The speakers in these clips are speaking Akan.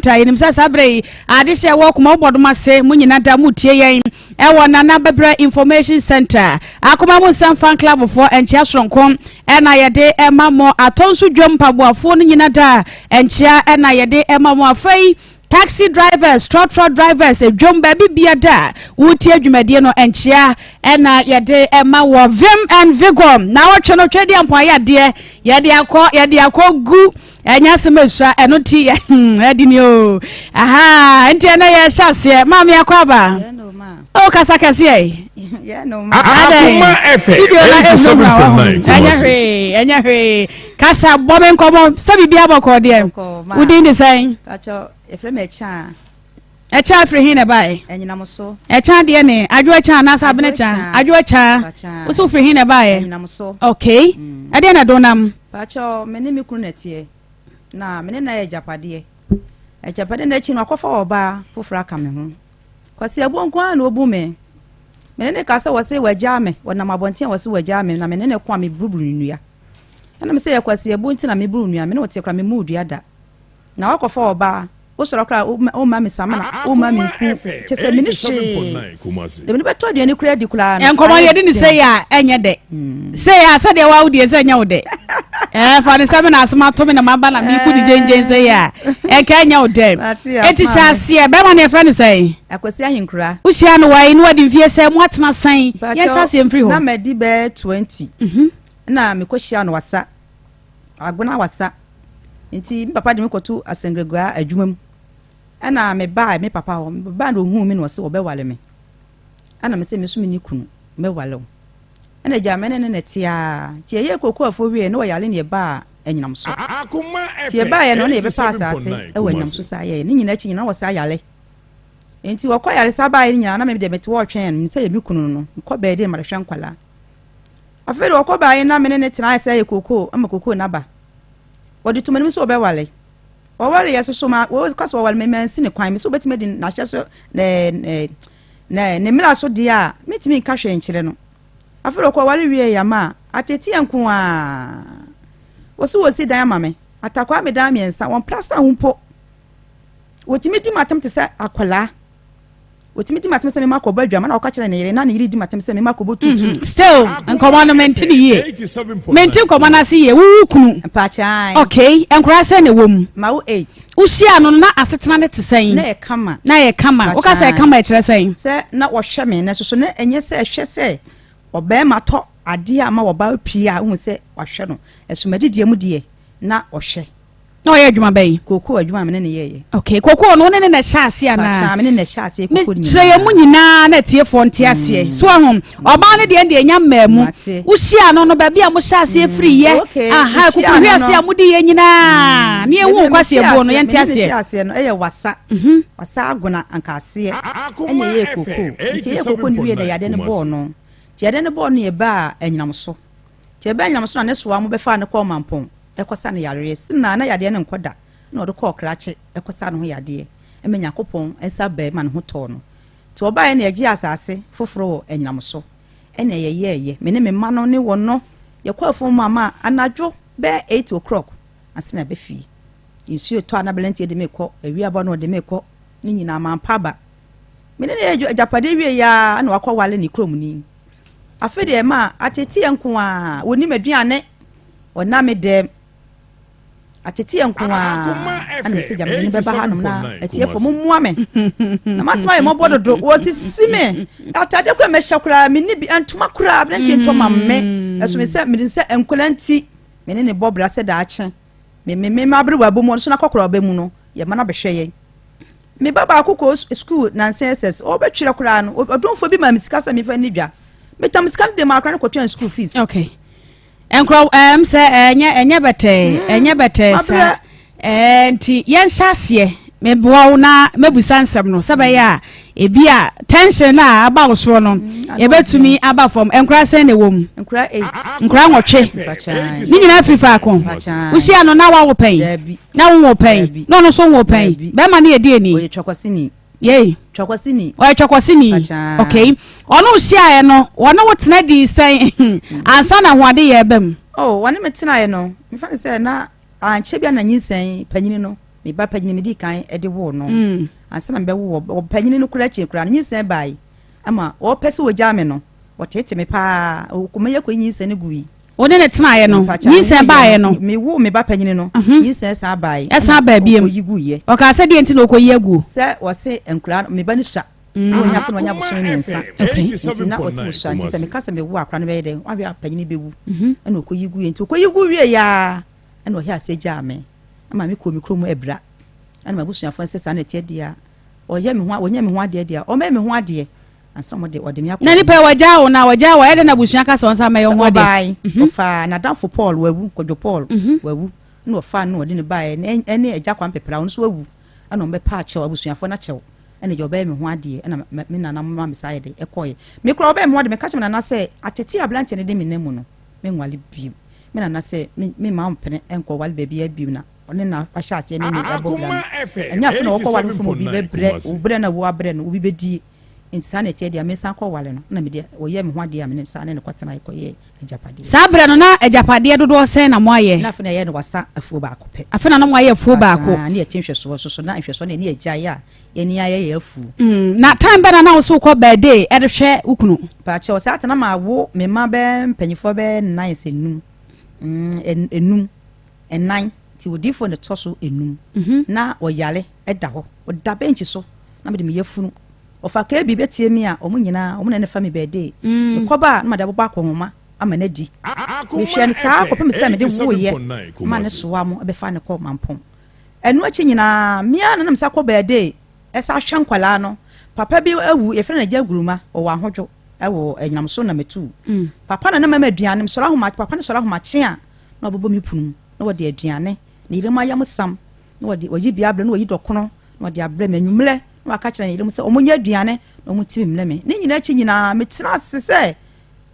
Center. Yɛnim sɛ saa berɛ yi adehyɛ wɔ Kumawu Bɔdom ase, mo nyina da mo tie yɛn ɛwɔ Nana Bɛbrɛ Information Center. Akoma mu nsɛm fan club foɔ, nkyea soronko ɛna yɛde ɛma mo. Atɔ nso dwom mpaboafoɔ no nyina da, nkyea ɛna yɛde ɛma mo. Afei taxi drivers, trɔtrɔ drivers, edwom baabi bia da wotie dwumadie no, nkyea ɛna yɛde ɛma wɔ. Vim and Vigor na wɔtwe no twɛ deɛ mpo ayɛ adeɛ yɛde akɔ gu, ɛnyɛ asɛm esua ɛno ti ɛdi ni o. Aha nti ɛnɛ yɛhyɛ aseɛ. Maame, akɔ aba o, kasa kɛseɛ. Akoma FM Studio na 87.9. Ɛnyɛ hwee, ɛnyɛ hwee. Kasa, bɔ me nkɔmɔ sɛ biribi abɔkɔ deɛ. Wodin de sɛn? Yɛfrɛ me Ɛkya. Ɛkyɛ afiri hin na ɛbaeɛ? Ɛnyinam so. Ɛkyɛ adeɛ ne adwo ɛkyɛ anaasɛ abene kyɛ? Adwo ɛkyɛ. Woso firi hin na ɛbaeɛ? Ɛnyinam so. Okay, ɛdeɛ na ɛdo nam? Pakyɛ, me ne me kunu na ɛteɛ, na me ne na yɛ agyapadeɛ. Agyapadeɛ no akyi no, akɔfa ɔbaa foforɔ aka me ho. Kwasi abuo nko ara na obu me. Me ne ne ka sɛ wɔse wɔagyaa me, wɔnam abɔnten a wɔse wɔagyaa me, na me ne ne ko a meburuburu ne nnua. Ɛna me sɛ yɛ kwasi abuo nti na meburu nnua. Me ne wɔte kora memu dua da na wakɔfa ɔbaa. Wosɔrɔ koraa, woma me samina, woma me nku, kyɛ sɛ mene hwee de mene bɛtɔ aduane koraa di koraa no. Nkɔmɔ yɛde ne sɛ yɛ a ɛnyɛ dɛ sɛ yɛ a sɛdeɛ wawo deɛ sɛ ɛnyɛ wo dɛ fa ne sɛ me na asɛm ato me na maba na meku ne gyengyen sɛ yɛ a ɛnka ɛnyɛ wo dɛ. Ɛnti hyɛ aseɛ, bɛrima ne yɛfrɛ no sɛn? Akwasi Ahenkura. Wohyia no wae ne wade mfie sɛ mo atena sɛn? Yɛnhyɛ aseɛ mfiri hɔ. Na madi bɛɛ 20 na mekɔhyia no Wasa Agona Wasa. Nti me papa de me kɔto Asɛngragua adwuma mu, ɛna mebaa me papa hɔ. Mebaa na ohuu me na ɔsɛ wɔbɛwale me, ɛna me sɛ me so me ne kunu mɛwale wo. Ɛna gya me ne ne nɛte nti ɛyɛ kokoafoɔ wie na wɔyale ne yɛbaa Anyinam so. Nti yɛbaeɛ no, ɔne yɛbɛpa asase ɛwɔ Anyinam so. Saa yɛyɛ ne nyinaa akyi nyinaa wɔ saa yale. Nti wɔkɔ yaresa baeɛ no nyinaa na me deɛ mete hɔ ɔtwɛn no sɛ yɛ me kunu no. Mekɔ bɛɛ de ma hwɛ nkwalaa. Afei de wɔkɔ baeɛ na me ne ne tena ayɛ sɛ yɛ kokoo ama kokoo n'aba. Wɔde to m'anim sɛ wɔbɛwale. Wɔwale yɛ soso ma wɔka sɛ wɔwale me, mansi ne kwan. Me sɛ wobɛtumi adi n'ahyɛ so ne ne ne ne mmara so deɛ a, metumi nka hwee nkyerɛ no. Afei de wɔkɔwale wie yama a ateteɛ nko a wɔsi wɔsi dan ama me, atakwa me dan mmiɛnsa, wɔn plasta ho mpo. Wɔtumi di m'atam te sɛ akwadaa. Wɔtumi di m'atam sɛ mema kɔbɔ adwama na wɔka kyerɛ ne yere na ne yere di m'atam sɛ mema kɔbɔ tutu. Still nkɔmɔ no mente ne yie, mente nkɔmɔ no ase yie. Wowu kunu? Mpakyɛn. Okay, nkora sɛ na ɛwɔ mu? Ma wo eight. Wohyia no na asetena ne te sɛn? Na yɛ kama. Na yɛ kama. Woka sɛ kama, ɛkyerɛ sɛn? Sɛ na wɔhwɛ me na soso na ɛnyɛ sɛ ɛhwɛ sɛ ɔbɛrima tɔ adeɛ a ma ɔbaa pie a wohu sɛ wahwɛ no ɛsomadidie mu deɛ na ɔhwɛ. Na ɔyɛ adwuma bɛyi? Kookoo adwuma me ne ne yɛyɛ. Okay, kookoo no, wo ne ne na ɛhyɛ ase anaa? Mpakyɛn, me ne na ɛhyɛ ase kookoo nyinaa. Kyerɛ yɛn mu nyinaa na atiefoɔ nte aseɛ so ahu ɔbaa no deɛ nya mmaa mu. Wohyia no baabi a mohyɛ aseɛ firi yɛ aha kukuhwe ase a mode yɛ nyinaa ne yɛhu kwasi abuo no, yɛnte aseɛ. Hyɛ aseɛ no ɛyɛ Wasa Agona Ankaaseɛ, ɛna ɛyɛ kookoo. Nti ɛyɛ kookoo no wie na yadeɛ no bɔɔ no. Nti yadeɛ no bɔɔ no, yɛbaa Anyinam so. Nti yɛbaa Anyinam so na ne soa mo bɛfaa no kɔɔ Mampɔn ɛkɔsa no yareɛ si na yadeɛ no nkɔ da na ɔde kɔɔ Krakye ɛkɔsa ne ho yadeɛ ɛma Nyankopɔn nsa bɛɛ ma ne ho tɔɔ no. Nti ɔbaeɛ na yɛgye asase foforɔ wɔ Anyinam so, ɛna yɛyɛɛyɛ me ne me mma no ne wɔ no. Yɛkɔ afuom mu ama anadwo bɛɛ 8 o'clock ansa na bɛfie. Nsuo tɔ a na aberanteɛ de me kɔ, awiabɔ na ɔde me kɔ ne nyinaa mampa aba. Me ne ne yɛ agyapadeɛ wie yaa na wakɔ wale ne kurom ni. Afei deɛ ma ateteɛ nko a wɔnim aduane ɔna me dɛm ateteɛ nko a ɛna sɛ gyama ne bɛba hanom na atiefo mommoa me na masɛm ayɛ mmɔbɔ dodo. Wɔsisi me atade koraa mɛhyɛ koraa menni bi, ntoma koraa aberanteɛ ntɔ ma me. Ɛso me sɛ mede sɛ nkwadaa nti me ne ne bɔ bra sɛ daakye me me me maberewa bɔ mu, ɔno so na kɔkɔrɔ ɔbɛ mu no yɛma no abɛhwɛ yɛn. Me ba baako kɔ sukuu nansa ss ɔbɛtwerɛ koraa no, ɔdomfoɔ bi ma me sika sɛ mefa ni dwa. Metam sika no de ma akora no kɔtwɛn school fees. Okay, nkorɔ sɛ ɛnyɛ bɛtɛɛ, ɛnyɛ bɛtɛɛ saa. Nti yɛnhyɛ aseɛ, meboa wo na mɛbusa nsɛm no sɛ bɛyɛ a ebi a tension a aba wo soɔ no yɛbɛtumi aba fam. Nkora sɛn na ɛwɔ mu? Nkora eight. Nkora 8 ne nyinaa firi faako? Wohyia no na wawo pɛn? Na wonwo pɛn? Na ɔno nso nwo pɛn? Bɛrima no yɛ die ni? Ɔyɛ Twakɔsini. Yei. Twakɔsini. Ɔyɛ Twakɔsini. Okay, ɔno hyiaeɛ no, wɔne wo tena di sɛn ansa na ahoade yɛ ɛbɛ mu? Oh, wɔne me tenaeɛ no, mefa ne sɛ na ankyɛ bi a na nyinsɛn panyini no. Me ba panyini medii kan de woo no ansa na mebɛwo wɔ panyini no koraa akyi koraa no nyinsɛn bae ama ɔpɛ sɛ ɔgyaa me no ɔteete me paa ɔkɔma yɛkɔyi nyinsɛn no gui. Wo ne no tenaeɛ no nyinsɛn baeɛ no? Mewoo me ba panyini no nyinsɛn san bae ɛsan baa biom ɔkɔyi guiɛ. Ɔkaa sɛ deɛ nti na ɔkɔyi aguo? Sɛ ɔse nkwadaa no me ba no sua na ɔnya afei na wanya bosome mmiɛnsa nti na ɔse ɔsua nti sɛ meka sɛ mewo akwadaa no bɛyɛ dɛn wahwɛ a panyini bɛwu ɛna ɔkɔyi guiɛ nti ɔkɔyi gu wieɛ a ɛna ɔhyɛɛ aseɛ gyaa me ma me kɔɔ me kurom Abira. Ɛna m'abusuafoɔ sɛ saa na ɛteɛ deɛ a, ɔyɛ me ho ɔnyɛ me ho adeɛ deɛ a, ɔmmɛyɛ me ho adeɛ ansa wɔde ɔde me akɔ. Na nipa yi wɔgyaa wo na wɔgyaa wo ɛyɛ dɛ na abusua ka sɛ ɔnsan mmɛyɛ wo ho adeɛ. Ɔbaae, ɔfaa n'adamfo Paul wawu, Kwadwo Paul wawu, ɛna ɔfaa no na ɔde no baeɛ, ɛne Agya Kwame Pepra ɔno nso wawu, ɛna wɔbɛpaa kyɛw, abusuafoɔ no akyɛw, ɛna agya ɔbɛyɛ me ho adeɛ, ɛna me nana ma me saa yɛ dɛ ɛkɔeɛ. Me koraa ɔbɛyɛ me ho adeɛ, meka kyerɛ me nana sɛ atete a aberanteɛ no de me nam mu no, menwale bio. Me nana sɛ me memma ɔmpene nkɔware baabiara bio na ɔne na ahyɛ aseɛ ne me ɛbɔ bra no. Ɛnyɛ afei na wɔkɔware fam obi bɛbrɛ wo brɛ na woabrɛ no obi bɛdie. Nti saa na ɛteɛ deɛ a mesan kɔware no na mede ɔyɛɛ me ho adeɛ a me ne saa ne no kɔtenaeɛ kɔyɛɛ agyapadeɛ. Saa berɛ no na agyapadeɛ dodoɔ sɛn na moayɛ? Na afei na yɛyɛ no wasa afuo baako pɛ. Afei na na moayɛ afuo baako. Saa ne yɛte nhwɛsoɔ nso so na nhwɛsoɔ no yɛne agyae a yɛne ayɛ yɛn afuo. Na time bɛn na na wo so wokɔ birthday de hwɛ wo kunu? Pakyɛw, saa ta na mawo me mma bɛyɛ mpanyinfoɔ bɛyɛ nnan sɛ nnum, mm, nnum, nnan, nti odiyifoɔ na ɛtɔ so nnum. Na ɔyare da hɔ, ɔda bɛnkyi so, na mede me yafunu. Ɔfa KB bɛtie me a, wɔn nyinaa, wɔn na na ɛfa me birthday. Mekɔba a, na mede abobɔ akɔnhoma ama no adi. Mehwɛɛ no saa kɔpem sɛ mede woeɛ ma ne soa mo bɛfa no kɔ Mampong. Ɛno akyi nyinaa, me ara na na mesan kɔ bɛɛdee san hwɛ nkwadaa no. Papa bi awu, yɛfrɛ no Agya Guruma, ɔwɔ Ahodwo wɔ Anyinam so na metuu. Papa na na mama aduane, mesɔre ahomakye, papa no sɔre ahomakye a, na ɔbɛbɔ me pono mu, na ɔde aduane, ne yerenom ayam sam, na ɔde, ɔyi bi abrɛ, na ɔyi dɔkono, na ɔde abrɛ me. Anwummerɛ, na waka kyerɛ ne yerenom sɛ wɔnyɛ aduane na wɔntumi mmrɛ me. Ne nyinaa akyi nyinaa, metena ase sɛ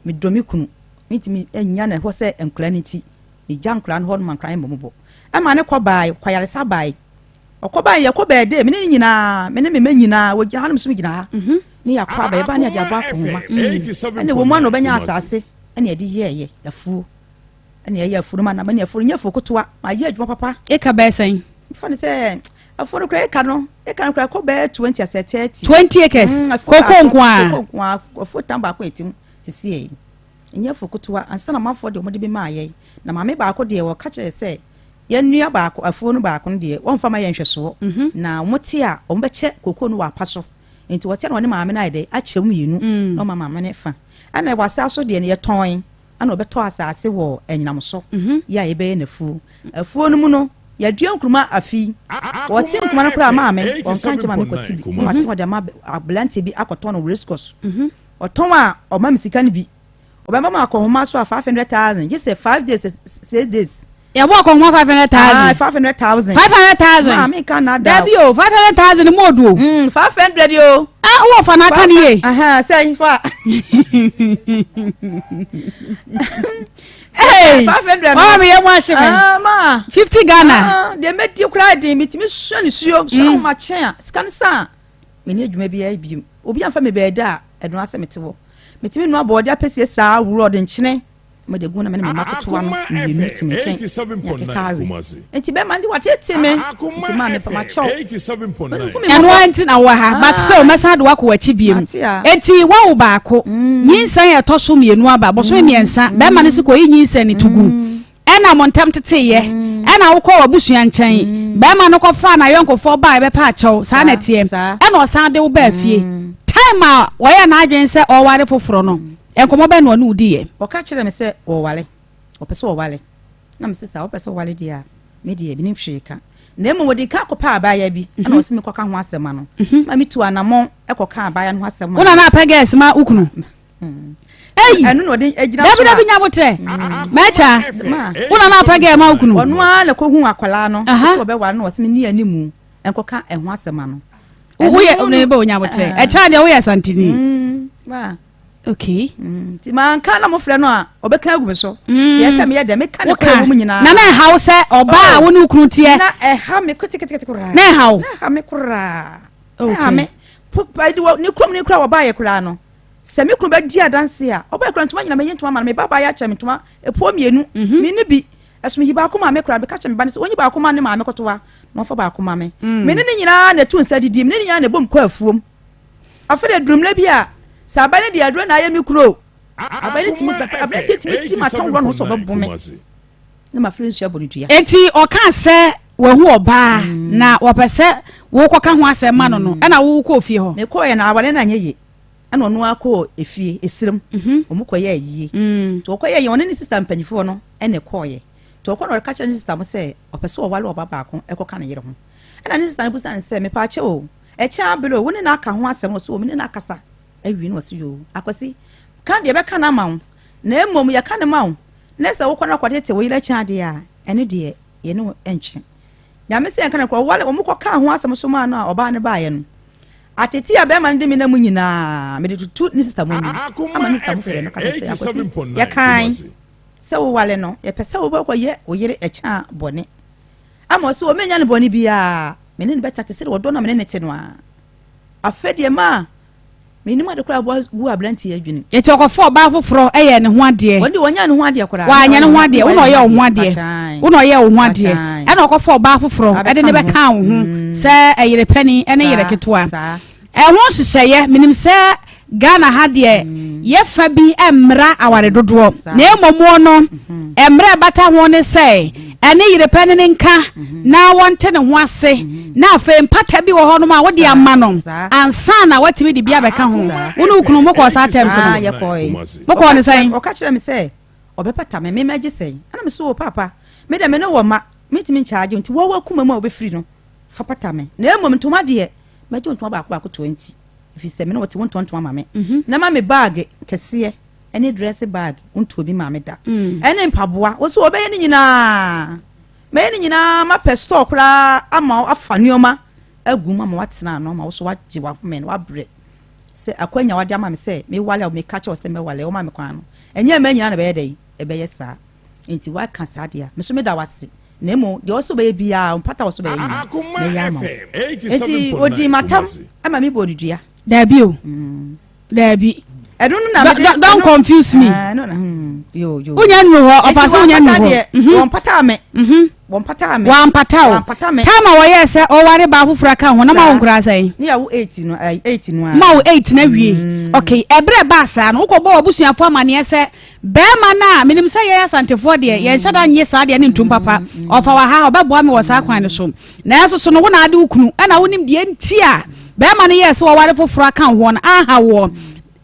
medɔ me kunu. Mentumi nnya no hɔ sɛ nkwadaa no nti. Megya nkwadaa no hɔ no ma nkwadaa no mmɔ mmɔbɔ. Ɛma ne kɔ bae, kɔ ayaresa bae. Ɔkɔ bae, yɛkɔ bɛɛde, me ne ne nyinaa, me ne me mma nyinaa, wɔgyina ha na me nso megyina ha. Ne yɛakɔ aba, yɛbaa ne yɛde abɔ akɔnhoma. Ɛna ɛwɔ mu a na ɔbɛnya asase, ɛna yɛde yɛɛyɛ afuo. Ɛna yɛyɛ afuo no ma na mani afuo no nyɛ afuo ketewa, mayɛ adwuma papa. Eka bɛyɛ sɛn? Fa ne sɛ afuo no koraa eka no, eka no koraa ɛkɔ bɛyɛ 20 asɛ 30. 20 acres? Koko nko ara? Koko nko ara, afuo tan baako a ɛte mu sisi yɛ yi. Ɛnyɛ afuo ketewa. Ansa na amanfoɔ deɛ wɔde bi maa yɛn. Na maame baako deɛ wɔka kyerɛɛ sɛ yɛn nua baako afuo no baako no deɛ wɔmfa ma yɛn nhwɛsoɔ. Na wɔte a wɔbɛkyɛ kokoo no wɔ apa so. Nti wɔte a na wɔne maame no ayɛ dɛ akyɛ mu mmienu na wɔma maame no fa. Ɛna wɔ asaa so deɛ no yɛtɔn ɛna wɔbɛtɔ asaase wɔ anyinam so yɛ a yɛbɛyɛ no afuo. Afuo no mu no yɛadua nkuruma afe yi. Wɔte nkuruma no koraa maame wɔnka nkyerɛ maame kɔte bi. Na wɔate wɔde ama aberanteɛ bi akɔtɔn no wɔ race course. Ɔtɔn a ɔma me sika no bi. Ɔbɛma me akɔnhoma so a 500,000 gye sɛ 5 days 6 days. Yɛbɔ akɔnhoma 500,000. Ah, 500,000. 500,000. Maa mi nka na da. Dabi o, 500,000 mu odu o. 500 o. Ah, wɔ fa n'aka ni ye. Aha, sɛ fa. Hey, 500. Ɔwɔ mi yɛ mu ahye mi. Ah, ma. 50 Ghana. Ah, deɛ mɛdi koraa den, metumi sua ne suo, sua ahoma kyɛn a, sika no sa. Menni adwuma biara bio. Obi amfa me baabi a, ɛno ara sɛ mete hɔ. Metumi noa borɔde apɛsie saa, wura ɔde nkyene ma de agu na me ne me mma ketewa no mmienu te me nkyɛn ne akeka awe. Nti bɛrima no de wateetee me. Nti maa mepa makyɛw. Hu me Ɛno mmɔbɔ. ara nti na wowɔ ha. But still, mɛsan de wo akɔ w'akyi biom. Mate a. Enti woawo baako. Nyinsɛn a ɛtɔ so mmienu aba, bosome mmiɛnsa. Bɛrima no se kɔyi nyinsɛn no to gu. Ɛna mo ntam teteeɛ. Ɛna wokɔɔ w'abusua nkyɛn. Barima no kɔfaa n'ayɔnkofoɔ baeɛ bɛpɛ akyɛw. Saa na ɛteɛ. Ɛna ɔsan de wo baa fie. Time a ɔyɛɛ n'adwene sɛ ɔreware foforɔ no, nkɔmmɔ bɛn na ɔne wo diiɛ? Ɔka kyerɛɛ me sɛ ɔreware. Ɔpɛ sɛ ɔware. Na mese saa, wopɛ sɛ woware deɛ a, me deɛ mennim hwee ka. Na mmom ɔdii kan kɔpɛɛ abaayewa bi, ɛna ɔse menkɔka ho asɛm ma no. Ma metuu anammɔn kɔkaa abaayewa no ho asɛm maa Wo na no. na apɛ girls ma wo kunu? Ei! Ɛno na ɔde agyina so Dabi a. dabi nya botrɛ. Mɛkya. Wo na na apɛ gɛɛ ma wo kunu. Ɔno ara na kɔhu akwadaa no. Sɛ ɔbɛware no ɔsɛ me ni animu nkɔka ɛho asɛm ano. Woyɛ ne bɛ onya botrɛ. Ɛkyɛ deɛ woyɛ santini. Okay. Nti manka na mofrɛ no a ɔbɛka agu me so. Nti ɛsɛ meyɛ dɛ meka ne kora wɔ mu nyinaa. Na na ɛha wo sɛ ɔbaa a wo ne wo kunu teɛ. Na ɛha me ketekete koraa. Na ɛha wo. Na ɛha me koraa. Na ɛha me. Ne kurom ne kura wɔbaayɛ koraa no. Sɛ me kunu bɛdi adanse a, ɔbaa kura ntoma nyina mɛyi ntoma ma no, me ba baa yɛ akyɛ me ntoma epuo mmienu, mm -hmm. me ne bi. Ɛso meyi baako maa me kura, meka kyerɛ me ba no sɛ ɔnyi baako ma ne maame kotowa. na ɔmfa baako ma me. Me ne no nyinaa na ɛto nsa didi, me ne no nyinaa na ɛbom kɔ afuom. Afei de aduru mmerɛ bi a, sɛ aban no de aduro na ayɛ me kunu o, aban no tumi, aberanteɛ tumi di m'atɔn worɔ ne ho sɛ ɔbɛbo me na mafiri nsuo abɔ no dua. Enti ɔkaa sɛ wahu ɔbaa na wɔpɛ sɛ wokɔka ho asɛm ma no no, ɛna wokɔɔ fie hɔ? Mekɔeɛ no, aware no anyɛ yie. Ɛna ɔno ara kɔɔ efie, esirem, wɔn kɔyɛɛ ayie. Nti wɔkɔyɛɛ ayie, ɔne ne sista mpanimfoɔ no na ɛkɔeɛ. Nti ɔkɔ na ɔka kyerɛ ne sista mo sɛ ɔpɛ sɛ ɔware ɔba baako kɔka ne yere ho. Ɛna ne sista no bisa no sɛ, mepaakyɛw o, ɛkyɛ abere o, wo ne no aka ho asɛm? Ɔse o, me ne no akasa awie. Na ɔse yoo, Akwasi, ka deɛ bɛka no ama wo, na mmom yɛka no ma wo, na sɛ wokɔ na kɔtete wo yere akyi adeɛ a, ɛno deɛ yɛne wo ntwe. Nyame sɛ yɛnka no korɔ, ɔware, wɔn kɔkaa ho asɛm so maa no a ɔbaa no baeɛ no, Atete a bɛrima no de me nam mu nyinaa, mede toto ne sista mo anim ama ne sista mo frɛ no ka kyerɛ sɛ, Akwasi, yɛkae sɛ wowale no, yɛpɛ sɛ wobɛkɔyɛ wo yere ɛkyɛ a bɔne. Ama ɔse, o mennya no bɔne biara, me ne no bɛtena te sɛdeɛ ɔdɔ no a me ne no te no ara. Afei deɛ maa mennim ade koraa boa gu aberanteɛ yi adwene. Enti ɔkɔfaa ɔbaa foforɔ yɛɛ ne ho adeɛ. Wɔn deɛ wɔnyaa ne ho adeɛ koraa. Wanyɛ ne ho adeɛ, wo na ɔyɛɛ wo ho adeɛ. Wo na ɔyɛɛ wo ho adeɛ. Ɛna ɔkɔfaa ɔbaa foforɔ de no bɛkaa wo ho sɛ ɛyere panin ne yere ketewa. Ɛho nhyehyɛeɛ, menim sɛ Ghana ha deɛ yɛfa bi mmra aware dodoɔ na mmom no mmra ɛbata ho ne sɛ ɛne yere panin no nka na wɔnte ne ho ase na afei mpata bi wɔ hɔnom a wode ama no ansa na watumi de bi abɛka ho. Wo ne wo kunu mokɔɔ saa terms no? Mokɔɔ ne sɛn? Ɔka kyerɛ me sɛ ɔbɛpata me, me mɛgye sɛn? Ɛna me so o paapa, me deɛ me ne wɔ mma, mentumi nkyagye wo nti wo w'akoma mu a wobɛfiri no fa pata me. Na mmom ntoma deɛ, mɛgye wo ntoma baako baako 20, ɛfiri sɛ me ne wo te, wontɔ ntoma ma me. Na ma me baage kɛseɛ ne dress bag, wontɔɔ bi maa me da. Ɛne mpaboa, wo so wɔbɛyɛ ne nyinaa. Mɛyɛ ne nyinaa, mapɛ store koraa ama wo afa nneɛma agu mu ama woatena ano ama wo so woagye w'ahome na woabrɛ. Sɛ akwanya a wode ama me sɛ mewale a meka kyerɛ wo sɛ mɛwale, woma me kwan no, ɛnyɛ mmaa nyinaa na ɛbɛyɛ dɛn? Ɛbɛyɛ saa. Enti woaka saa deɛ a, me nso meda wo ase. Na mmom deɛ ɔwɔ sɛ wobɛyɛ biara, mpata a ɔwɔ sɛ wobɛyɛ nyinaa, mɛyɛ ama wo. Enti ɔdii m'atam ma mebɔɔ no dua. Daabi o. Daabi. Ɛno no na mede. Don't confuse me. Ah, no na hmm, yo yo. Wonya nuru hɔ, ɔfa sɛ wonya nuru hɔ. Mhm. Wɔn pataa me. Mhm. Wɔn pataa me. Wɔn pata o. Wɔn pata me. Time a wɔyɛ sɛ ɔware baa foforɔ aka ho na ma wo nkura sɛn. Ne yà wo eight no ɛɛ eight no a. Ma wo eight na wie. Mm. Okay, ɛbrɛ baa saa no wokɔ bɔ w'abusuafo amaneɛ sɛ bɛrima no a menim sɛ yɛn asantefoɔ deɛ yɛn hyɛ da nye saa deɛ ne ntum papa mm. ɔfa wɔ ha ɔbɛboa me wɔ saa kwan no so nanso so no wo na ade wo kunu ɛna wonim deɛ nti a Bɛrima no yɛɛ sɛ waware foforɔ aka wo ho no anha woɔ.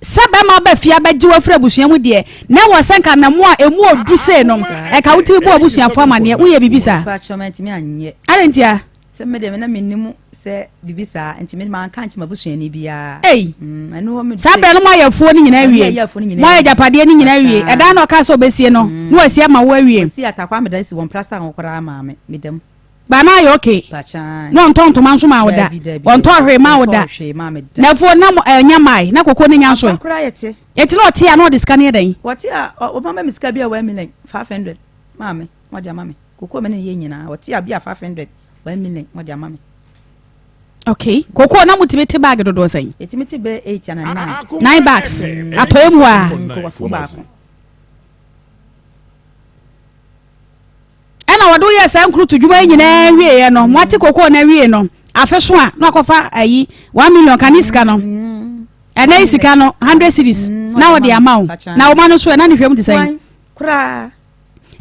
Sɛ bɛrima ba fie abɛgye wo afiri abusua mu deɛ, na ɛwɔ sɛ nka nnammoa a ɛmu ɔduru sei no, ɛka wotumi bɔ w'abusuafoɔ amaneɛ. Woyɛ biribi saa? Mepakyɛw, mantumi anyɛ. Adɛn ntia? Sɛ me deɛ na mennim sɛ biribi saa, nti me manka ankyerɛ m'abusuani biara. Ei! Mm, ɛno hɔ me Saa berɛ no moayɛ afuo no nyinaa Ɛno awie. yɛyɛ afuo no nyinaa Moayɛ awie. agyapadeɛ no nyinaa awie. Saa. Ɛdan na ɔkaa sɛ ɔbɛsie no, na wasi ama wo awie. Wɔsi atakwa meda si wɔn plasta ho koraa maa me, meda mu. Ba na ayɛ okay. Na ɔntɔ ntoma nso maa wo da. Ɔntɔ hwee maa wo da. Na afuo na ɛnya mae na koko ne nya nso ɛ. Eti na ɔte a na ɔde sika no yɛ dɛn? Ɔte a ɔma me sika bi a 1,500,000 maa me na ɔde ama me. Koko me ne yɛ nyinaa ɔte a bi a 500 1 million na ɔde ama me. Okay. Koko na mutumi te bag dodoɔ sɛn? Yɛtumi te bɛyɛ 8 ana 9. 9 bags. Atɔeɛ mu a. Nkowafuo baako. Ɛna wɔde woyɛɛ saa nkurutu dwuma yi nyinaa wieɛ no, moate kokoo no awie no, afe so a na wakɔfa ayi 1 million kane sika no, ɛnɛ yi sika no 100 cedis na wɔde ama wo, na wo ma no so ɛ na ne hwɛ mu te sɛn? Koraa.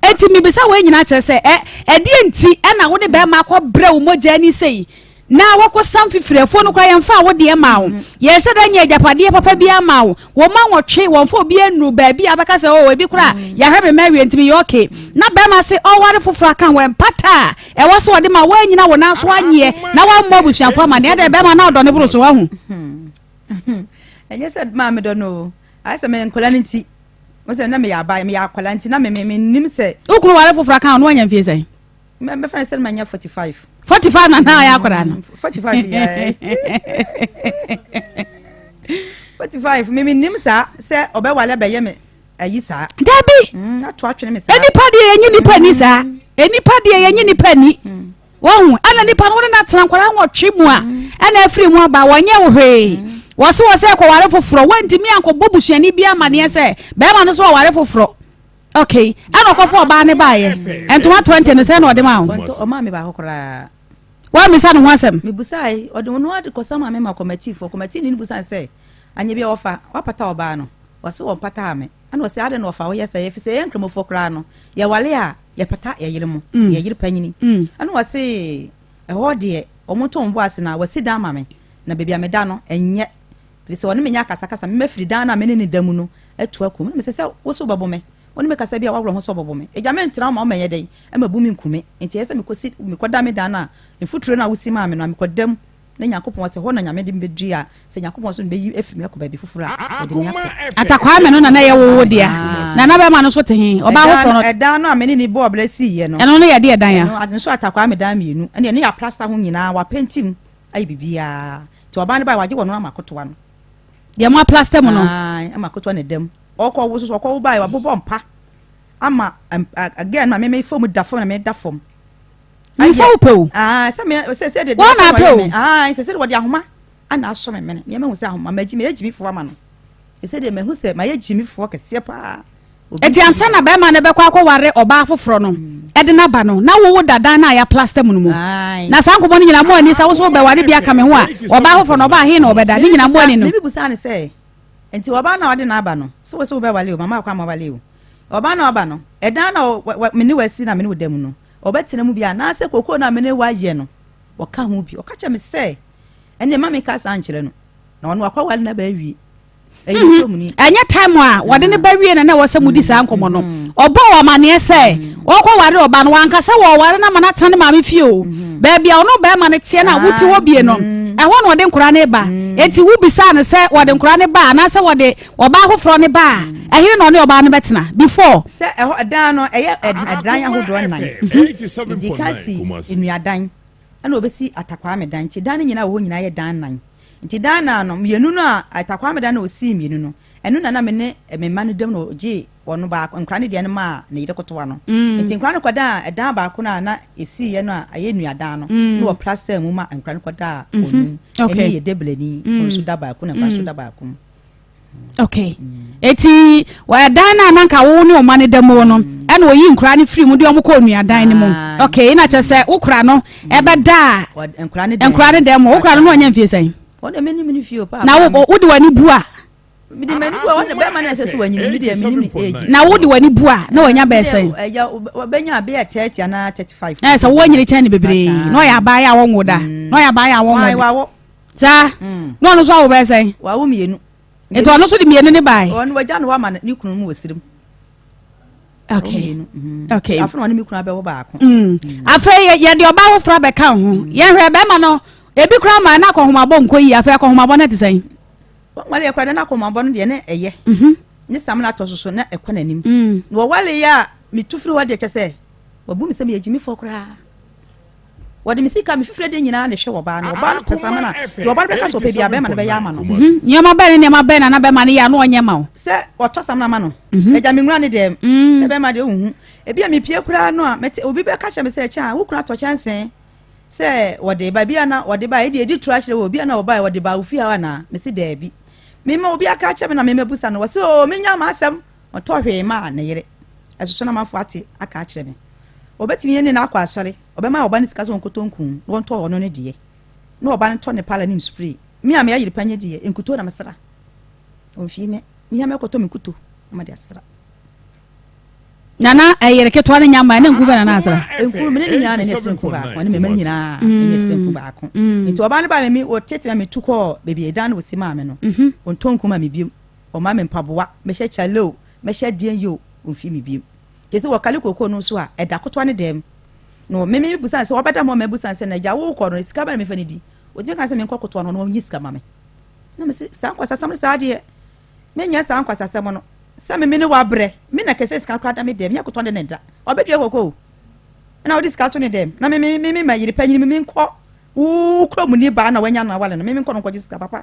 Enti mebisa wei nyinaa kyerɛ sɛ ɛ ɛdeɛ nti ɛna wo ne bɛrima akɔ brɛ wo mogya ani sei na wɔkɔsam fifiri afuo no koraa yɛmfaa wo deɛ maa wo, yɛnhyɛ da nyɛɛ agyapadeɛ papa biara maa wo, wo mma nwɔtwe, wɔmfa obiara nnuru baabi a wobɛka sɛ oh ebi koraa yɛahwɛ me mma awie nti meyɛ okay. Na barima se ɔware foforɔ aka ho, ɛmpata a ɛwɔ sɛ ɔde ma woannyina wo nan so anyeɛ na woammɔ abusuafoɔ amanneɛ, adɛn barima na ɔdɔ ne boro so wahu. Ɛnyɛ sɛ maa medɔ no o, ayɛ sɛ me nkwadaa no nti, mo sɛ na meyɛ aban, meyɛ akwadaa nti na me me mennim sɛ. Wo kunu ware foforɔ aka ho no woanya mfie sɛn? Mɛfa no sɛ manya 45. 45 na na ɔyɛ akwadaa no. 45 yɛ. 45 mi mi nim saa sɛ ɔbɛwale abɛyɛ me ayi saa. Dabi. Ato atwene me saa. Enipa deɛ yɛnyi nipa ni saa. Enipa deɛ yɛnyi nipa ni. Wɔhu ɛna nipa no wɔne no atena nkwadaa nwɔtwe mu a ɛna afiri mu aba wɔnyɛ wo hwee. Wɔse wɔ sɛ kɔware foforɔ wɔntumi ankɔbɔ busuani bi amaneɛ sɛ bɛrima no so ɔware foforɔ. Okay, ɛna ɔkɔfa ɔbaa ne baayɛ. Ntoma 20 no sɛ na ɔde ma wo. Ɔmaa me baako koraa. Woammisa ne ho asɛm? Mebusae. Ɔde ɔno ara de kɔsa maa me ma kɔmatifoɔ. Kɔmatini no busaa no sɛ, Anyɛ bi a wɔfa, woapata ɔbaa no? Ɔse, Wɔmpataa me. Ɛna ɔse, Adɛn na wɔfa woyɛ saa? Ɛfiri sɛ yɛn Nkramofoɔ koraa no, yɛware a, yɛpata yɛn yere mo, yɛn yere panyini. Ɛna ɔse, Ɛhɔ deɛ, wɔntɔ wɔn bo ase na wɔasi dan ama me, na baabi a meda no, ɛnyɛ. Ɛfiri sɛ ɔne me nyɛ akasakasa, me mafiri dan no a me ne no da mu no atu akɔ mu. Ɛna mese, Sɛ wo se wobɛbo me? Wo ne me kasa bi a, woaworɔ ho sɛ wobɛbo me. Agya, mentra wo ma womɛnyɛ dɛn? Ɛmɛbu me nku me. Enti ɛyɛ sɛ mekɔsi, mekɔda me dan no a mfuturo no a wosi maa me no a, mekɔda mu. Na Nyankopɔn sɛ, hɔ na Nyame de me bɛdue a, sɛ Nyankopɔn nso mebɛyi afiri me akɔ baabi foforɔ a, ɔde me akɔ. Atakwame no na na ɛyɛ wo wo dea. Na na bɛrima no nso te he? Ɔbaa foforɔ no. Ɛdan no a me ne no bɔɔ bra siiɛ no. Ɛno no yɛ deɛ dan a? Ɛno nso Atakwame dan mmienu. Ɛne ɛno yɛ aprasta ho nyinaa, wɔapenti mu ayɛ biribiara. Nti ɔbaa no baeɛ, wagye ɔno ama akotoa no. Deɛ mo aplasta mu no? Ae, ama akotoa na ɛda mu. Ɔkɔ wo nso, ɔkɔ wo baeɛ, wabobɔ mpa ama girl no a me me fam da fam na meda fam. Nsa wo pɛ o. Ah, sɛ me sɛ sɛ de. Wɔn na apɛ o. Ah, sɛ sɛ de wɔde ahoma ana asɔ me mene. Me mahu sɛ ahoma ma gyi me yɛ gyimifoɔ ama no. Sɛ de mahu sɛ ma yɛ gyimifoɔ kɛseɛ paa. Eti ansa na bɛrima no bɛkɔ akɔware ɔbaa foforɔ no ɛde n'aba no na wowo da dan no a yɛaplasta mu no mu. Na saa nkɔmmɔ no nyinaa mo ani sɛ wo so wobɛware bi aka me ho a ɔbaa foforɔ no ɔbaa he na ɔbɛda ne nyinaa mo ani no. Mimi busaa no sɛ nti ɔbaa no a ɔde n'aba no sɛ wo sɛ wobɛware o mama akɔ ama wale o ɔbaa no a ɔba no ɛdan na me ne wasi na me ne wo da mu no ɔbɛtena mu bi anaasɛ kokoo no a me ne wo ayɛ no, ɔka ho bi. Ɔka kyerɛ me sɛ, ɛnneɛ mma menka saa nkyerɛ no, na ɔno wakɔware no aba awie. Ɛyɛ Mhm. kuromni. Ɛnyɛ time a wɔde no ba wie na na ɛwɔ sɛ mudi saa nkɔmmɔ no. Ɔbɔɔ wɔn amanneɛ sɛ ɔrekɔware ɔbaa no, wanka sɛ wɔreware no ama no atena ne maame fie o. Baabi a ɔno barima no teɛ no a wote hɔ bie no, ɛhɔ na ɔde nkwadaa no reba. Enti wobisaa no sɛ wɔde nkwadaa no ba anaasɛ wɔde Ɔbaa foforɔ no ba a, ɛhene na ɔne ɔbaa no bɛtena? Before. Sɛ ɛhɔ ɛdan no ɛyɛ ɛdan ahodoɔ nnan. Yɛdii kan si nnuadan, ɛna wɔbɛsi Atakwame dan. Nti dan no nyinaa wɔ hɔ nyinaa yɛ dan nnan. Nti dan nnan no, mmienu no a Atakwame dan no a wɔsii mmienu no, ɛno na na me ne me mma no da mu na wɔgyee wɔn baako, nkwadaa no deɛ no maa ne yere kotoa no. Nti nkwadaa no kɔdaa ɛdan baako no a na yɛsiiɛ no a ɛyɛ nnuadan no, na wɔplastaa mu ma nkwadaa no kɔdaa wɔn mu. Ɛno yɛ Deblani, ɔno nso da baako na nkwadaa nso da baako mu. okay eti ɛdan no a na nka wo ne ɔma no da mu no ɛna oyi nkura no firi mu de ɔmo kɔ onuadan no mu okay na kyerɛ sɛ wo kura no ɛbɛda a nkura no dan mu wo kura no na ɔnyɛ mfie sɛn na wo wode w'ani bu a na wode w'ani bu a na wanya bɛɛ sɛn ɛɛ sɛ woanyini kyɛn ne bebree na ɔyɛ abaayɛ a wɔnwo da na ɔyɛ abaayɛ a wɔnwo da Saa. Mm. Na ɔno nso awo bɛyɛ sɛn? Wawo mmienu. Nti ɔno nso de mmienu ne bae. Ɔno wagya no wama ne kunu mu wɔ sirim. Okay. Mm. Okay. Afei na ɔne me kunu abɛwo baako. Mm. mm. Afei yɛde ɔbaa foforɔ abɛka ho. Mm. Yɛhwɛ bɛrima no ebi koraa ma na akɔhomabɔ nkɔ yie afei akɔhomabɔ no te sɛn? Wɔwale yɛ koraa na akɔhomabɔ no deɛ na ɛyɛ. Mhm. Ne samina atɔ so so na ɛkɔ n'anim. Mm. Na wɔwale yɛ a metu firi hɔ deɛ kyɛ sɛ wabu me sɛ meyɛ gyimifoɔ koraa. Wɔde me sika, me fifire de nyinaa na ɛhwɛ ɔbaa no. Ɔbaa no pɛ saa mana. Deɛ ɔbaa no bɛka sɛ ɔpɛ biara, bɛrima no bɛyɛ ama no. Mhm. Nneɛma bɛn ne nneɛma bɛn na na bɛrima no yɛ a na ɔnyɛ ma wo? Sɛ ɔtɔ samina ma no. Mhm. Agya me nwura ne dɛm. Mm. Sɛ bɛrima deɛ ɔnhu. Ebi a mepie koraa no a, mete obi bɛka kyerɛ me sɛ kyɛn a wo kunu atɔ kyɛnsee sɛ wɔde ba bi a na wɔde ba ɛdi edi turo akyerɛ wɔ obi a na wɔba wɔde ba ofie hɔ anaa? Mesi daabi. Mema obi aka akyerɛ me na mema busa no. Wɔse oo menya m'asɛm. Ɔtɔ hwee maa ne yere. Ɛsoso na amanfoɔ ate aka akyerɛ me. Ɔbɛtumi ne no akɔ asɔre. Ɔbɛma ɔba no sika sɛ ɔnkɔtɔ nku na ɔntɔ ɔno ne deɛ. Na ɔba no tɔ ne pala ne nspray. Me a meyɛ yere panyin deɛ, nkutoo na mesra. Ɔmfii me. Me a mɛkɔtɔ me nkuto na mede asra. Nana ɛyere ketewa no nya mmaa na nku bɛ na na asra. Nku me ne ne nyinaa na ne ɛsra nku baako ne me mma no nyinaa na ɛsra nku baako. Nti ɔbaa no baa me me ɔtete ma metu kɔɔ baabi ɛdan no wɔsi maa me no. Ɔntɔ nku ma me biom. Ɔma me mpaboa, mɛhyɛ kyale o, mɛhyɛ deɛn yi o, ɔmfii me biom. Kyerɛ sɛ wɔkale kookoo no nso a, ɛda kotoa ne dɛm. Na me me bisa no sɛ, ɔbɛda mu a mɛbusa no sɛ, na agya wokɔ no, sika bɛn na mefa no di? Ɔtumi ka sɛ menkɔ kotoa no hɔ na ɔnyi sika ma me. Na mese, saa nkwasasɛm no saa deɛ, menyɛ saa nkwasasɛm no. Sɛ me me ne wabrɛ, me na kɛsɛ sika koraa da me dɛm, nyɛ kotoa no de ne da. Ɔbɛdua kookoo o, ɛna wode sika to ne dɛm. Na me me me me ma yere panyin me menkɔ wo kurom ni baa na wanya no awale no, me menkɔ no nkɔgye sika papa.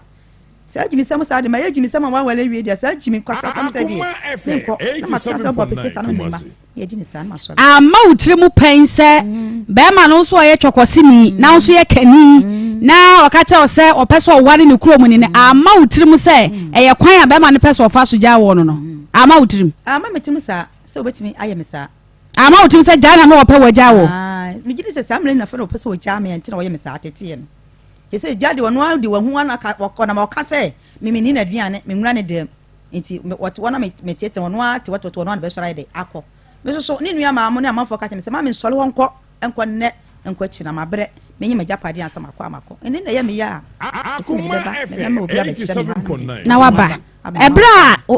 Saa gyimisɛm saa de mayɛ gyimisɛm a waware awie deɛ saa gyimi kwasasɛm sɛ deɛ menkɔ na matena sɛ bɔ pese saa na mema yɛdi ne saa na masɔre. Amma wo tiri mu pɛn sɛ bɛrima no nso ɔyɛ twɔkɔseni na wo nso yɛ kani na ɔka kyerɛ wo sɛ ɔpɛ sɛ ɔware ne kurom ni no amma wo tiri mu sɛ ɛyɛ kwan a bɛrima no pɛ sɛ ɔfa so gyaa wɔ no no amma wo tirim. Amma me tirim saa sɛ obetumi ayɛ me saa. Amma wo tirim sɛ gyaa na na ɔpɛ wagyaa wɔ. Megye di sɛ saa mmerɛ no na afei na ɔpɛ sɛ ɔgyaa me a nti na ɔyɛ me saa teteɛ no. Kyerɛ sɛ gya deɛ ɔno ara de wahu ano aka ɔnam ɔka sɛ me menni n'aduane, menwura ne dɛm. Nti ɔte hɔ na meteetee no, ɔno ara te hɔ te hɔ ɔno ara na bɛsɔre ayɛ dɛ akɔ. Me nso so ne nua maa mo ne amanfoɔ ka kyerɛ me sɛ ma mensɔre hɔ nkɔ nkɔ nnɛ nkɔ akyi na mabrɛ menye m'agyapadeɛ ansa makɔ a makɔ. Ɛno na ɛyɛ me ya a ɛsɛ mede bɛba mɛma obi abɛkyerɛ me ha na mede Na waba. Ɛberɛ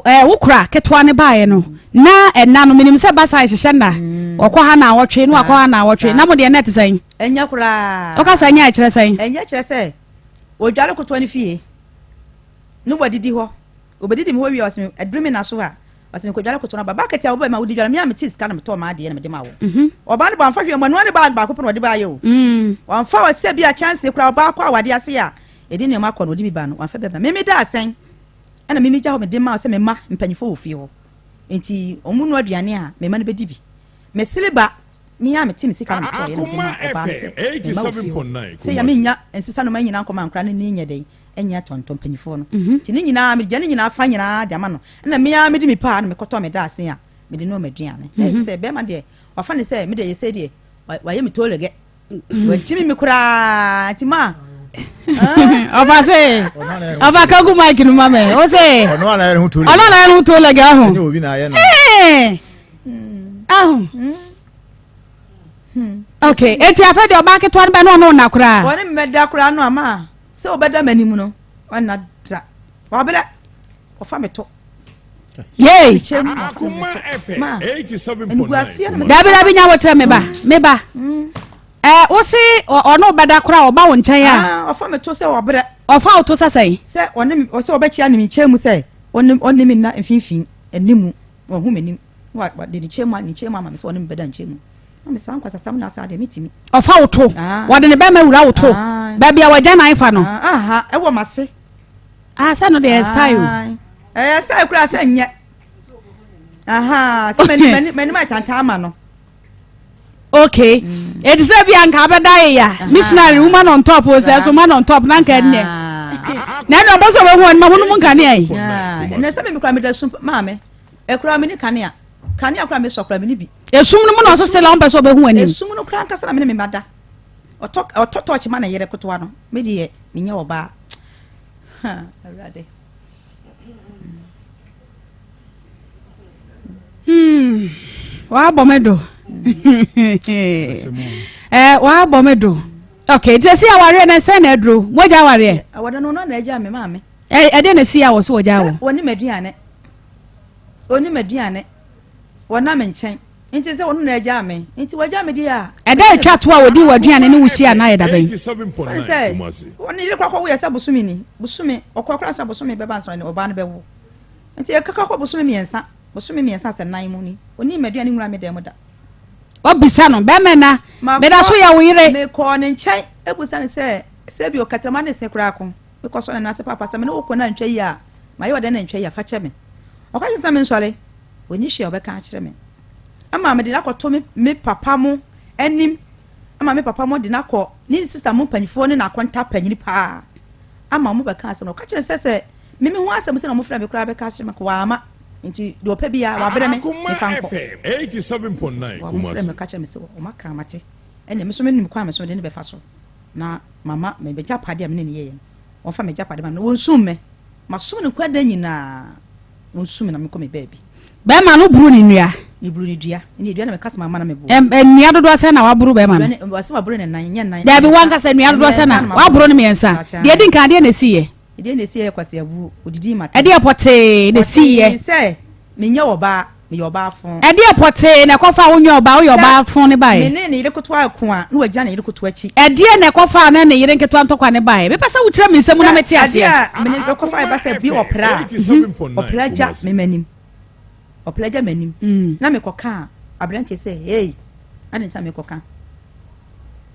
a wo kora ketewa no baeɛ no, na ɛna no, menim sɛ basae hyehyɛ nna. Ɔkɔ ha naawɔtwe, na wakɔ ha naawɔtwe. Na mo deɛ na ɛte sɛn? Ɛnyɛ koraa. Woka sɛ ɛnyɛ a, ɛkyerɛ sɛn? Ɛnyɛ kyerɛ sɛ ɔdware kotoa no fie, ne wadidi hɔ. Ɔbɛdidi me hɔ wie a, ɔse me, ɛduru me nna so a, ɔse mekɔdware kotoa no aba. Bucket a wobɔe ma wode dware, me a metee sika na metɔɔ m'adeɛ na mede maa wo. Ɔbaa no bɔ amfa hwee, ɔnoa ne bag baako pɛ na ɔde baeɛ o. Wamfa ɔte sɛ bi a kyɛnse koraa, ɔbaa kɔ awadeɛ ase a, Yɛde nneɛma kɔ no, ɔde bi ba no, wamfa bi amma me. Me daa sɛn na me megya hɔ mede ma sɛ me mma mpanyinfoɔ wɔ fie hɔ. Nti wɔn noa aduane a, me mma no bɛdi bi. Me siliba, me ara mete me sika na metɔeɛ na mede maa ɔbaa no sɛ me mma wɔ fie hɔ. Sɛ ya mennya nsesa nnoɔma nyinaa nkɔma nkwadaa no ni nyɛ dɛn nyɛ atɔntɔ mpanyinfoɔ no. Nti ne nyinaa megya ne nyinaa fa nyinaa de ama no. Ɛna me ara mede me paa na mekɔtɔ me daase a mede noa m'aduane. Na ɛsɛ sɛ bɛrima deɛ wafa ne sɛ me deɛ yɛ sɛ deɛ wayɛ me tolegɛ. wakyimi me koraa nti ma ɔfa se ɔfa kagu mic no ma mɛ o se ɔno ana yɛ ne ho to ɔno ana yɛ ne ho to lɛgɛ ɔho ɛnyɛ obi na ayɛ no aho okay eti afɛ deɛ ɔbaa ketewa no bɛ no ɔno na koraa wɔne mmɛda koraa no ama sɛ ɔbɛda m'anim no ɔnna da wabrɛ ɔfa me to Yay! Dabi dabi nya wotrɛ me ba me ba. Ɛ wo se ɔno bɛda koraa ɔba wo nkyɛn a. Ah, ɔfa me to sɛ ɔbrɛ. Ɔfa wo to sɛ sɛn? Sɛ ɔne ɔsɛ ɔbɛkyia ne nkyɛn mu sɛ ɔne ɔne me nna mfimfini anim ɔhu m'anim na wɔde ne kyɛn mu ne nkyɛn mu ama me sɛ ɔne me bɛda nkyɛn mu. Na me saa nkwasasɛm na saa deɛ metumi. Ɔfa wo to. Ah. Wɔde ne bɛrima wura wo to. Ah. Baabi a wɔagya nan fa no. Aha, ɛwɔ m'ase. Ah, sɛ no deɛ style o. Ɛyɛ style koraa sɛ nyɛ. Aha, sɛ m'anim m'anim m'anim ayɛ tantan ama no. Okay. Mm. Eti sɛ bi anka abɛda yɛ ya. Missionary woman on top o sɛ so woman on top na nka ɛnɛ. Na ɛnna ɔbɔ sɛ ɔbɛhu ɔno ma ho no mu nkanea yi. Ɛnɛ sɛ mi kura mi da sum maame. Ɛkura mi ni kanea. Kanea kura mi sɔ kura mi ni bi. Esum no mu na ɔsɛ still ɔmpɛ sɛ ɔbɛhu anim. Esum no kura nkasa na mi ne mi ma da. Ɔtɔ ɔtɔ tɔɔkye ma ne yere kotoa no. Me deɛ menyɛ ɔbaa. Ha, Awurade. Hmm, wabɔ me do. Eh, wabɔ me do. Okay, nti esi awareɛ na sɛ na aduro. Mogya awareɛ. Awɔde no no na agya me maame. Eh, ɛdeɛ na esi a wɔ so wɔgya wɔ. Wɔne m'aduane. Oni m'aduane. Wɔna me nkyɛn. Nti sɛ ɔno na agyaa me, nti wagyaa me deɛ a. Ɛda a ɛtwa toɔ a wɔdii w'aduane ne wo hyiaa no ayɛ da bɛn? Fa no sɛ, ɔne yere kɔ akɔwo yɛ sɛ bosome ni, bosome, ɔkɔ koraa sɛ bosome bɛba ansa na ɔbaa no bɛwo. Nti ɛkaka kɔ bosome mmiɛnsa, bosome mmiɛnsa asɛ nnan mu ni, ɔnii m'aduane nwura me dan mu da. Wabisa no, bɛrima na, meda so yɛ wo yere. Mekɔɔ ne nkyɛn bisa no sɛ, sɛ bio kɛtrɛma ne se koraa ko, mekɔsɔ ne nan ase paapa sɛ me ne wo kɔ na antwa yie a, mayɛ wo dɛn na antwa yie a, fa kyɛ me. Ɔka kyerɛ me sɛ mensɔre. Ɔnni hwee a ɔbɛka akyerɛ me. Ama mede no akɔto me me papa mo anim. Ama me papa mo de no akɔ ne sista mo mpanyifoɔ ne n'akonta panyini paa. Ama wɔn bɛka asɛm no. Ɔka kyerɛ sɛ sɛ me me ho asɛm sɛ na wɔfrɛ me koraa bɛka akyerɛ me wɔama. Nti deɛ ɔpɛ biara wabrɛ me mefa nkɔ. Wɔfrɛ me ka kyerɛ me sɛ wɔn aka amate. Ɛnna me nso menim kwan a me nso mede no bɛfa so. Na mama me m'agyapadeɛ a me ne no yɛeɛ no. Wɔmfa m'agyapade ma me na wɔnsum me. Masom no nkwa da nyinaa. Wɔnsu me na menkɔ me baabi. Bɛrima no buru ne nnua. Meburu ne dua. Ɛnna dua na meka sɛ mamma na meboa. Nnua dodoɔ sɛn na waboro bɛrima no? Wɔsɛ waboro ne nan, nyɛ nan. Daabi, wankasa nnua dodoɔ sɛn na waboro no mmiɛnsa. Deɛ ɛdi nkan, adeɛ na ɛsiiɛ. Ɛdeɛ na ɛsiiɛ yɛ kwaseabuo. Ɔdidii m'atɛm. Ɛdeɛ pɔtee na ɛsiiɛ. Pɔtee sɛ menyɛ ɔbaa. Meyɛ ɔbaa fõ. Ɛdeɛ pɔtee na ɛkɔfaa wonyɛ ɔbaa, woyɛ ɔbaa fõ no baeɛ? Sɛ me ne ne yere ketewa reko a, na wagyina ne yere ketewa akyi. Ɛdeɛn na ɛkɔfaa ne ne yere nketewa ntɔkwa no baeɛ? Mepɛ sɛ wokyerɛ me nsɛm mu na mete aseɛ. Sɛ adeɛ a me ne no kɔfaeɛ ba sɛ bi ɔpra a, ɔpra gya me m'anim. Ɔpra gya m'anim. Na mekɔka a, aberanteɛ sɛ, Hey, adɛn nti na mekɔka?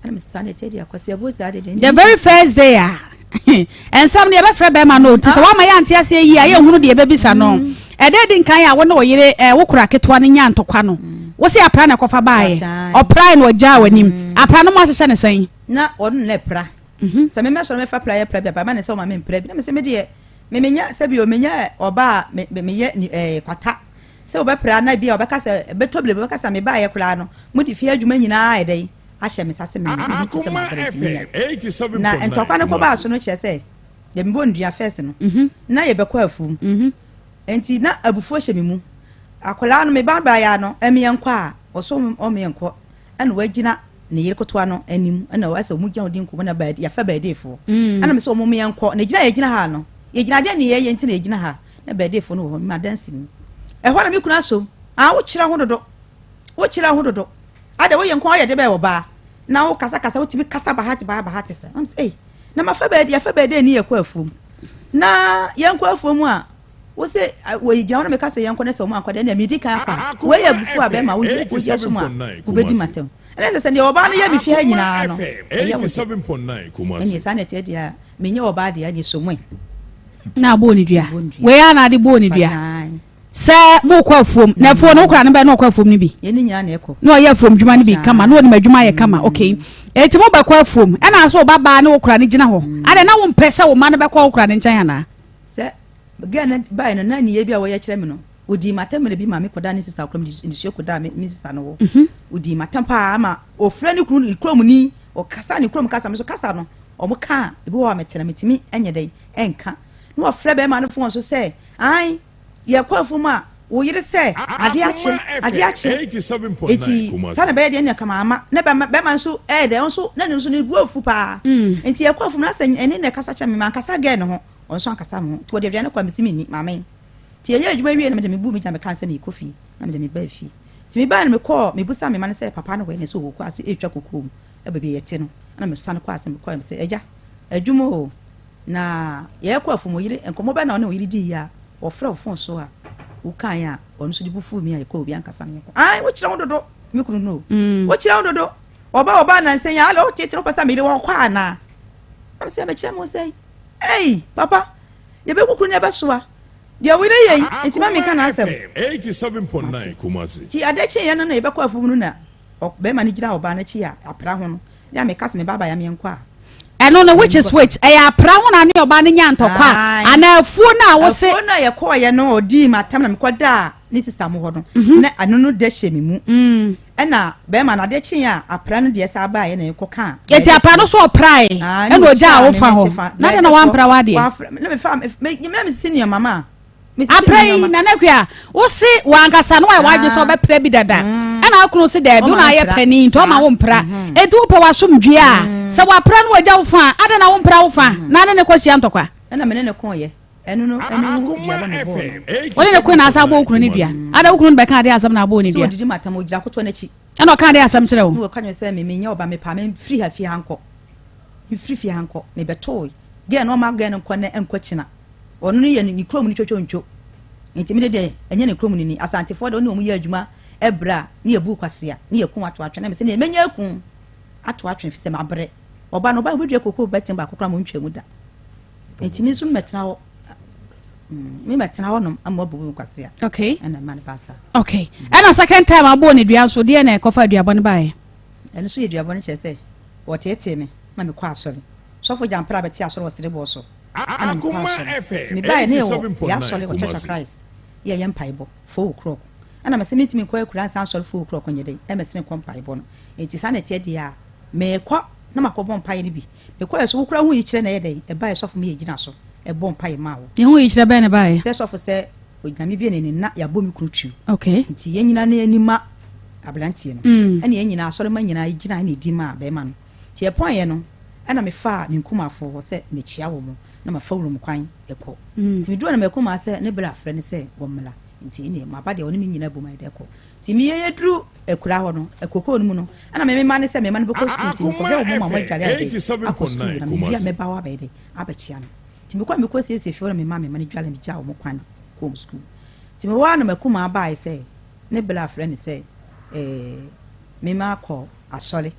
The very first day a nsɛm no yɛbɛfrɛ bɛrima no nti sɛ woama yɛante aseɛ yie a yɛnhunu deɛ yɛbɛbisa no mm. ɛda di nkan a wo ne ɔyere eh, wo kora ketewa no nya ntɔkwa no mm. wo se apra na ɛkɔfa baeɛ ɔprae na ɔgyaa w'anim mm. apra no mu ahyehyɛ ne sɛn na ɔno na ɛpra mhm. sɛ memɛsɔre mɛfa pra yɛ pra bi aba ma ne sɛ ɔma mempra bi na mesɛ medeɛ memenya sɛ bio menya ɔba a meyɛ eh, kwata sɛ wobɛpra na bi a ɔbɛka sɛ bɛtɔ bile bɛka sɛ mebaeɛ koraa no mode fie adwuma nyinaa ɛdɛn. ahyɛ me nsa sɛ mennom, na mehu sɛ mabrɛ nti menyae. Na ntɔkwa no kɔbaa so no kyerɛ sɛ deɛ mebɔ nnua first no, na yɛbɛkɔ afuom. Nti na abufuo hyɛ me mu. Akwadaa no, me ba baeɛ no, ɛmeɛ nkɔ a, ɔso ɔmeɛ nkɔ. Ɛna wagyina ne yere ketewa no anim, ɛna asɛ wɔn gyina hɔ di nkɔmmɔ na baa yɛafa baadeefoɔ. Ɛna me sɛ wɔn meɛ nkɔ, na gyina yɛgyina ha no, yɛgyina adeɛ ne yɛyɛ nti na yɛgyina ha. Na baadeefoɔ no wɔ hɔ, me adansi mu. Ɛhɔ na me kunu asom, ah wokyerɛ ho dodo, wokyerɛ ho dodo. Ada woyɛ nko ara woyɛ de bɛyɛ ɔbaa na wo kasa kasa wotumi kasa bahate baa bahate sa. Nam sɛ ei na mafa baabi afa baabi ani yɛkɔ afuom na yɛnkɔ afuom a wo se wɔyi gyina hɔ na meka sɛ yɛnkɔ na sɛ wɔn ankɔ deɛ ɛnna medi kan akɔ a wei yɛ abufuo a bɛrima woyɛ woyɛ so mu a wobɛdi matam ɛnna sɛ sɛ deɛ ɔbaa no yɛ me fie ha nyinaa no ɛyɛ wo dɛ ɛnneɛ saa na ɛteɛ deɛ a menyɛ ɔbaa deɛ ɛnneɛ so moe na abɔɔ ne dua wei a na ade bɔɔ ne dua Sɛ mokɔ afuom, na afuo no wokora no bɛn na ɔkɔ afuom no bi? Na ɔyɛ afuom dwuma no bi kama, na ɔnim adwuma yɛ kama, okay. Eti mobɛkɔ afuom, ɛna nso wo ba baa ne wo kora no gyina hɔ. Adɛn na wompɛ sɛ wo mma no bɛkɔ wo kora no nkyɛn anaa? Sɛ girl no bae no, na nneyɛe bi a wɔyɛ kyerɛ me no, odii m'atɛm mmerɛ bi ma me kɔdaa ne sister koraa, mede nisuo kɔdaa me sister no hɔ. Odii m'atɛm paa ma ɔfrɛ ne kunu ne kuromni, ɔkasa ne kurom kasa, me nso kasa no wɔn ka a, ebi wɔ hɔ a mete na metumi nyɛ dɛn nka. Na ɔfrɛ bɛrima no fon so sɛ, ae, Yɛkɔ afuom a, wo yere sɛ, Adeɛ akye, adeɛ akye. Enti saa na ɛbɛyɛ deɛ ɛnna kama ama. Na bɛrima bɛrima nso ɛyɛ dɛ, ɔnso na ne nso ne bo afu paa. Enti yɛkɔ afuom na sɛ ɛne na ɛkasa kyerɛ me, mankasa gɛɛ ne ho, ɔno nso ankasa me ho. Nti wɔde aduane kɔ a, mese menni, maame. Nti yɛyɛ adwuma wie na mede me bu me gya mekra sɛ merekɔ fie, na mede me baa fie. Nti mebae no mekɔɔ, mebusa me mma no sɛ papa no wɔ he, na ɛsɛ ɔwɔ kɔ ase ɛretwa kokoo mu ɛwɔ baabi a yɛte no. Ɛna mesane kɔɔ ase mekɔɛ, mese agya, adwuma o. Na yɛrekɔ afum, wo yere, nkɔmmɔ bɛn na wo ne wo yere diiɛ a ɔfrɛ wo fon so a wokaeɛ a ɔno nso de bo fuu me a yɛkɔɔ obi ankasa ne yɛkɔ. Ae, wokyerɛ wo dodo, me kunu no o. Wokyerɛ wo dodo. Ɔba ɔba nansa yi, ala wotete wopɛ sɛ me yere wɔkɔ anaa? Na mesɛ mekyerɛ mo sɛ, ei, papa, yɛbɛku kunu no yɛbɛsoa. Deɛ wo yere yɛ yi, nti ma menka n'asɛm. Mate. Nti adeɛ kyeeɛ no na yɛbɛkɔ afum no na Ɔbarima no gyina ɔbaa no akyi a apra ho no, ne a meka sɛ me ba abaayewa meɛnkɔ a. Ɛno no which is which? Ɛyɛ apra ho na ne ɔbaa no nyaa ntɔkwa anaa afuo no a wose. Afuo no a yɛkɔɔyɛ no ɔdii m'atam na mekɔdaa ne sista mo hɔ no na ɛno no dɛ hyɛ me mu ɛna bɛrima no adeɛ kyeeɛ a apra no deɛ saa baeɛ na yɛkɔ kaa. Eti apra no so ɔprae ɛna ɔgyaa wo fa hɔ na adɛn na wampra w'adeɛ? Na mefa me na mesisi nneɛma ma. Aprɛ yi, Nana Akua, wo se w'ankasa no wayɛ w'adwene sɛ ɔbɛpra bi dada. Mm. Ɛna akunu se daabi, wo na ayɛ panin nti ɔma wo mpra. Mm-hmm. Enti wopɛ w'asomdwie a, mm. sɛ wapra no wagya wo fa a, adɛn na wompra wo fa mm-hmm. na ne ne kɔhyia ntɔkwa? Ɛna me ne ne kɔɔyɛ. Ɛno no, ɛno ho dua bɔ ne bɔɔ no. Wo ne ne koe na asa abɔ wo kunu ne dua. Mm. Ada wo kunu no bɛka adeɛ asɛm na abɔ ne dua. Sɛ ɔdidi matam, ɔgyina kotoɔ n'akyi. Ɛna ɔka adeɛ asɛm kyerɛ wo. Na ɔka kyerɛ sɛ me menyɛ ɔba mepa me mfiri ha fie ha nkɔ. Mfiri fie ha nkɔ. Mebɛtoo. Gɛɛ no ɔma gɛɛ no nkɔ na nkɔ kyina. Ɔno no yɛ ne kurom no twotwontwo. Nti me de deɛ ɛnyɛ ne kurom no ni. Asantefoɔ deɛ ɔne wɔn yɛ adwuma ɛbrɛ a ne yɛbu kwasea ne yɛku ato atwene. Na me sɛ neɛ mɛnya aku ato atwene fi sɛ mabrɛ. Ɔba no ɔba wobɛdua kokoo bɛtem baako koraa ma ɔntwa mu da. Nti me nso mɛtena hɔ. Me mɛtena hɔ nom ama wabu me kwasea. Okay. Ɛna ɛma no ba saa. Okay. Ɛna second time abɔɔ ne dua nso deɛ na ɛkɔfa aduabɔ no baeɛ. Ɛno nso yɛ duabɔ no kyerɛ sɛ wɔteetee me ma mekɔ asɔre. Sɔfo Gyampra bɛte asɔre wɔ Sereboɔ so. Ɛna mekɔɔ asɔre. Nti mebaeɛ na yɛwɔ yɛ asɔre wɔ Church of Christ yɛ yɛ mpaebɔ four o'clock. Ɛna mese mentumi nkɔ akuraa nsa asɔre four o'clock nyɛ dɛn ɛmɛsene nkɔ mpaebɔ no. Nti saa na ɛteɛ deɛ a meekɔ na makɔbɔ mpaeɛ no bi. Mekɔɛ so wo koraa ho yikyerɛ na ɛyɛ dɛn ɛbaeɛ sɔfo me yɛ gyina so ɛbɔ mpaeɛ maa wo. Ne ho yikyerɛ bɛn na ɛbaeɛ? Sɛ sɔfo sɛ Onyame bue n'anim na yɛabɔ me kunu tuo. Okay. Nti yɛn nyinaa ne ani ma aberanteɛ no. Ɛna yɛn nyinaa asɔremma nyinaa gyina ɛna ɛdi maa bɛrima no. Nti yɛpɔneɛ no ɛna mefaa me nkumafoɔ hɔ sɛ mekyia wɔn na mafa wuram kwan kɔ. Nti meduru hɔ na m'akumaa sɛ ne bra frɛ no sɛ wɔmmra. Nti ɛneɛ maba deɛ ɔne me nyinaa bom ayɛ dɛ kɔ. Nti me yɛduru akuraa hɔ no, kokoo no mu no, ɛna me mema no sɛ me mma no bɛkɔ sukuu nti mekɔhwɛ wɔn ma wɔadware ayɛ dɛ akɔ sukuu na mewie a mɛba hɔ abɛyɛ dɛ abɛkyia no. Nti mekɔ a mekɔ siesie fie hɔ na mema me mma no dware megyaa wɔn kwan na wɔkɔɔ wɔn sukuu. Nti mewɔ hɔ a na m'akumaa baeɛ sɛ ne bra frɛ no sɛ ɛɛ mema akɔ asɔre.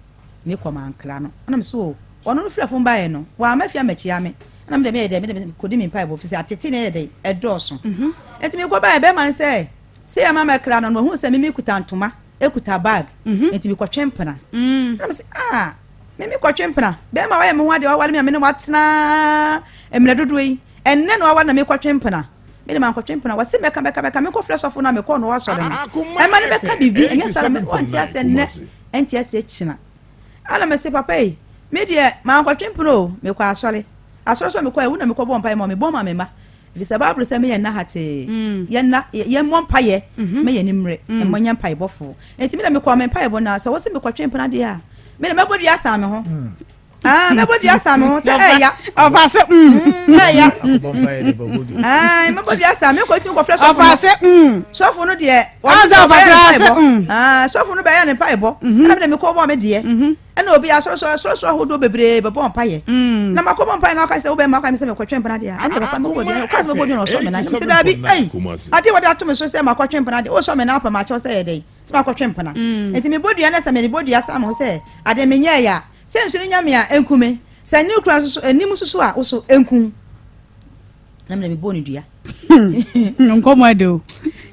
Me kɔ mankra no. Ɛna me so o, ɔno no firi afom baeɛ no, wamma fie ammɛkyea me. Ɛna me deɛ meyɛ dɛ, me deɛ mekɔdi me mpaebɔ, firi sɛ atete no yɛ dɛ, ɛdɔɔso. Enti mekɔ baeɛ, bɛrima no sɛ, sei ama mɛkra no, na wahunu sɛ me mekuta ntoma, kuta bag, enti mekɔtwe mpena. Ɛna me se, ah, me mekɔtwe mpena, bɛrima wayɛ me ho adeɛ, waware me a me ne watena mmerɛ dodoɔ yi, ɛnnɛ na waware na mekɔtwe mpena. Me de mankɔtwe mpena, wɔse mɛka mɛka mɛka, menkɔfrɛ sɔfo no a mekɔɔ no hɔ asɔre no, ɛma no bɛka biribi, ɛnyɛ saa na wɔnte aseɛ nnɛ. Ɛnte aseɛ kyina. Ɛna mese, Papa ei, me deɛ mankɔtwe mpono o, mekɔ asɔre. Asɔre nso a mekɔɛ, wo na mekɔbɔɔ mpaeɛ ma wo, mebɔ ma me mma. Ɛfiri sɛ Bible sɛ me yɛn nna hatee, yɛnna, yɛmmɔ mpaeɛ ma yɛn ani mmere, mmɔ nyɛ mpaebɔfoɔ. Enti me deɛ mekɔɔ me mpaebɔ na sɛ wose mekɔtwe mpena deɛ a, me deɛ mɛbɔ dua asan me ho. Ah, mɛbɔ dua asan me ho sɛ ɛya. Ɔfa se mm. Ɛya. Ɛɛ, mɛbɔ dua asan me kɔ tumi kɔfrɛ sɔfo no. Ɔfa se mm. Sɔfo no deɛ, ɔno deɛ ɔbɛyɛ ne mpaebɔ. Ah, sɔfo no bɛyɛ ne mpaebɔ. Ɛna me deɛ mekɔ bɔ me deɛ. Ɛna obi asɔresɔre asɔresɔre ahodoɔ bebree bɛbɔ mpaeɛ. Na makɔbɔ mpaeɛ na ɔka sɛ wobɛma ɔka me sɛ mekɔtwe mpena deɛ a, ɛnna papa mekɔ deɛ ɔka sɛ mɛbɔ dua na ɔsɔ me nan. Sɛ daabi, ei, adeɛ wɔde ato me so sɛ makɔtwe mpena deɛ, wosɔ me nan apɛ makyɛw sɛ yɛ dɛn sɛ makɔtwe mpena. Nti mebɔ dua no sɛ mede bɔ dua san me ho sɛ adeɛ menyɛeɛ a, sɛ nsu no nya me a ɛnku me, sɛ ne kura nso so ɛnim nso so a wo so ɛnku. Na mena mebɔɔ no dua. Nkɔmɔ ɛde o.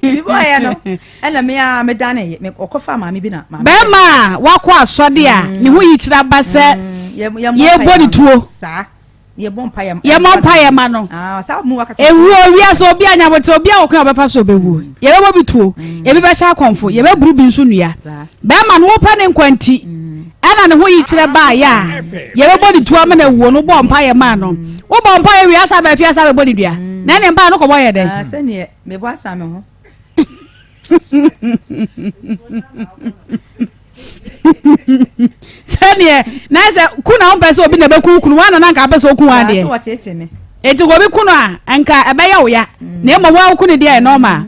Mebɔɔyɛ no ɛna me a medane ɔkɔfa maame bi na maame. Bɛrima a wakɔ asɔde a mm. ne ho yi kyerɛ aba sɛ mm. yɛbɔ ne tuo. Saa yɛbɔ mpaeɛ yɛmɔ mpaeɛ ma no. Ah, saa mu wakata. Ewuo wiase obi anyabote obi a wɔkwan a ɔbɛfa so ɔbɛwuo. Mm. Yɛbɛbɔ bi tuo ebi bɛhyɛ akɔnfo yɛbɛburu bi nso nnua. Bɛrima no wopɛ ne nkwa nti ɛna ne ho yi kyerɛ baayɛ a yɛbɛbɔ ne tuo ama no awuo no wobɔ mpaeɛ maa no. Wobɔ mpaeɛ wie asa bɛfi asa bɛbɔ ne dua. Na ɛne mpaeɛ no kɔbɔ yɛ dɛn? Ah, sɛdeɛ mebɔ asa me ho. Sɛdeɛ na sɛ ku na wompɛ sɛ obi na ɛbɛku kunu woana na nka apɛ sɛ oku adeɛ. Enti obi ku no a nka ɛbɛyɛ wo ya. Na mmom wo a woku ne deɛ ɛyɛ normal.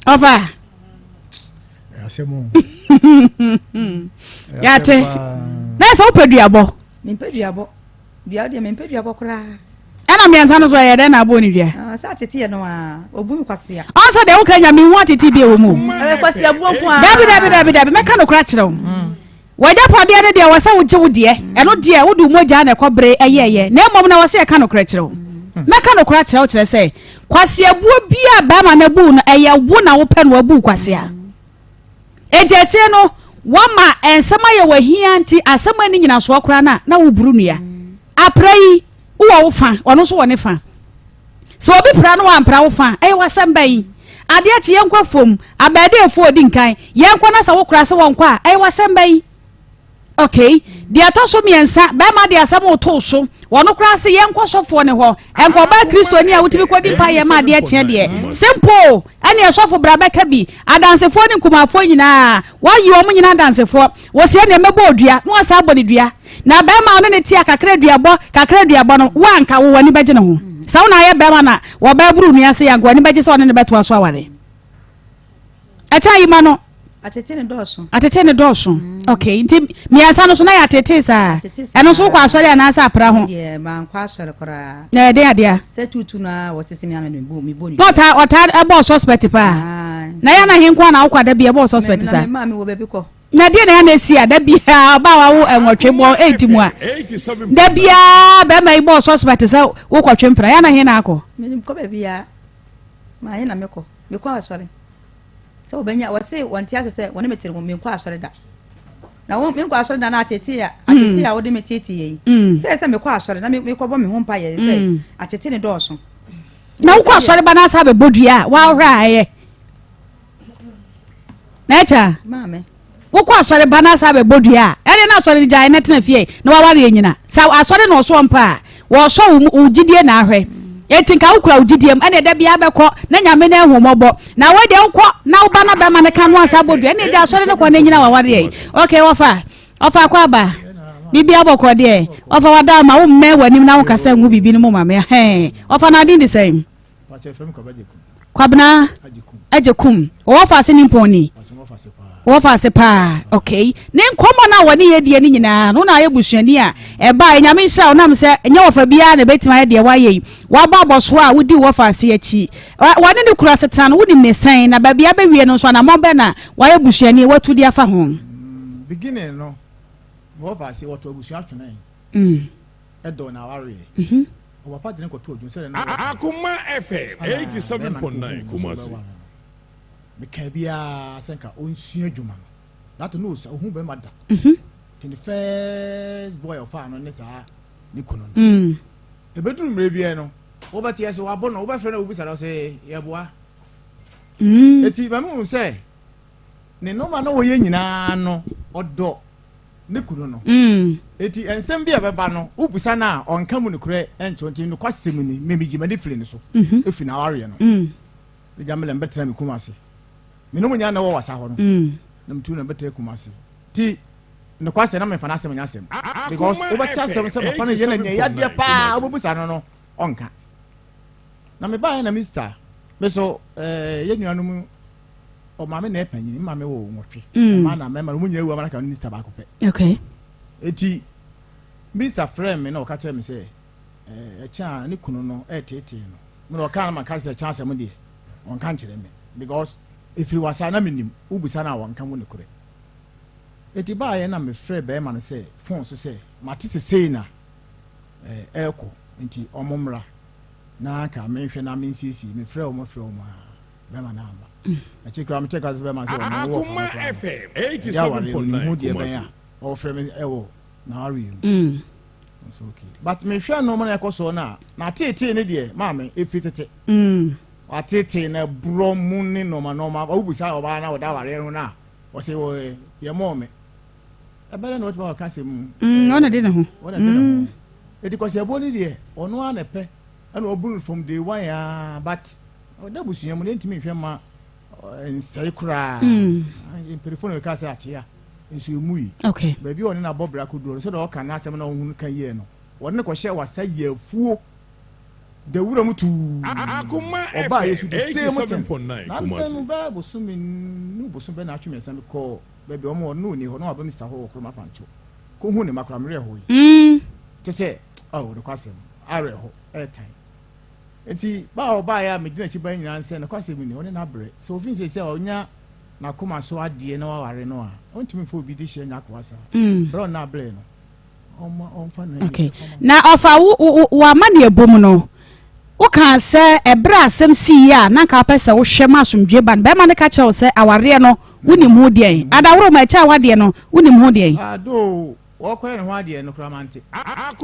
Ɔfa. Yɛate. Na sɛ wopɛ duabɔ. Mempɛ duabɔ. Dua deɛ mempɛ duabɔ koraa. Ɛna mmiɛnsa no so ɛyɛ dɛn na abɔ ne dua? Ah, sɛ atete yɛ no a, obu me kwasea. Ɔn sɛ deɛ woka nya mehu atete bi ɛwɔ mu. Ɛyɛ kwasea buo nko ara. Dabi dabi dabi dabi mɛka nokora kyerɛ wo. Mm. W'agyapadeɛ no deɛ wɔ sɛ wogye wo deɛ, ɛno deɛ wode wo mogya na ɛkɔ bere ɛyɛɛyɛ, na mmom na wɔ sɛ yɛka nokorɛ kyerɛ wo. Mɛka nokorɛ akyerɛ wo kyerɛ sɛ, kwaseabuo bi a barima no abu no, ɛyɛ wo na wopɛ no abu kwasea. Enti akyire no, woama nsɛm ayɛ wo ahia nti asɛm a ɛnni nyinasoɔ koraa no a, na woburu nnua. Apra yi, wowɔ wo fa, ɔno nso wɔ ne fa. Sɛ obi pra na wampra wo fa a, ɛyɛ w'asɛm bɛn? Adeɛ kye yɛnkɔ afuom, abɛɛdeefoɔ ɔdi nkan, yɛnkɔ na sɛ wokora sɛ wɔnkɔ a, ɛyɛ w'asɛm bɛn? Okay, deɛ ɛtɔ so mmiɛnsa, bɛrima de asɛm reto wo so, wɔn koraa se yɛnkɔ sɔfoɔ no hɔ, ɛnka ɔbaa Kristoni a wotumi kɔdi mpaeɛ ma adeɛ kyeɛ deɛ, simple, ɛneɛ sɔfo bra bɛka bi, adansefoɔ ne nkumafoɔ nyinaa, wɔayi wɔn nyinaa adansefoɔ, wɔsi ɛneɛ mɛbɔ odua, na wɔasan abɔ ne dua. Na bɛrima a ɔne ne te a kakra aduabɔ, kakra aduabɔ no, wo a anka wo w'ani bɛgye ne ho. Sɛ wo na ayɛ bɛrima na wɔbaa buru nua sei a, anka w'ani bɛgye sɛ ɔne no bɛtoa so aware. Ɛkyɛ ayi ma no. Atete ne dɔɔso. Atete ne dɔɔso. Mm. Okay, nti mmiɛnsa no so na yɛ atete saa. Ɛno nso wokɔ asɔre anaasɛ apra ho? Deɛ mankɔ asɔre koraa. Na ɛyɛ den adeɛ a? Sɛ tuutu no a wɔsese me ano de mebɔ mebɔ ne. Na ɔtaa ɔtaa ɛbɔɔ suspect paa. Na yɛ na he nko a na wokɔ ada bi ɛbɔɔ suspect saa. Na me maame wɔ baabi kɔ. Na deɛ na ɛyɛ na esi a da biara ɔbaa wawo nwɔtwe bɔ edi mu a da biara bɛrima yi bɔɔ suspect sɛ wokɔtwe mpena yɛ na he na akɔ. Mekɔ baabi a maa he na mekɔ mekɔ asɔre sɛ wɔbɛnya wɔse wɔnte ase sɛ wɔne me tere wɔn menkɔ asɔre da na wɔn menkɔ asɔre da na atete a atete a wɔde me tete yɛ yi mm. sɛ sɛ mekɔ asɔre na mekɔbɔ me ho mpa yɛ sɛ mm. atete ne dɔɔso. Na wokɔ asɔre ba na asa abɛbɔ dua a wɔahwɛ a ɛyɛ. Na ɛkyɛ a, wokɔ asɔre ba na asa abɛbɔ dua a, ɛne na asɔre no gyae na tena fie na waware anyina. Sɛ asɔre na ɔsɔ mpa a, wɔsɔ wo wo gyidie na ahwɛ. Enti nka wokura wo gyidie mu, ɛne ɛda biara bɛkɔ na nyame no ahu mmɔbɔ. Na wei deɛ wokɔ na woba na bɛrima no ka no asa abɔ dua, ɛne gya asɔre no kɔ na nyina waware yɛ. Okay, wɔfa, ɔfa akɔ aba. Biribi abɔkɔ deɛ, ɔfa wada ama wo mmɛn w'anim na wokasa ngu biribi no mu ma me. Ɛhɛn, ɔfa na adin de sɛn? Kwabena Agyekum. Ɔwɔ faase ne mpɔn ni. Ɔwɔ faase paa. Okay. Ne nkɔmmɔ no a wɔne yɛ die no nyinaa no na ayɛ busuani a ɛbaa Nyame nhyira wo nam sɛ nyɛ wɔfa biara na ɛbɛtumi ayɛ deɛ woayɛ yi. Wabɔ abɔsoɔ a wodi wɔ faase akyi. Wɔne ne kura asetena no wonim ne sɛn na baabi abɛwie no nso anammɔn bɛn na wayɛ busuani watu de afa ho. Mm, beginning no, wɔ faase wɔto abusua twene. Mm. Ɛdɔ na awareɛ. Ɔpapa de no kɔtoo dwom sɛdeɛ na ɔwɔ Akoma FM 87.9 Kumasi. Mekaa biara sɛ nka ɔnsua adwuma no. That no ɔsua, ɔhu bɛrima da. Nti ne first boy ɔfaa no ne saa ne kunu no. Ɛbɛduru mmerɛ biara no, wobɛteɛ sɛ wabɔ no, wobɛfrɛ no wobisa no sɛ yɛboa. Eti ma mehu sɛ ne nneɛma na ɔyɛ nyinaa no ɔdɔ. ne kunu no. Enti nsɛm bi a ɛbɛba no, wobisa no a, ɔnka mu nokorɛ nkyerɛ. Nti nokwasɛm ni, me megye m'ani firi ne so, ɛfiri n'awareɛ no. Megya me lɛ mebɛtena me Kumasi. Me ne mo nyinaa na ɛwɔ wasa hɔ no, na metu na mebɛtena Kumasi. Nti nokwasɛm na memfa n'asɛm nyɛ asɛm. Because wobɛte asɛm sɛ papa no yɛ na nea yadeɛ paa wobɛbusa no no, ɔnka. Na mebaeɛ na Mister, me so eh, yɛ nuanom ɔmaame na ɛpanyin, maame wɔ nwɔtwe, mmaa na mmarima, wɔn nyinaa awu ama no aka Mister baako pɛ. Okay. Eti Mister frɛ me na ɔka kyerɛ me sɛ ɛkyɛ a ne kunu no ɛreteetee no. Me na ɔka na maka sɛ ɛkyɛ asɛm deɛ ɔnka nkyerɛ me because ɛfiri wasa na menim wobusa no a wɔnka mu nokorɛ. Eti baayɛ na mefrɛ bɛrima no sɛ phone so sɛ mate sɛ sei na ɛrekɔ nti ɔmo mmra na nka menhwɛ na mensiesie. Mefrɛ wɔn frɛ wɔn a bɛrima no amma. Akyiri koraa mete ka sɛ bɛrima sɛ ɔno wɔ fa no koraa no ɛde awareɛ no ne ho deɛ bɛn a ɔfrɛ me ɛwɔ n'awareɛ mu. Nso okay but mehwɛ nneɛma na ɛkɔ soɔ no a n'ateetee ne deɛ maame ɛfiri tete. Wateetee na ɛborɔ mu ne nneɛma nneɛma wobusa ɔbaa na ɔda awareɛ no ho no a ɔsɛ wɔ yɛmɔɔ me. Ɛbɛyɛ na watumi aka asɛm mu. Mm, ɔna de ne ho. Ɔna de ne ho. Mm. Eti kwasi ɛboɔ ne deɛ ɔno ara na ɛpɛ ɛna ɔbu no from day one aa but ɔda abusua mu na ntumi nhwɛ ma nsɛe koraa. Mm. Mpanyinfoɔ na ɛka sɛ akyea nso emu yi. Okay. Baabi a ɔne n'abɔ bra kodoɔ no sɛdeɛ ɔka n'asɛm na ɔhunu ka yie no wɔde no kɔhyɛ wasa yɛ afuo da wura mu tuu. Ɔbaa yɛ so the same thing. Na nsɛm bɛɛ bosome nu bosome bɛɛ na atwe mmiɛnsa mi kɔɔ. Baabi a wɔn wɔ no na ɔnni hɔ, na waba Mista hɔ wɔ kurom afanto. Kɔhu ne mma koraa, me werɛ hoe. Te sɛ, oh, nokwasɛm, awerɛho, ɛyɛ tan. Enti, ba a ɔbaeɛ a medi n'akyi baeɛ nyinaa ne sɛ, nokwasɛm ni, ɔne no abrɛ. Sɛ ɔfiri seesei a ɔnya n'akoma so adeɛ na waware no a, ɔntumi mfa obi dehyeɛ nyɛ akoa saa. Berɛ a ɔne abrɛ no, ɔmma ɔmfa no Okay. Na ɔfa wo wo wo amanneɛbɔ mu no, wokaa sɛ ɛberɛ a asɛm siiɛ a na anka wopɛ sɛ wohwɛ ma asomdwoeɛ ba no, bɛrima no ka kyerɛɛ wo sɛ awareɛ no wonim ho deɛn? Adahoro ma ɛkyɛ awadeɛ no wonim ho deɛn? Ah, though wɔkɔyɛ ne ho adeɛ no koraa mante.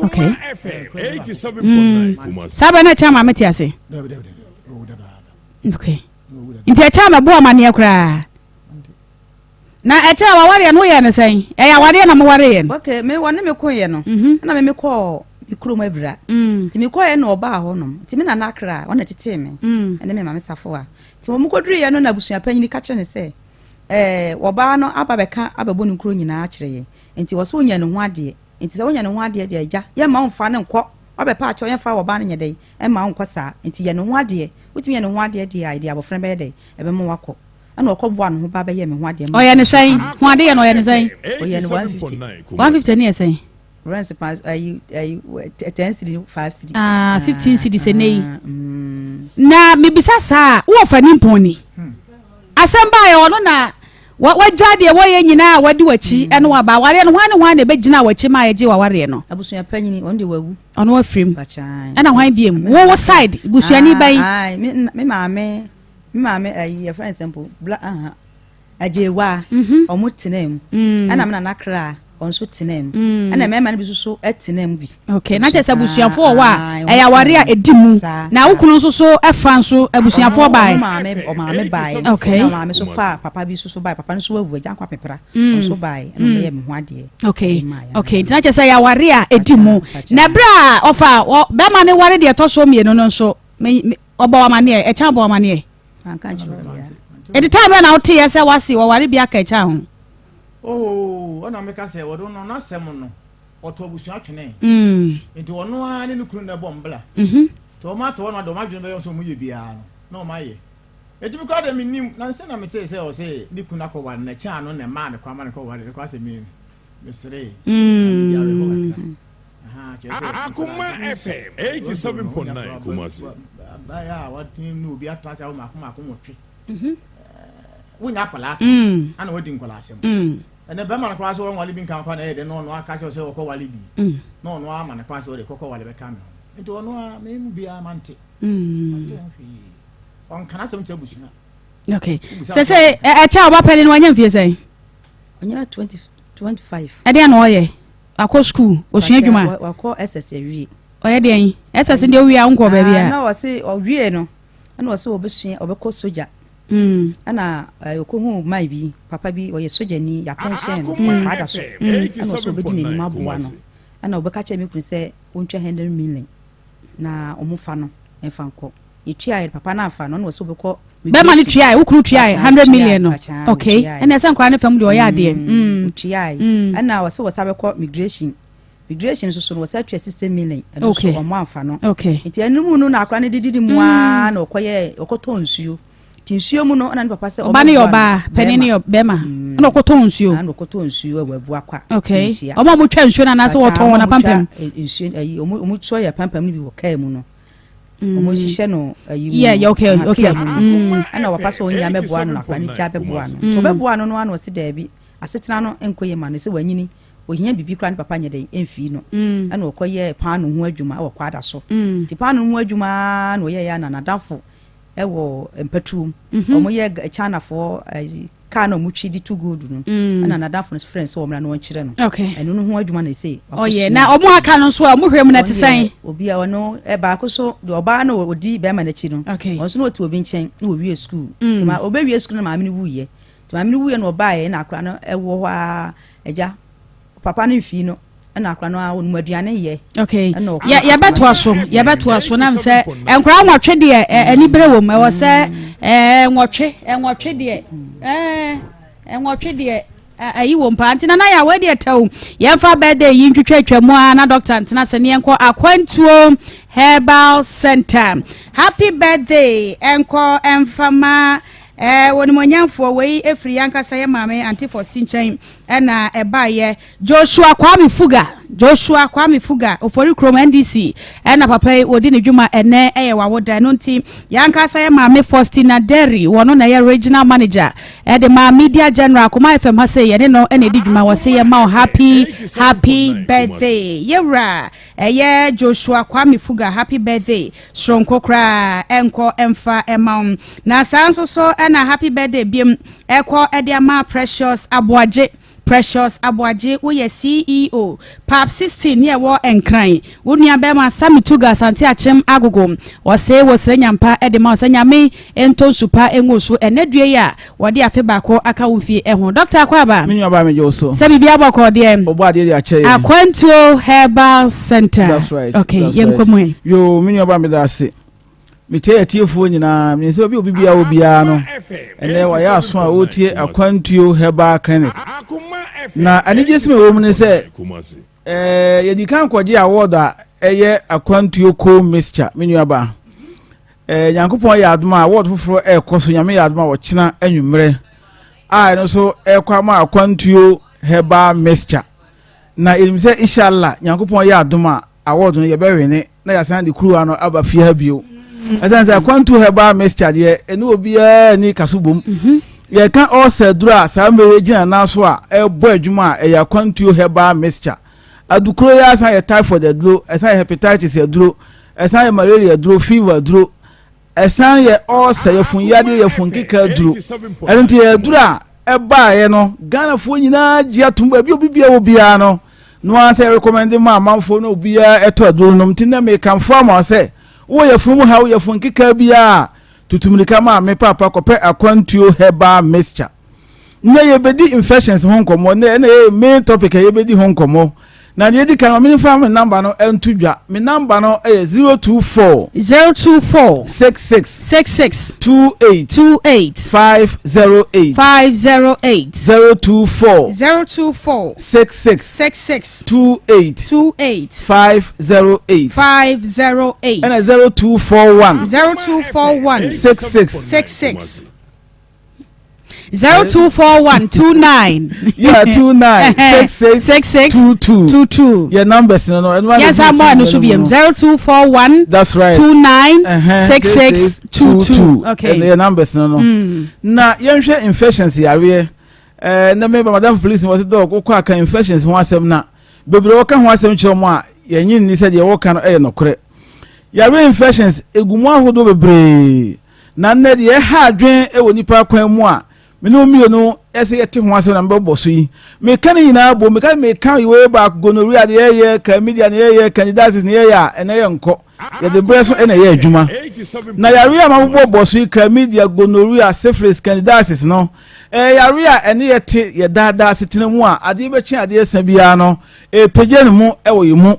Okay. Akoma FM 87.9 Kumasi. Saa berɛ no ɛkyɛ ama mete ase. Dabi dabi dabi, owu dadaada. Okay. Owu dadaada. Nti ɛkyɛ ama ɛbo amanneɛ koraa. Na ɛkyɛ wawareɛ no woyɛɛ no sɛn? Ɛyɛ awareɛ na mowareeɛ no? Okay, me wɔne me koeɛ no, Mhm. ɛna me mekɔɔ me kurom Abira. Mm. Nti mekɔeɛ na ɔbaa hɔ nom. Nti me nana Akra, ɔna tetee me, Mm. ɛne me maame Safoa. Nti wɔn kɔduruiɛ no na abusua panyini ka kyerɛ no sɛ, ɛɛ, ɔbaa no aba bɛka abɛbɔ ne nkuro nyinaa akyerɛ yɛn. Nti wɔ sɛ wonya ne ho adeɛ. Nti sɛ wonya ne ho adeɛ deɛ agya, yɛmma wo mfa no nkɔ. Wabɛpa akyɛw, yɛmfa ɔbaa no nyɛ dɛn mma wo nkɔ saa. Nti yɛ ne ho adeɛ. Wotumi yɛ ne ho adeɛ deɛ a, yɛde abɔfra no bɛyɛ dɛn? Ɛbɛma wakɔ. Ɛna ɔkɔ boa ne ho ba bɛyɛ me ho adeɛ maa Ɔyɛ ne sɛn? Ho ade yɛ no ɔyɛ ne sɛn? Ɔyɛ no 150. 150 ne yɛ sɛn? Rent pa ayi ayi 10 cedi 5 cedi. Ah, 15 cedi sɛ nɛ yi. Mm. Na mebisa saa a, wowɔ fa ni mpɔn ni? Asɛm baeɛ ɔno na wagya deɛ wɔyɛ nyinaa a wadi w'akyi ɛne waba awareɛ no hwan ne hwan na ɛbɛgyina w'akyi ma yɛgye w'awareɛ no? Abusua panyini ɔno deɛ wawu. Ɔno wafirim. Bakyan. Ɛna hwan biem? Wo wo side busuani bɛn? Ah, me me maame Me maame ayi yɛfrɛ no sɛ mpo bla aha agyewa mhm. ɔmo tena mu mm. ɛna me nana kra ɔno nso tena mu mm. ɛna mmarima no bi nso so tena mu bi. ok na kyerɛ sɛ abusuafoɔ wɔ a ɛyɛ aware a ɛdi mu na wo kunu nso so ɛfa nso abusuafoɔ bae. Ɔmo maame ɔmaame bae ok ɛna ɔmaame nso fa papa bi nso so bae papa no nso awu agya nkwa pepra mm. ɔno nso bae ɛna ɔmo yɛ me ho adeɛ. ok ok nti na kyerɛ sɛ ɛyɛ aware a ɛdi mu na ɛberɛ a ɔfa bɛrima ne ware deɛ ɛtɔ so mmienu no nso Ɔbɔ wo amaneɛ? Ɛkyɛn abɔ wo amaneɛ? Manka nkyerɛ obiara. Ɛdi time bɛn na woteeɛ sɛ wase wɔware bi aka ɛkyɛn ho? Oh, ɔna meka sɛ wɔde no n'asɛm no ɔtɔ abusua twene. Mm. Nti ɔno ara ne ne kunu na ɛbɔ mbla. Mhm. Nti wɔn atɔ hɔ no ade wɔn adwene bɛyɛ sɛ wɔn yɛ biara no na wɔn ayɛ. Eti mi koraa deɛ mi nim na nsɛ na mi tee sɛ ɔsɛ ne kunu akɔware na ɛkyɛn ano na ɛmaa ne kwan ma ne kɔware ne kɔ asɛ mi mesree. Na medi awerɛhoɔ kakra. Mm. Aha, kyerɛ sɛ Akoma nkwadaa FM 87.9 Kumasi. Abaayewa a watumi ne obi atena ase awo mako mako nwɔtwe. Mhm. Wonya akwadaa asɛm. Mm. Ana wadi nkwadaa asɛm. Mm. Ɛnɛ bɛrima no koraa sɛ wɔnwale bi nka koraa na ɛyɛ dɛ na ɔno aka kyerɛ sɛ ɔkɔ wale bi. Mm. Na ɔno ama ne kwan sɛ ɔde kɔkɔ wale bɛka me ho. Nti ɔno a me mu biara mante. Mm. Mante ho hwee. Ɔnka n'asɛm nkyerɛ abusua. Okay. Sɛ sɛ ɛkyɛ a ɔba pɛni no wanya mfie sɛn? Ɔnya 20 25. Ɛdeɛn na ɔyɛ? Wakɔ sukuu? Ɔsua adwuma? Wakɔ SS awie. Ɔyɛ deɛn? SS deɛ owie a wonkɔ baabi a. Na ɔse ɔwie no ɛna ɔse ɔbɛsua ɔbɛkɔ sogya. Ɛna ɔkɔhuu man bi, papa bi, ɔyɛ sogyani, yɛapɛnhyɛn no, ɔkwaa da so. Ɛna ɔsɛ ɔbɛdi n'anim aboa no. Ɛna ɔbɛka kyerɛɛ me kunu sɛ ɔntwa 100 million na wɔmfa no mfa nkɔ. Yɛtuaeɛ no, papa no amfa no, ɛna ɔsɛ ɔbɛkɔ Bɛrima no tuae, wo kunu tuae 100 million no. Okay, ɛna ɛsɛ nkwadaa no fam deɛ ɔyɛ adeɛ. Ɔtuae. Ɛna ɔsɛ wɔsa bɛkɔ migration. Migration nso so no wɔsan tua 60 million ɛno nso wɔn amfa no. Nti ɛno mu no na akora no didi mu ara na ɔkɔyɛ ɔkɔtɔ nsuo. Nti nsuo mu no ɛna ne papa sɛ ɔba no yɛ ɔbaa panin no yɛ bɛrima mm. ɛna ɔkɔtɔ nsuo. Ɛna ɔkɔtɔ nsuo ɛwɔ Abuakwa. Okay wɔn a wɔtwa nsuo no anaasɛ wɔtɔn wɔn apampam. Nsuo ɛyi wɔn wɔn tɔ yɛ apampam no bi wɔ kaa mu no. Mm. Wɔn hyehyɛ no ɛyi mu. Yeah, okay, okay. Mu no. Mm. Ɛna wɔpa sɛ ɔnyia mɛboa no na akora no gya bɛboa no. Ɔbɛboa no no ano ɔsi dɛɛbi asetena no nkɔ yie ma no sɛ wanyini. Ohia biribi koraa ne papa nyɛ dɛn mfii no ɛna ɔkɔ yɛɛ paano ho adwuma wɔ kwada so nti paano ho adwuma ara na ɔyɛɛ na n'adamfo ɛwɔ mpatuom mhm. wɔn yɛ Chinafoɔ kaa na wɔn twi de tu gold no mm. ɛna n'adamfo no frɛ sɛ wɔn na wɔn kyerɛ no ɛno no ho adwuma na ɛsɛ ɔyɛ na wɔn aka no nso a wɔn hwɛ mu na ɛte sɛn obi a ɔno baako so deɛ ɔbaa no ɔdi bɛrima n'akyi no ɔno nso na ɔte obi nkyɛn na ɔwie sukuu mm. nti ɔbɛwie sukuu na maame no wuyɛ nti maame no wuyɛ na ɔbaeɛ na akora no ɛwɔ hɔ ara Agya, papa no mfii no ɛna akora no ara ɔnum aduane yɛ. Okay. Yɛ yɛbɛtoa so yɛbɛtoa so nam sɛ nkora nwɔtwe deɛ ani bere wɔ mu ɛwɔ sɛ ɛɛ nwɔtwe nwɔtwe deɛ ɛɛ nwɔtwe deɛ ayi wɔ paa nti nana yɛ awɔ deɛ tɛw yɛmfa birthday yi ntwitwa atwa mu a na doctor ntena sɛ ne yɛnkɔ akwantuo herbal center happy birthday ɛnkɔ ɛmfama Ɛɛ, Onimuonyamfoɔ, wei firi yɛn ankasa yɛn maame Auntie Fausty nkyɛn na ɛbaeɛ. Joshua Kwame Fuga, Joshua Kwame Fuga, Ofori Kurom NDC ɛna papa yi wɔdi ne dwuma ɛnɛ ɛyɛ wawoda. Ɛno nti yɛn ankasa yɛn maame Faustina Derry, wɔno na ɛyɛ Regional Manager ɛde ma Media General Akoma FM ha sei, yɛne no ɛna ɛdi dwuma. Wɔse yɛma wo happy happy birthday. Yɛwura ɛyɛ Joshua Kwame Fuga, happy birthday. Soronko koraa ɛnkɔ ɛmfa ɛma wo. Na saa nso so ɛna happy birthday biom ɛkɔ ɛde ama Precious Aboagye. Precious Aboagye woyɛ CEO Pap 16 ne ɛwɔ Nkran. Wo nua bɛrima Sammy Tuga Asante Akyem Agogo ɔse wɔsrɛ nyampa ɛde ma wo sɛ Nyame ntɔ nsu pa ngu so ɛnɛ dua yi a wɔde afe baako aka wo mfie ɛho. Doctor Akwaaba. Me nua baa megye wo so. Sɛ biribi abɔkɔ deɛ. Ɔbɔ adeɛ de akyɛ yɛn. Akwantuo Herbal Center. That's right. Okay, That's yɛn right. kɔ mu ɛ. Yoo, me nua baa meda ase. Metie atiefoɔ nyinaa, menim sɛ obi obi biara wɔ biara no, ɛnɛ wayɛ aso a ɔretie Akwantuo Herbal Clinic. Na anigye sɛm ɛwɔ mu ne sɛ, ɛɛ yɛdi kan kɔgye award a ɛyɛ Akwantuo Co Mixture, me nua baa. Eh, Nyankopɔn yɛ adom a award foforɔ ɛrekɔ so, Nyame yɛ adom a ɔkyena anwummerɛ a ɛno nso ɛrekɔ ama akwantuo herbal mixture. Na yɛnim sɛ inshallah Nyankopɔn yɛ adom a award no yɛbɛwene na yɛasan de kuruwa no aba fie ha bio. Ɛsiane sɛ akwantuo herbal mixture deɛ ɛne obiara ni kaso bom. Mhm. Yɛka ɔsɛ duro a saa mmerɛ yɛgyina nan so a ɛrebɔ adwuma a ɛyɛ akwantuo herbal mixture. Adukuro yi ara san yɛ typhoid aduro, ɛsan yɛ hepatitis aduro, ɛsan yɛ malaria aduro, fever aduro, ɛsan yɛ ulcer, yafun yadeɛ, yafun nkeka aduro. Ɛno nti yɛ aduro a ɛbaeɛ no Ghanafoɔ nyinaa gye atom baabi obi biara wɔ biara no no ara sɛ recommend ma amanfoɔ na obiara ɛtɔ aduro no nom nti na mekamfo ama sɛ wowɔ yafunu mu haw yafun nkeka biara tutu mmirika ma me paapa kɔpɛ akwantuo herbal mixture. Nnɛ yɛbɛdi infections ho nkɔmmɔ. Nnɛ ɛna ɛyɛ main topic a yɛbɛdi ho nkɔmmɔ. Na deɛ ɛdi kan ma memfa me number no nto dwa. Me number no yɛ 024. 024. 66. 66. 28. 28. 508. 508. 024. 024. 66. 66. 28. 28. 508. 508. Ɛna 0241. 0241. 66. 66. 0241 29. Yeah, 29 66 66 22. 22. Your numbers no no. Yes, I'm more no so be 0241 That's right. 29 66 22. Okay. And your numbers no no. Mm. Na yɛnhwɛ infections yareɛ. Eh, na me ba madam police wɔ sɛ dɔg wokɔ aka infections ho asɛm na bebree wɔka ho asɛm kyerɛ mu a yɛnye nni sɛ deɛ wɔka no ɛyɛ nokorɛ. Yareɛ infections egu mu ahodoɔ bebree. Na nnɛ deɛ ɛha adwene wɔ nipa akwan mu a, Me ne wo mmienu ɛsɛ yɛte ho asɛm na mebɛbɔ so yi. Meka ne nyinaa bom, meka meka wei baako gonorrhea ne yɛyɛ, chlamydia ne yɛyɛ, candidiasis ne yɛyɛ a, ɛnɛ yɛnkɔ. Yɛde berɛ so na ɛyɛ adwuma. Na yareɛ a mabobɔ bɔ so yi, chlamydia, gonorrhea, syphilis, candidiasis no, ɛyɛ yareɛ a ɛne yɛte yɛ daadaa asetena mu a adeɛ bɛkye adeɛ sa biara no, ɛrepagya ne mu wɔ yɛn mu.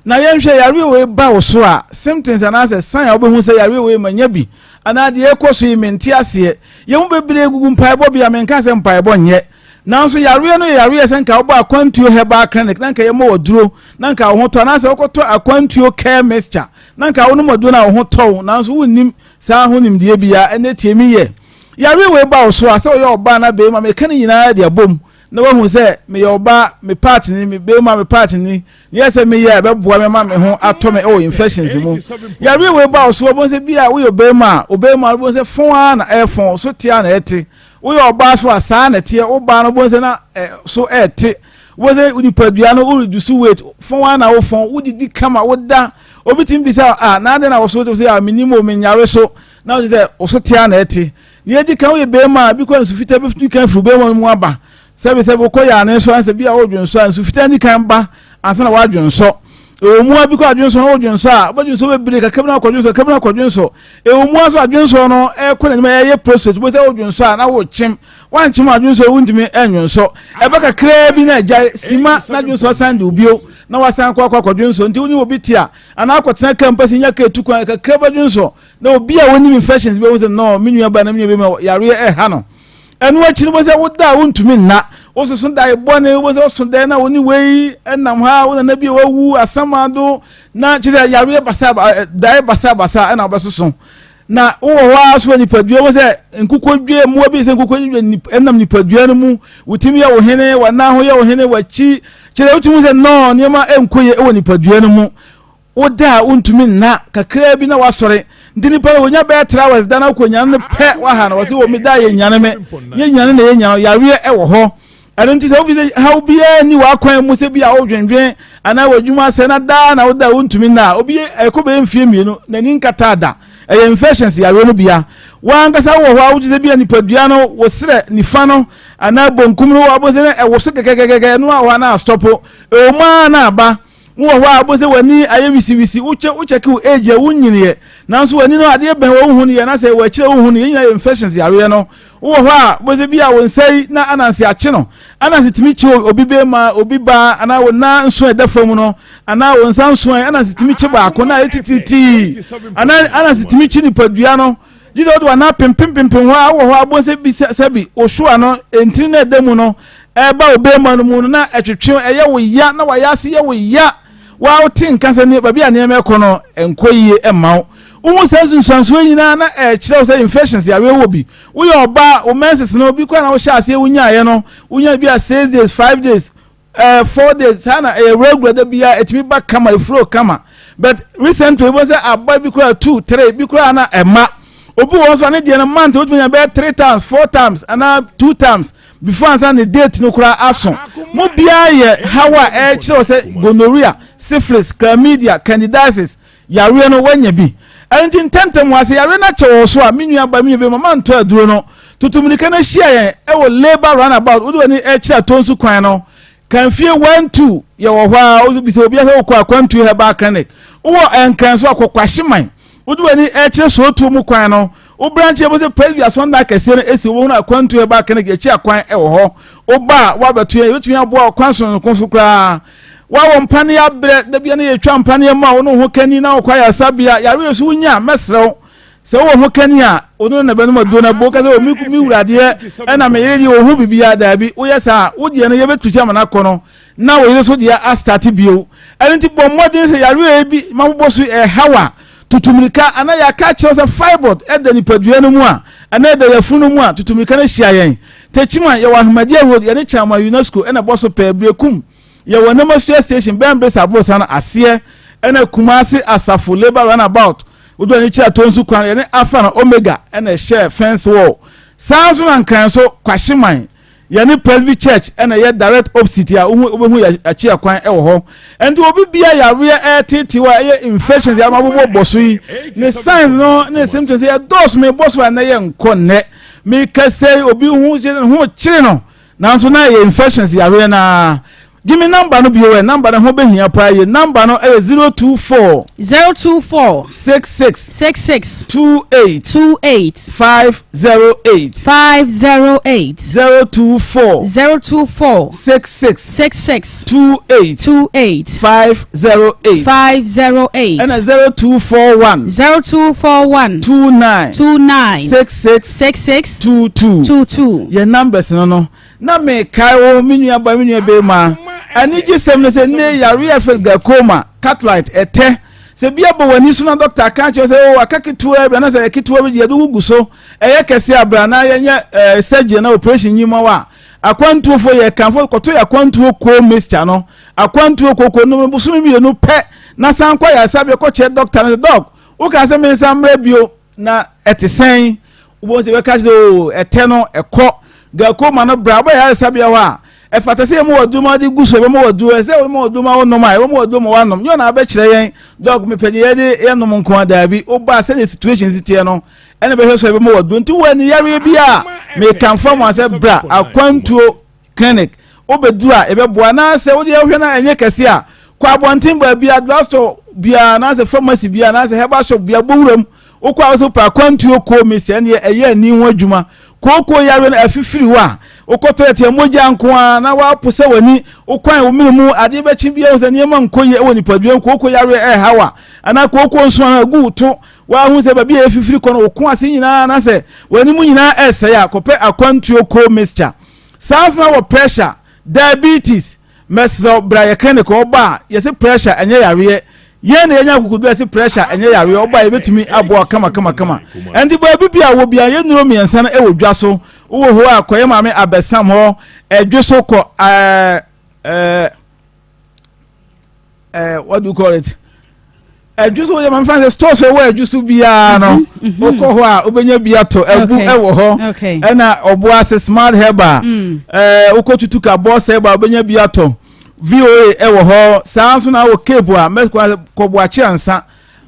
Na yɛnhwɛ, yareɛ wei ba wo so a, symptoms anaasɛ sign a wobɛhu sɛ yareɛ wei manya bi anaa deɛ ɛrekɔ so yi mente aseɛ. Yɛn mu bebree gugu mpaebɔ bea, menka sɛ mpaebɔ nyɛ. Nanso yareɛ no yɛ yareɛ sɛ nka wobɔ akwantuo herbal clinic na nka yɛmmɔ aduro na nka wo ho tɔ anaasɛ wokɔtɔ akwantuo care mixture na nka wonom aduro na wo ho tɔ wo nanso wonnim saa ho nimdeɛ biara. Ɛnɛ tie me yɛ. Yareɛ wei ba wo so a, sɛ woyɛ ɔbaa anaa barima, meka ne nyinaa de abom na woahu sɛ meyɛ ɔbaa, me part ni, me barima, me part ni. Nea ɛsɛ meyɛ a ɛbɛboa me ama me ho atɔ me wɔ infections mu. Yareɛ wei ba wo so, wobɛhu sɛ bi a woyɛ ɔbarima a, ɔbarima no wobɛhu sɛ fɔn ara na ɛrefɔn, so te ara na ɛte. Woyɛ ɔbaa so a, saa na ɛteɛ. Wo baa no wobɛhu sɛ na so ɛrete. Wobɛhu sɛ nipadua no wo reduce weight, fɔn ara na wofɔn, wodidi kama, woda. Obi tumi bisa a, na adɛn na wo so te sɛ a menim o, menyare so. Na wote sɛ wo so te ara na ɛte. Nea edi kan woyɛ barima a, bi kɔ nsu fitaa bi fi kan firi barima no mu aba. Sɛbesɛbe wokɔ yaane so ansa bi a wodwonsɔ a, nsu fitaa di kan ba ansa na woadwonsɔ. Ɛwɔ mu a bi kɔ adwonsɔ no wodwonsɔ a, wobɛdwonsɔ bebree kakra bi na wakɔdwonsɔ, kakra bi na wakɔdwonsɔ. Ɛwɔ mu a so adwonsɔ no ɛkɔ n'anim ɛyɛ prostate, wobɛhu sɛ wodwonsɔ a na wokyem. Woankyem adwonsɔ wontumi nnwonsɔ. Ɛba kakraa bi na agyae, sima na adwonsɔ asan de wo bio na wasan akɔ akɔ akɔdwonsɔ. Nti wo ne obi te a, anaa akɔtena kaa mu pɛ sɛ nya kaa tu kwan, kakra bɛdwonsɔ. Na obi a onim infections bɛhu sɛ no, me nua ba na me nua bɛma yareɛ ɛha no. Ɛno akyi no, wobɛhu sɛ woda a wontumi nna. Wososo dae bɔne, wobɛhu sɛ woso dae na wo ne wei nam ha, wo nana bi a wawu, asamado, na kyerɛ sɛ yareɛ basa, dae basabasa ɛna wobɛsoso. Na wowɔ hɔ ara so nipadua wobɛhu sɛ nkokɔdwe, mmoa bi sɛ nkokɔdwe ɛnam nipadua no mu, wotumi yɛ wo hene, w'anan ho yɛ wo hene, w'akyi, kyerɛ sɛ wotumi sɛ no nneɛma ɛnkɔ yie wɔ nipadua no mu. Woda a wontumi nna, kakraa bi na woasɔre. Nti nipa no wonya bɛyɛ 3 hours da na wokɔ nyane no pɛ waha no, wɔse wɔ me da yɛ nyane me. Yɛ nyane na yɛ nya no, yareɛ ɛwɔ hɔ. Ɛno nti sɛ wofi sɛ haw biara nni w'akwan mu sɛ bi a wodwendwen anaa w'adwuma asɛe na daa na woda a wontumi nna a, obi ɛkɔ bɛyɛ mfie mmienu n'ani nkataa da. Ɛyɛ infections yareɛ no bia. W'ankasa wowɔ hɔ a wogye sɛ bi a nipadua no wo serɛ nifa no anaa bonkum no wɔ sɛ ɛwo so kɛkɛkɛkɛ ɛno a wɔ hɔ a na astɔpo. Ɛwɔ mu ara na aba. Wowɔ hɔ a, wobɛhu sɛ w'ani ayɛ wisiwisi, wokyɛ wokyɛke wo age a wonnyiniiɛ, nanso w'ani no adeɛ bɛn wɔ wonhu no yɛ, na sɛ ɛwɔ akyire a wonhu no yɛ, nyinaa yɛ infections yareɛ no. Wowɔ hɔ a, wobɛhu sɛ bi a wo nsa yi na ananse akye no, ananse tumi kye obi bɛrima, obi baa, anaa wo nan nso a ɛda fam no, anaa wo nsa nso a ananse tumi kye baako na ayɛ titiritii, anaa ananse tumi kye nipadua no. Gye sɛ wode w'anan pempempempem hɔ a, wowɔ hɔ a wobɛhu sɛ bi sɛbi wo soa no, ntini no a ɛda mu no, ɛba wo bɛrima no mu no na ɛtwetwe, ɛyɛ wo ya na wayɛ ase yɛ wo ya. Waa wote nka sɛ ne baabi a nneɛma ɛkɔ no ɛnkɔ yie ɛmma wo. Wohu saa nsunsuansoɔ yi nyinaa na ɛkyerɛ wo sɛ infections yareɛ wɔ bi. Woyɛ ɔbaa, wo menses no bi koraa na wohyɛ aseɛ wonyaeɛ no, wonya bi a 6 days, 5 days, 4 days saa na ɛyɛ regular da biara ɛtumi ba kama, ɛflow kama, but recently wobɛhu sɛ aba bi koraa two, three bi koraa na ɛma. Obi wɔ hɔ nso a ne deɛ no month wotumi nya bɛyɛ three times, four times anaa two times before ansa ne date no koraa aso. Mo biara yɛ haw a ɛkyerɛ sɛ gonorrhea, syphilis, chlamydia, candidiasis yareɛ no wanya bi. Ɛno nti ntɛmntɛm wɔ ase yareɛ no akyɛ wɔ so a, me nua ba, me nua bi mama ntɔ aduro no, tutu mirika no ahyia yɛn ɛwɔ Labour Runabout. Wode w'ani ɛkyerɛ Atonsu kwan no Kanfie 1, 2 yɛwɔ hɔ a wobisa obi sɛ wokɔ Akwantuo Herbal Clinic. Wowɔ Nkran so akɔ Kwahyeman, wode w'ani ɛkyerɛ Sootuo mu kwan no, wo branch yɛ bɔ sɛ Presby asɔndan kɛseɛ no esi, wobɛhunu Akwantuo Herbal Clinic yɛkyi akwan ɛwɔ hɔ. Woba a woabɛto yɛn, yɛbɛtumi aboa ɔkwan sononko so koraa. Woawɔ mpaneɛ abrɛ da bia na yɛtwa mpaneɛ ma wo ne wo ho kani na wokɔ ayaresabea yareɛ so wonya a, mɛsrɛ wo sɛ wowɔ ho kani a, wo no na bɛnom aduro no abo ka sɛ me wuradeɛ ɛna me yere deɛ ɔhu biribiara. Daabi, woyɛ saa a wo deɛ no yɛbɛtutu ama no akɔ no na wo yere so deɛ astarte bio. Ɛno nti bɔ mmɔden sɛ yareɛ bi ma wobɔ so ɛhaw a, tutu mmirika anaa yɛaka akyerɛ wo sɛ fibroid ɛda nipadua no mu a anaa ɛda yafunu no mu a, tutu mmirika no hyia yɛn. Techiman yɛwɔ Ahmadiyya Road, yɛne Chairman UNESCO ɛna ɛbɔ so pɛɛ. Berekum yɛwɔ Namasua Station bɛn Besa Aborosan no aseɛ, ɛna Kumasi Asafo Labour Runabout wode w'ani kyerɛ Atonsu kwan, yɛne Alpha na Omega ɛna ɛhyɛ fence wall. Saa nso na Nkran so Kwahyeman yɛne Presby Church ɛna ɛyɛ direct opposite a wohu wobɛhu yɛ akyi akwan ɛwɔ hɔ. Ɛnti obi bia yareɛ ɛretetew a ɛyɛ infections yɛ ama bobɔ bɔ so yi ne signs no ne symptoms yɛ dɔɔso mebɔ so a nnɛ yɛ nkɔ nnɛ. Mekasa yi, obi ho hyɛ ne ho kyere no, nanso na ɛyɛ infections yareɛ no ara. Gye me number no bio ɛ, number no ho bɛhia paa yie. Number no ɛyɛ 024. 024. 66. 66. 28. 28. 508. 508. 024. 024. 66. 66. 28. 28. 508. 508. Ɛna 0241. 0241. 29. 29. 66. 66. 22. 22. Yɛ numbers no no. Na mekae wo, me nua ba, me nua bɛrima. Anigyesɛm ne sɛ nnɛ yare a yɛfrɛ glaucoma, cataract, ɛtɛ. Sɛ bi abɔ w'ani so na dɔkta aka akyerɛ sɛ oh, aka ketewa bi anaasɛ ɛyɛ ketewa bi de yɛde gugu so, ɛyɛ kɛse a bra na yɛnyɛ eh, surgery anaa operation nyi ma wo a, akwantuofo yɛ kamfo kɔtɔ yɛ akwantuo koo mixture no. Akwantuo kooko nom bosome mmienu pɛ na san kɔ ayaresabea kɔkyerɛ dɔkta no sɛ dɔk, wokaa sɛ mensan mmra bio. Na ɛte sɛn? Wobɛhu sɛ bɛka kyerɛ o, ɛtɛ no, ɛkɔ. Glaucoma no bra, wobɛ yaresabea hɔ a, ɛfata sɛ yɛma waduro ma wode gu so, yɛbɛma waduro, ɛsɛ sɛ wɔma waduro ma wonom a, yɛbɛma waduro ma woanom. Nyɛ ɔna abɛkyerɛ yɛn, dɔk, mepɛ deɛ yɛde yɛnom nko a, daabi. Woba a, sɛdeɛ situation si teɛ no, ɛna bɛhwɛ so a yɛbɛma waduro. Nti wɔ ani yareɛ bi a, mekamfo ama sɛ bra akwantuo clinic wobɛduru a ɛbɛboa anaasɛ wodeɛ wohwɛ no ɛnyɛ kɛse a kɔ abɔnten baabia drugstore biara anaasɛ pharmacy biara anaasɛ herbal shop biara bɔ wuram wokɔ a wosɛ wopɛ akwantuo koo mi sɛ ɛneɛ ɛyɛ ani ho adwuma kooko yare no afifiri hɔ a wokɔ toilet yɛ mogya nko ara na wapo sɛ w'ani wokwan wo mene mu adeɛ bɛkye biara sɛ nneɛma nkɔ yie wɔ nipadua mu kooko yare ɛrehaw a anaa kooko nso a agu wo to wahu sɛ baabi a ɛfifiri kɔ no woko ase nyinaa na sɛ w'ani mu nyinaa ɛresɛe a kɔpɛ akwantuo koo mixture Saa nso na wɔ pressure, diabetes, mɛsrɛ wo bra yɛ clinic hɔ ba a yɛse pressure ɛnyɛ yareɛ yɛn na yɛnya akokoduro yɛse pressure ɛnyɛ yareɛ ɔba a yɛbɛtumi aboa kama kama kama ɛnti baabi bi a wɔ bia yɛ nnuro mmiɛnsa no ɛwɔ dwa so wowɔ hɔ a kɔyɛ maame abɛsam hɔ ɛdwe so kɔ ɛɛ ɛɛ eh, what do you call it ɛdwo so yɛ maame sɛ stores ɛwɔ ɛdwo so biara no mhm, mhm. wokɔ hɔ a wobɛnya bi atɔ ɛbu ɛwɔ hɔ ɛna ɔbo ase smart herbal mm. ɛɛ wokɔ tutu ka bɔs herbal wobɛnya bi atɔ voa ɛwɔ hɔ saa nso na wɔ cape a mɛkɔ kɔbo akyi ansa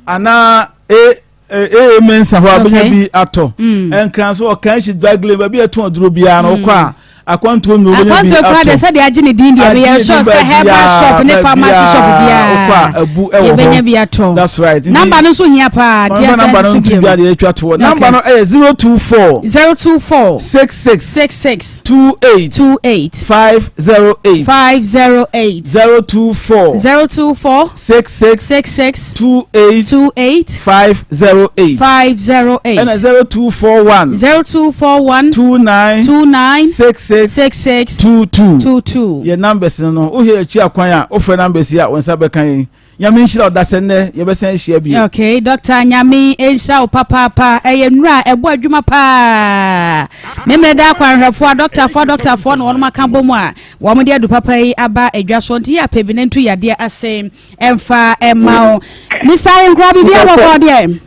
anaa e Ee Mensah hɔ a bɛnya bi atɔ. Mm. Nkran so ɔkan hyi Dwaglin baabi a ɛtɔn aduro biara no wokɔ a akwantuo nnuro bɛnya bi atɔ. Akwantuo kora deɛ sɛdeɛ agye ne din deɛ meyɛ sure sɛ herbal shop ne pharmacy shop biara wokɔ a abu ɛwɔ hɔ. Yɛbɛnya bi atɔ. That's right. Number no nso hia paa. Deɛ sɛ nso bio. Number no deɛ atwa toɔ. Number no ɛyɛ 024 024 66 66 28 28 508 508 024 024 66 66 28 28 508 508 ɛna 0241 0241 29 29 66 66 22 22 yɛ numbers no no wohwɛ akyi akwan a wofrɛ numbers yi a wo nsa bɛka yɛn Nyame nhyira wo dasɛ nnɛ yɛbɛsan ahyia bio. Okay doctor Nyame nhyira wo papaapa ɛyɛ nnura a ɛbɔ adwuma paa memene da akwanhwɛfoɔ adɔktafoɔ adɔktafoɔ na wɔnom aka bɔ mu a Wɔn de adu papa yi aba adwa so nti yɛ apɛ bi na ntu yadeɛ ase ɛmfa ɛma wo. Mr. Ahenkura biribi abɔkɔ deɛ.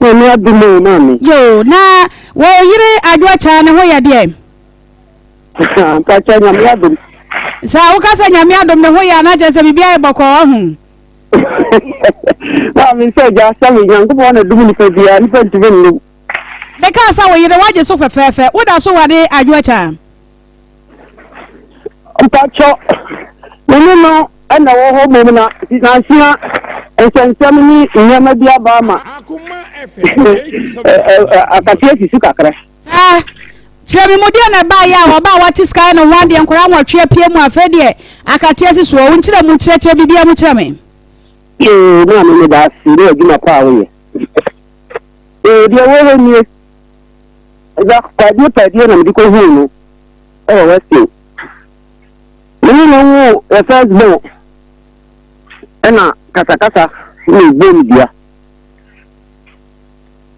Nyame adom o maame. Yoo na wɔ yere adwoa kyaa ne ho yɛ deɛ. Mpakyɛ nyame adom. Sɛ woka sɛ nyame adom ne ho yɛ a na kyerɛ sɛ biribi ayɛ bɔkɔɔ ɔho. Maame sɛ gya sɛ me Nyankopɔn na dom nipa biara nipa ntumi nnom. Mekaa sɛ wo yere wagye so fɛfɛɛfɛ woda so ware adwoa kyaa. Mpakyɛ, me ne no na ɛwɔ hɔ mmom na nansa nsɛnsɛm ne nneɛma bi aba ama akate asi so kakra. Saa, kyerɛ me mu deɛ na ɛbaeɛ a ɔbaa wate sika yɛ ne ho adeɛ nkwadaa nwɔtwe apue mu afei deɛ akate asi soɔ wo nkyerɛ mu kyerɛkyerɛ biribiara mu kyerɛ me. Ee, maame meda ase ne adwuma pa a woyɛ. Ee, deɛ ɛwɔ hɔ nie. Agya, paadie paadie na mede kɔhuu no wɔ Westin. Me ne no woo yɛ first born ɛna kasakasa na ɛbɔɔ me dua.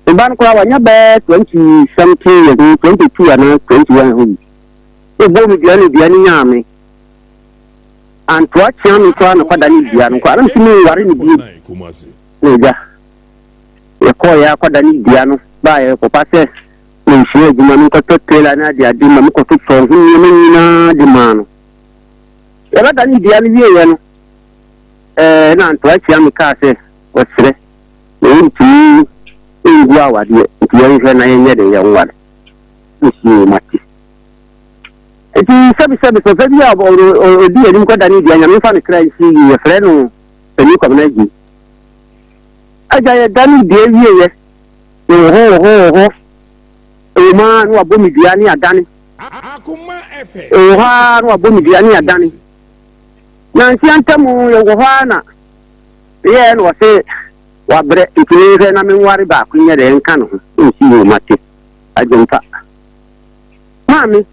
Me ba no koraa wanya bɛɛ 20 something years, 22 anaa 21 hɔ bi. Ɛbɔɔ me dua na dua no nyaa me. Antoa kyea me koraa na kɔda ne dua no koraa na mese menware no bio. Na agya. Yɛkɔeɛ ara kɔdane dua no baeɛ kɔpa sɛ mensua adwuma no nkɔtɔ trailer ne adeade ma mekɔtotɔɔ ho nneɛma nyinaa de maa no. Yɛbɛdane dua no wieeɛ no, ɛɛ na Antoa kyia me kaa sɛ ɔsrɛ na ɔntumi ngu awadeɛ nti yɛnhwɛ na yɛnyɛ deɛ yɛnware. Ɔsi mate. Enti sɛbesɛbe papa bi a ɔdi anim kɔdane dua, Nyame mfa ne kra nsi yie, yɛfrɛ no Panin Kwabena Agyei. Agya yɛdane dua wieɛ, yɛwɔ hɔ wɔ hɔ wɔ hɔ, ɛwɔ mu ara na wabɔ me dua ne adane. Ɛwɔ hɔ ara na wabɔ me dua ne adane. Nansia ntam yɛwɔ hɔ ara na meyɛɛ na ɔse wabrɛ nti menhwɛ na menware baako nyɛ dɛ nka ne ho nsi yie mate adwempa. Maame,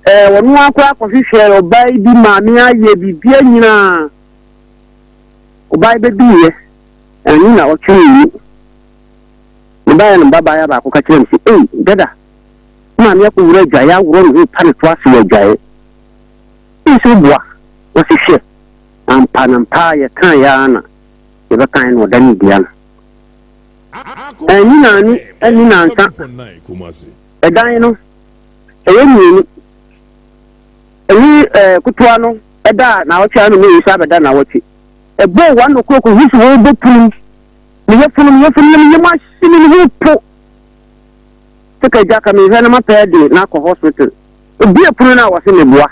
ɛɛ ɔno ara koraa kɔhwehwɛɛ ɔbaa yi bi maame ayɛ biribiara nyinaa. Ɔbaa yi bɛduiɛ, ɛno na ɔtwe mmienu. Ne baeɛ no babaeɛ baako ka kyerɛ me sɛ, ei, dada, maame akɔwura adwaeɛ aworɔ ne ho pa ne to ase wɔ adwaeɛ. Ei, sɛ woboa, wɔse hwɛ, ampa na mpa yɛkaeɛ ara na yɛbɛkaeɛ na ɔda ne dua no. Anni naanu, anni nansa. Ɛdan no, ɛyɛ mmienu. Ɛne ɛɛ ketewa no da naawɔtwe a na mmienu nso abɛda naawɔtwe. Ɛbɔɔ wɔn no koroko hu sɛ wɔrebɔ punum. Me yafunu, me yafunu na me yam ahye me ne ho po. Sɛ ka gya ka mehwɛ na mapɛ de na akɔ hospital. Obi apono no a wɔse meboa.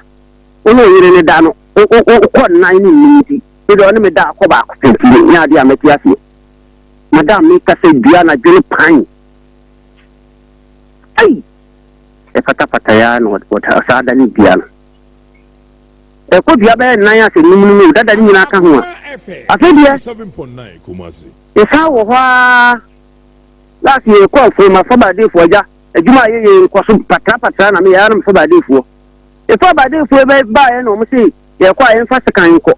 Wo ne ɔyere ne da no, wokɔ nnan ne nnum nti. Me deɛ ɔne me da akɔ baako pɛ nti nyɛ adeɛ a mɛte aseɛ. Madam mekasa dua na dwene pan. Ei! Ɛfatafataeɛ ara na ɔsaa da ne dua no. Ɛkɔ dua bɛyɛ nnan asɛ num no mu dada ne nyinaa ka ho a. Afei deɛ, yɛsan wɔ hɔ ara. Last year yɛkɔ afuo ma fa baadeefoɔ agya adwuma a yɛyɛ nkɔ so patrapatra na meyɛ ara na mefa baadeefoɔ. Yɛfa baadeefoɔ baeɛ na wɔn se yɛkɔ a yɛmfa sekan nkɔ.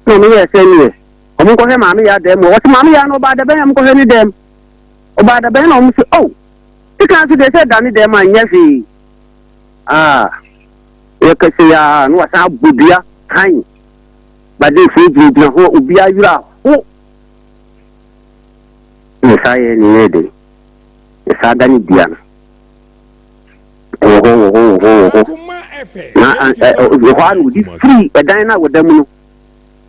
Na wɔn yɛɛ sɛ neɛ wɔn nkɔhwɛ maame yɛ adan mu. Wɔse maame yɛ ano ɔbaa dabɛn a wɔnkɔhwɛ ne dɛm. Ɔbaa dabɛn na wɔn se oh sekan so deɛ sɛ ɛda ne dɛm a nyɛ hwee. Ah yɛ kɛse ya na wasan abɔ dua kan. Baadeefoɔ gyinagyina hɔ obiara werɛ aho. Na saa yɛ ne yɛ den. Na saa da ne dua no. Wɔ hɔ wɔ hɔ wɔ hɔ wɔ hɔ. Na wɔ hɔ a na ɔde firi ɛdan no a wɔda mu no.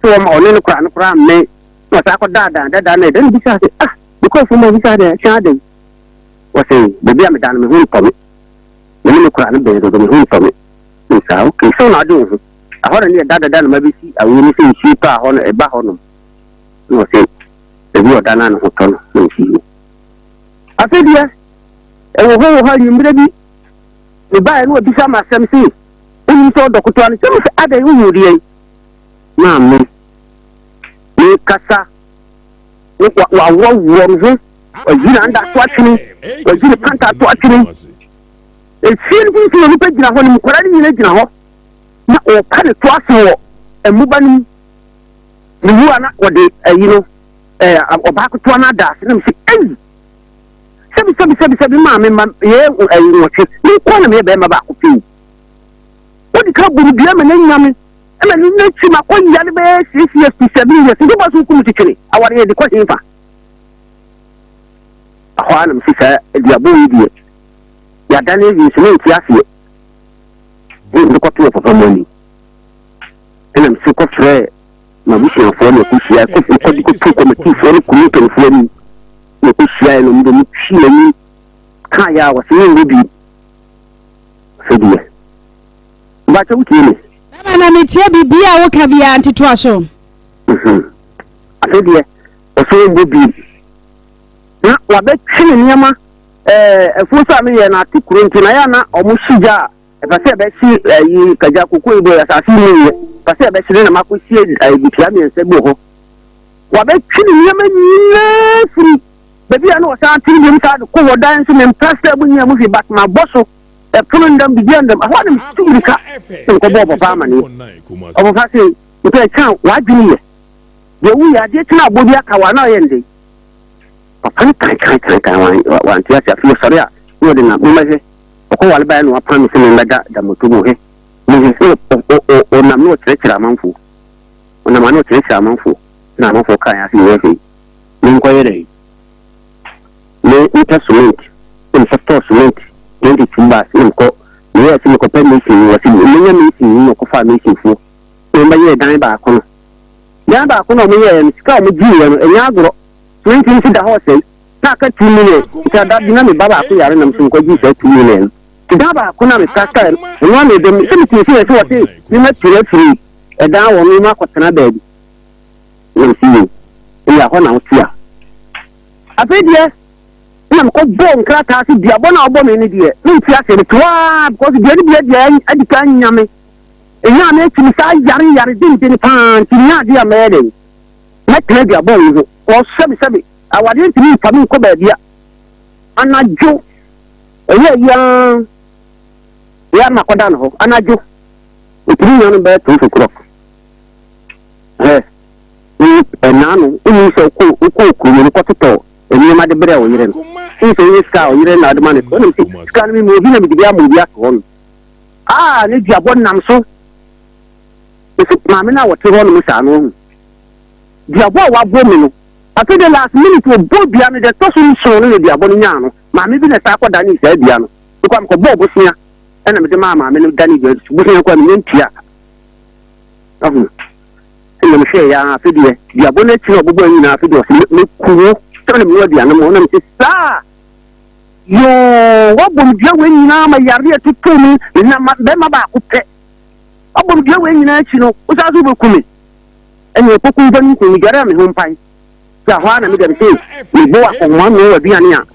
Sɛ wɔma ɔne no koraa no koraa mmɛn. Na ɔsan akɔ daadaa dada na ɛda no bisa sɛ ah mekɔ afuom a bisa dɛ hyɛn adɛn. Wɔsɛ baabi a meda no me ho ntɔ me. Me ne me koraa no bɛn dodo me ho ntɔ me. Nsaa okay sɛ na ade wo ho. Ɛhɔ na ne yɛ dada na mabɛsi awo no sɛ nsuo tɔ a hɔ no ɛba hɔ nom. Na ɔsɛ baabi a ɔda no a ne ho tɔ no na ɔsi hɔ. Afei deɛ ɛwɔ hɔ wɔ hɔ anwummerɛ bi mebaeɛ na ɔbisa me asɛm se wonim sɛ ɔdɔ ketewa no sɛ mesɛ adɛn wohu deɛn maame mekasa ne waworɔworɔ ne ho wayi nanda ato atwene wayi ne panta ato atwene efie no mfimfini na nipa gyina hɔ no nkwadaa no nyina gyina hɔ na ɔka ne to ase wɔ mmoba no mu mewu a na wɔde ayi no ɛɛ ɔbaa ketewa no ada ase na mese ei sɛbi sɛbi sɛbi sɛbi maame ma yɛ ɛyi nwɔtwe me nko na meyɛ bɛrima baako pɛ o wodi ka bu no dua ma n'anya me ɛma ne n'akyi ma kɔ yare bɛyɛ six years to seven years nti bɔ so kum kyekyere aware yɛ de kɔ hefa ɛhɔ ara na mese saa aduabɔ yi deɛ yɛadane awie nso mente aseɛ ne mede kɔto wɔ papa mu anim ɛna mese kɔfrɛ m'abusuafoɔ na ɛkɔhyia kɔde kɔto kɔmatifoɔ ne kuro mpanimfoɔ anim na ɛkɔhyiaeɛ no mede mo twi m'ani kaeɛ a wɔse memmɔ bi sɛ deɛ mbakyɛ wotie me. Bɛma na metie biribi a woka biara nti toa so. Afei deɛ ɔsɛ wɔmmɔ bi na wabɛtwe ne nneɛma ɛɛ afuo sɛ a meyɛ no ate kuro nti na yɛ na ɔmo hye gya a Ɛpɛ sɛ ɛbɛhye ayi kagya koko yi bɔ asase yi mu yɛ. Ɛpɛ sɛ ɛbɛhye ne na makɔsie ayi dua mmiɛnsa bi wɔ hɔ. Wabɛtwe ne nneɛma nyinaa firi baabi a na ɔsan te biom saa de kɔ wɔ dan nso mempɛ sɛ mo nyinaa mu hwee but mabɔ so ɛpono ndam biribi andam ɛhɔ a na metu mirika na mekɔbɔɔ ɔpapa amaneɛ. Ɔpapa se mpɛ ɛkyɛn a w'adwene yɛ deɛ woyɛ adeɛ kyena abɔ bi aka wo a na ɔyɛ ndɛn. Papa no kan kan kan kan wante ase afei ɔsɔre a na ɔde nam mommɛhwɛ. Ɔkɔware baeɛ na wapam me sɛ memmɛda damoto mu. Hwɛ, mehwɛ sɛ ɔnam na ɔkyerɛkyerɛ amanfoɔ. Ɔnam a na ɔkyerɛkyerɛ amanfoɔ. Na amanfoɔ kaa yɛn ase nyɛ hwee. Menkɔyɛ dɛn? Me mepɛ cement. Na mekɔtɔɔ cement 22 bags na mekɔ meyɛɛ sɛ mekɔpɛ mason no. Wɔse menya mason no na ɔkɔfaa masonfoɔ na wɔbɛyɛɛ dan baako no. Dan baako na wɔyɛɛ no, sika a wɔgyeeɛ no, ɛnyɛ agorɔ. Cement no nso da hɔ ɔsɛe. Na aka 2 million. Nti ada bi na me ba baako yare na mese mekɔgyee saa 2 million no. Nti da baako na me plaster no, ɛno ara na ɛda mu. Sɛ metumi sɛ yɛ sɛ wɔse me mapira afiri ɛdan wɔ me makɔtena baabi. Na mese yei, ɛyɛ hɔ na wote a. Afei deɛ, na mekɔbɔɔ nkrataa ase duabɔ no a wɔbɔ me no deɛ, mente aseɛ. Mete hɔ ara because dua no bi adi adi kan nya me. Ɛnyaa me akyi me saa yare yare dendene paa nti nyɛ adeɛ a mɛyɛ dɛn. Mɛtena duabɔ yi ho. Kɔɔ sɛbesɛbe, awadeɛ ntumi mfa me nkɔ baabi a. Anadwo, ɛyɛ ayi ara, yɛ ara makɔda no hɔ. Anadwo, ɔtumi nya no bɛyɛ 12 o'clock. Hɛ, ɛnaa no, wonim sɛ wokɔ wokɔ kurom no kɔtotɔ nneɛma de brɛ wo yere no. Wonim sɛ woyɛ sika a ɔyere na ɔde ma no. Wonim sɛ sika no mema obi na mede bi ama obi ato hɔ no. Ah, ne duabɔ nam so. Mese maame no a wɔte hɔ nom saa no wahu. Duabɔ a wabɔ me no, afei de last minute ɔbɔ dua no deɛ ɛtɔ so nson no na duabɔ no nyaa no. Maame bi na ɛsan kɔdanee saa dua no. Mekɔ a mekɔbɔɔ bosea ɛna mede maa maame no danee dua no. Bosea koraa menya ntua. Wahu. Ɛna mehwɛɛ ya afei deɛ duabɔ no akyi na ɔbobɔ nyinaa afei deɛ ɔse mɛku wo sɛ na mewɔ aduane mu na mese saa yoo wabɔ me dua wei nyinaa ma yareɛ tutu me na bɛrima baako pɛ wabɔ me dua wei nyinaa akyi no wosan so wobɛku me ɛne ɛkɔku mfa no nku medware a me ho mpae sɛ hɔ a na mede me sɛ mebɔ akɔhoma no wɔ aduane a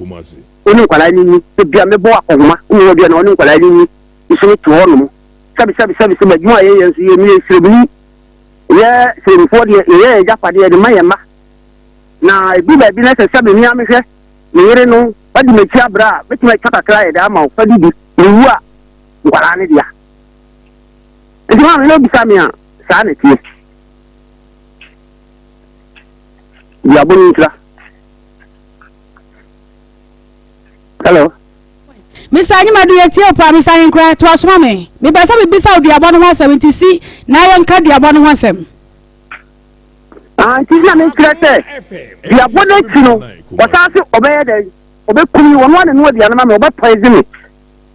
wo ne nkwadaa no nyi sɛ bia mebɔ akɔhoma ne wɔ aduane a wo ne nkwadaa no nyi nso ne te hɔ nom sɛbi sɛbi sɛbi sɛ adwuma a yɛyɛ nso yɛ meyɛ sremni yɛ sremfoɔ deɛ yɛyɛ yɛ agyapadeɛ yɛde ma yɛn mma na ebi baabi na sɛ sɛbi mmea mehwɛ me yere no wadi m'akyi abrɛ a mɛtumi atwa kakra yɛde ama wo fa didi mewu a nkwadaa no dea nti maame na obisa me a saa na ɛteɛ duabɔ no ntira hello Mr. Anyimadu yɛtie wo paa Mr. Ahenkura to asoma me mepɛ sɛ mebisa wo duabɔ no ho asɛm nti si na yɛnka duabɔ no ho asɛm ah, nti na mekyerɛ sɛ duabɔ no akyi no ɔsan se ɔbɛyɛ dɛn ɔbɛkum me ɔno ane no aduane ma me ɔbɛpoison me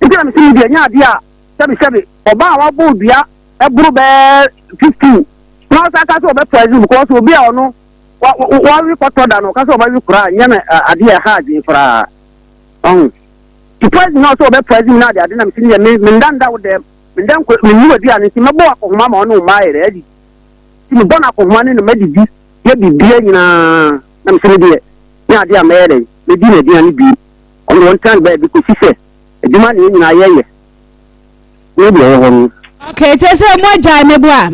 nti na mese me deɛ nyɛ adeɛ a sɛbesɛbe ɔbaa a wabɔ dua ɛboro bɛɛ 15 na ɔsan ka sɛ ɔbɛpoison because obi a ɔno wawe kɔtɔ da no ɔka sɛ ɔbɛwe koraa nyɛ no adeɛ ɛha adwene koraa ɔho nti poison na ɔsɛ ɔbɛ poison na ade ade na mese ne yɛ menda nda wo dɛm menda nkɔ menni w'aduane nti mɛbɔ akɔhoma ma ɔne wo mma ayɛ dɛ adidi nti mebɔ no akɔhoma ne no madidi yɛ bibia nyinaa na mese me deɛ ne adeɛ a mɛyɛ dɛn mɛdi n'aduane bi ɔno deɛ ɔntena ne baabi kɔsi sɛ adwuma ne yɛn nyinaa yɛyɛ ne deɛ ɛwɔ hɔ no. Okay, kyerɛ sɛ mo agyae me boa.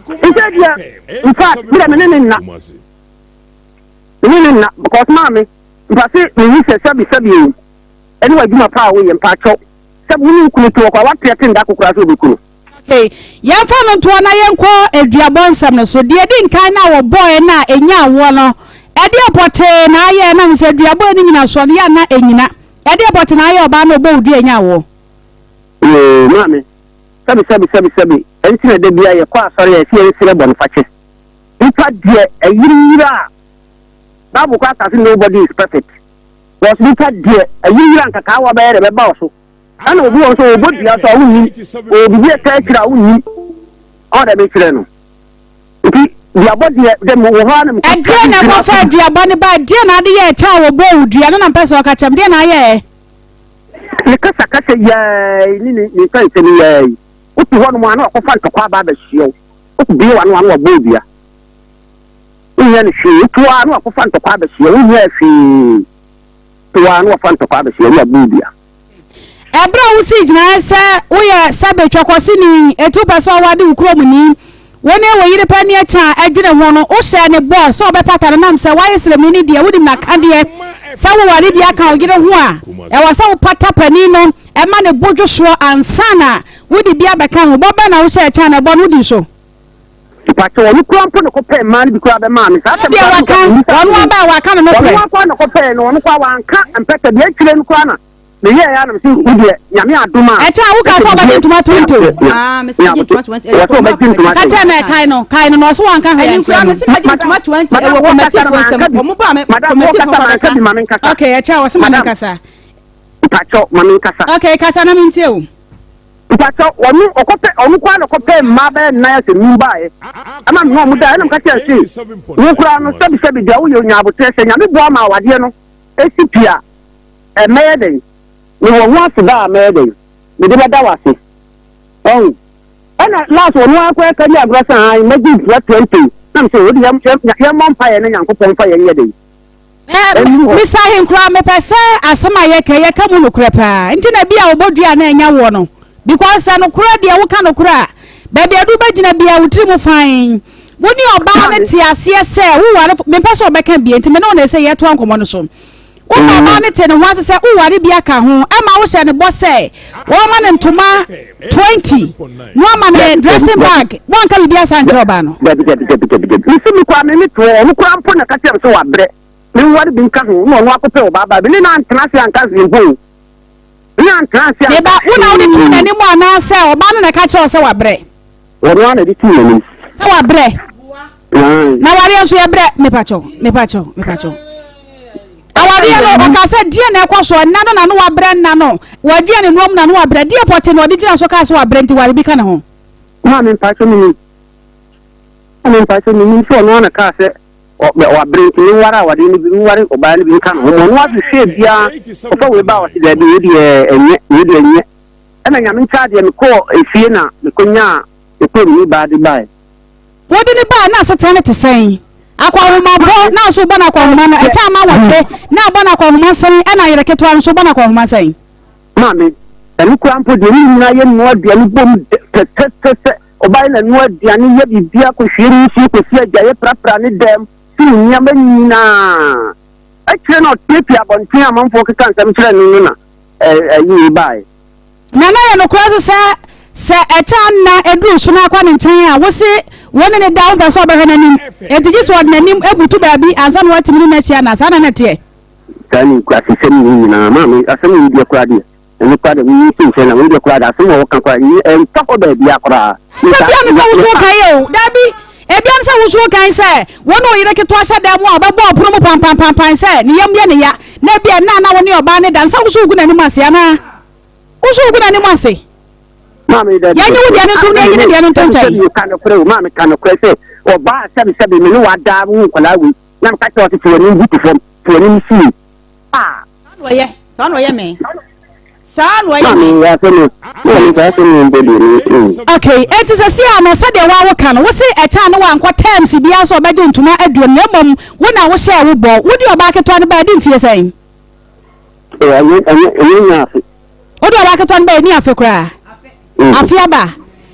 Nsɛ deɛ in fact me deɛ me ne ne nna me ne ne nna because maame mpase mehu sɛ sɛbi sɛbi o ɛne w'adwuma pa a woyɛ mpakyɛw sɛ wo ne wo kunu te hɔ koraa woateɛ te nda kokora sɛ wobɛku no. Okay, yɛmfa no ntoɔ na yɛnkɔ aduabɔ nsɛm no so. Deɛ ɛdi nkan no a wɔbɔɔɛ no a ɛnya awoɔ no, ɛdeɛ pɔtee na ayɛ ɛnam sɛ aduabɔ no nyinasoɔ no yɛ a na ɛnyina. Ɛdeɛ pɔtee na ayɛ ɔbaa no ɔbɔ wo dua ɛnya awoɔ. Yoo, maame, sɛbi sɛbi sɛbi sɛbi, ɛnti na da biara yɛkɔ asɔre a yɛse yɛnsrɛ bɔnefakyɛ. Nipa deɛ ɛyere yere a, Bible koraa ka se nobody is perfect. Because nipa deɛ ɛyere yere a nkakaawa bɛyɛ dɛ bɛba wo so. Ɛna obi wɔ nso ɔbɔ dua so a wonnim, ɔwɔ biribi a ɛtaa akyire a wonnim. Ɔn dɛ mekyerɛ no. Nti duabɔ deɛ dɛ mewɔ hɔ a na mekɔ. Ɛdeɛ na ɛkɔfa aduabɔ no ba, ɛdeɛ na ade yɛ ɛkyɛ a wɔbɔɔ wo dua no na mpɛ sɛ ɔka kyɛm, deɛ na ayɛɛ? Ne kasakasa yiaa ne ne ne nsɛnsɛm yiaa yi, wote hɔnom a na wakɔfa ntɔkwa aba abɛhyeɛ wo, wokɔbue w'ano a na wabɔ wo dua. Wonyɛ no hwee, wote hɔ a na wakɔfa ntɔkwa abɛhyeɛ wo, wonyɛɛ hwee. Wote hɔ a na wafa ntɔkwa abɛhyeɛ wo na wabɔ wo dua. Ɛberɛ a wosii gyinaeɛ sɛ woyɛ sɛbe twɛkɔseni, enti wopɛ sɛ ɔwade wo kuromni, wo ne wo yere pɛ ne ɛkyɛ a ɛdwene ho no, wohyɛɛ no bɔ sɛ ɔbɛpata no nam sɛ woayɛ sremni no deɛ wonim n'akadeɛ. Sɛ woware bi aka wo yere ho a, ɛwɔ sɛ wopata panin no ma ne bo dwo soɔ ansa na wode bi abɛka ho. Bɔ bɛn na wohyɛɛ kyɛ a na ɛbɔ no wodii so? Mpakyɛ ɔno kura mpo na kɔpɛɛ mmaa no bi koraa bɛmaa me saa asɛm Deɛ koraa waka, memmisa ɔno no. aba a waka no nokorɛ. Ɔno akɔ na kɔpɛɛ no ɔno koraa wanka mpɛsɛ deɛ akyire no koraa na meyɛɛ ya na mese wo deɛ nyame adom a Ɛkyɛ a wokaa sɛ ɔbɛgye ntoma 20 o. Ah, mese gye ntoma 20. wɔ sɛ ɔbɛgye ntoma Ka kyerɛ no ɛkae no, kae no na ɔso wanka hwee Ɛni nkura ankyerɛ no. mese magye ntoma 20 ɛwɔ kɔmɛtifoɔ nsɛm. Wɔn ba me madam wo kɔmɛtifoɔ kasa ba manka bɛka. bi ma menkasa Okay, ɛkyɛ a ɔse ma Madam. menkasa. mpakyɛ ma menkasa Okay, kasa na mentie o. Mpakyɛw, ɔno ɔkɔpɛ ɔno koraa na ɔkɔpɛ mmaa bɛyɛ nnan asɛ num baeɛ ɛma me ne ɔmo daeɛ ɛna meka kyerɛ no se wo koraa no sɛbi sɛbi deɛ woyɛ onya aboterɛ sɛ Nyame boa ma awadeɛ no esi pi a ɛmɛyɛ dɛn mewɔ ho aseda a mɛyɛ dɛn mede bɛda wo ase ɔho ɛna last ɔno ara koraa kari agorɔ sɛ ae mɛgye ntua 20 na mesɛ wode yɛmmɔ mpaeɛ na Nyankopɔn mfa yɛn nyɛ dɛn. Mister Ahenkorah mepɛ sɛ asɛm a yɛka yi yɛka mu nokorɛ paa nti na bi a wɔbɔ dua na ɛnya woɔ no because sɛ nokorɛ deɛ woka nokorɛ a baabi a ɛde wobɛgyina biara wo tiri mu fann wo ne ɔbaa no te aseɛ sɛ woware mempɛ sɛ ɔbɛka bie nti me ne wo na ɛsɛ yɛtoa nkɔmmɔ no so Wo ma ɔbaa no te ne ho ase sɛ woware bi aka ho ɛma wohyɛ no bɔ sɛ wɔma no ntoma 20 na wama no dressing bag woanka biribi asa nkyerɛ ɔbaa no. Dabi dabi dabi dabi dabi mesi me koraa me ne toɔ ɔno koraa mpo na ɛka kyerɛ me sɛ wabrɛ menware bi nka ho na ɔno akɔpɛ ɔbaa baa bi ne na antena ase anka hwee mpo o ne na antena ase anka Meba wo na wode too n'anim anaasɛ ɔbaa no na ɛka kyerɛ wo sɛ wabrɛ? Ɔno ara na ɛde too n'anim. Sɛ wabrɛ. Na awareɛ nso yɛbrɛ mepakyɛw mepakyɛw mepakyɛw. Awareɛ no ɔka sɛ deɛ na ɛkɔ so nna no na no wabrɛ nna no waduane noam na no wabrɛ deɛ pɔte na ɔde gyina so kaa sɛ wabrɛ nti ware bi ka ne ho. Maame mpakyɛw menim. Maame mpakyɛw menim sɛ ɔno ara na kaa sɛ wabrɛ nti menware awareɛ no bi menware ɔbaa no bi nka ne ho ma ɔno ahwehwɛ biara ɔfa wei ba a ɔse daabi wei deɛ ɛnyɛ wei deɛ ɛnyɛ. Ɛna Nyame nkyɛ adeɛ mekɔɔ efie na mekɔnyaa me kuromni baa de baeɛ. Wode no baeɛ na asetena no te sɛn? Akɔnhoma bɔ na nso wobɔ no akɔnhoma no ɛkyɛ ama awɔtwe na abɔ no akɔnhoma sɛn ɛna yere ketewa no nso wobɔ no akɔnhoma sɛn? Maame, ɛno koraa mpo deɛ ne nyinaa yɛ noa aduane bom tɛtɛtɛtɛ ɔbaeɛ na noa aduane yɛ biribiara kɔhwie ne nsuo kɔsi agyaeɛ prapra ne dɛm si ne nneɛma nyinaa akyire na ɔpiapia abɔnten a amanfoɔ keka nsɛm kyerɛ no no na ayi wei baeɛ. Na na ɛyɛ nokorɛ nso sɛ, sɛ ɛkyɛ a nna ɛduru so na akɔ ne nkyɛn a, wose wo ne no da a, wompɛ sɛ ɔbɛhwɛ n'anim, enti gye sɛ ɔde n'anim butu baabi ansa na watumi ne no ahyia anaa? Saa na na ɛteɛ. Saa ne nkurasesɛm wei nyinaa, maame, asɛm wei deɛ koraa deɛ, ɛno koraa deɛ menyi nto nkyɛn na wei deɛ koraa deɛ asɛm a wɔka koraa ɛnyɛ ɛmfa hɔ baabiara koraa. Sɛ bia ne sɛ wo so wokae o, daabi, ebia ne sɛ wo so wokae sɛ wo ne wo yere ketewa hyɛ dan mu a ɔbɛbɔ ɔpono mu pampampampan sɛ ne yam yɛ ne ya, na ebia nna a na wo ne ɔbaa no da no sɛ wo so wogu n'anim ase anaa? Wo so wogu n'anim ase. Maame daabi. Yɛnye wo deɛ no ntom na yɛnye ne deɛ no nto nkyɛn. Sɛbi ka nokorɛ o, maame ka nokorɛ sɛ ɔbaa sɛbi sɛbi me ne wadaa wo nkwadaa wei na meka kyerɛ ɔse to w'anim butu fam, to w'anim sie. Ah. Saa na ɔyɛ, saa na ɔyɛ me. Saa na ɔyɛ me. Maame asɛm yi, maame saa asɛm yi mpo deɛ me mm. Okay, enti sɛsi a no sɛdeɛ woa woka no, wose ɛkyɛ a ne wankɔ terms biara sɛ ɔbɛgye ntoma aduonu na mmom wo na wohyɛɛ wo bɔ. Wode ɔbaa ketewa no bae ɛde mfie sɛn? Ɛnyɛ ɛnyɛ ɛnyɛ nya afe. Wode ɔbaa ketewa no bae ɛni afe koraa? Mm. Afe aba.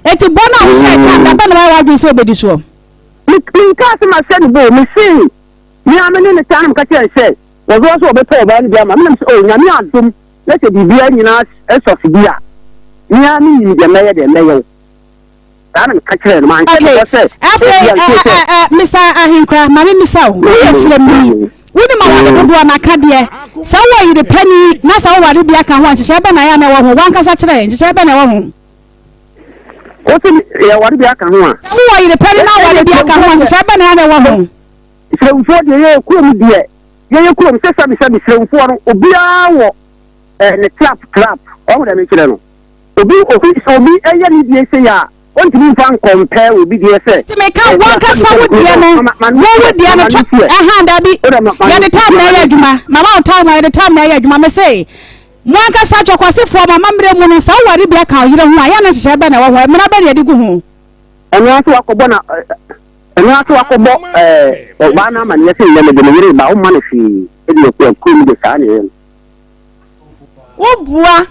Enti bɔ no a wohyɛɛ kyɛ a da bɛn na woayɛ w'adwene sɛ wobɛdi soɔ? Me menkaa sɛ mahyɛ no bɔ o, mesee me ara me ne no taa na meka kyerɛɛ no sɛ wɔsoa sɛ wɔbɛpɛ ɔbaa no bi ama me na mesɛ oh Nyame adom na sɛ biribiara nyinaa sɔ so bi a me ara menim deɛ mɛyɛ deɛ mɛyɛ wo saa na meka kyerɛɛ no manhyɛ no bɔ sɛ afei ebia ntie sɛ Mr. Ahenkura ma me misa wo woyɛ srɛmni wonim awade dodoɔ na ka deɛ sɛ wowɔ yere pani na sɛ woware bi aka ho a nhyehyɛe bɛn na ɛyɛ a na ɛwɔ ho wankasa kyerɛ yɛn nhyehyɛe bɛn na ɛwɔ ho wo sɛ yɛware bi aka ho a sɛ wowɔ yere pani na woware bi aka ho a nhyehyɛe bɛn na ɛyɛ a na ɛwɔ ho Srɛmfoɔ deɛ yɛyɛ kurom deɛ yɛyɛ kurom sɛ sɛbi sɛbi srɛmfoɔ no obiara wɔ ɛɛ ne trap trap ɔmo deɛ mekyerɛ no obi obi sɛ obi ɛyɛ ne deɛ sɛ yɛ a ɔntumi nfa nkɔmpɛ obi deɛ sɛ. Nti meka wankasa wo deɛ no wo wo deɛ no twa ɛhan dabi yɛde time na ɛyɛ adwuma mama wo time a yɛde time na ɛyɛ adwuma me se mo ankasa twɔkwasifoɔ mo amammerɛ mu no sɛ woware bi aka ɔyere ho a yɛ na nhyehyɛ bɛ na ɛwɔ ho mmara bɛ na yɛde gu ho. Ɛno ara sɛ wakɔbɔ na ɛno ara sɛ wakɔbɔ ɛɛ ɔbaa no amaneɛ sɛ nnɛ mede me yere ba womma no hwee ɛde akua kurom de saa na ɛyɛ no. Wobua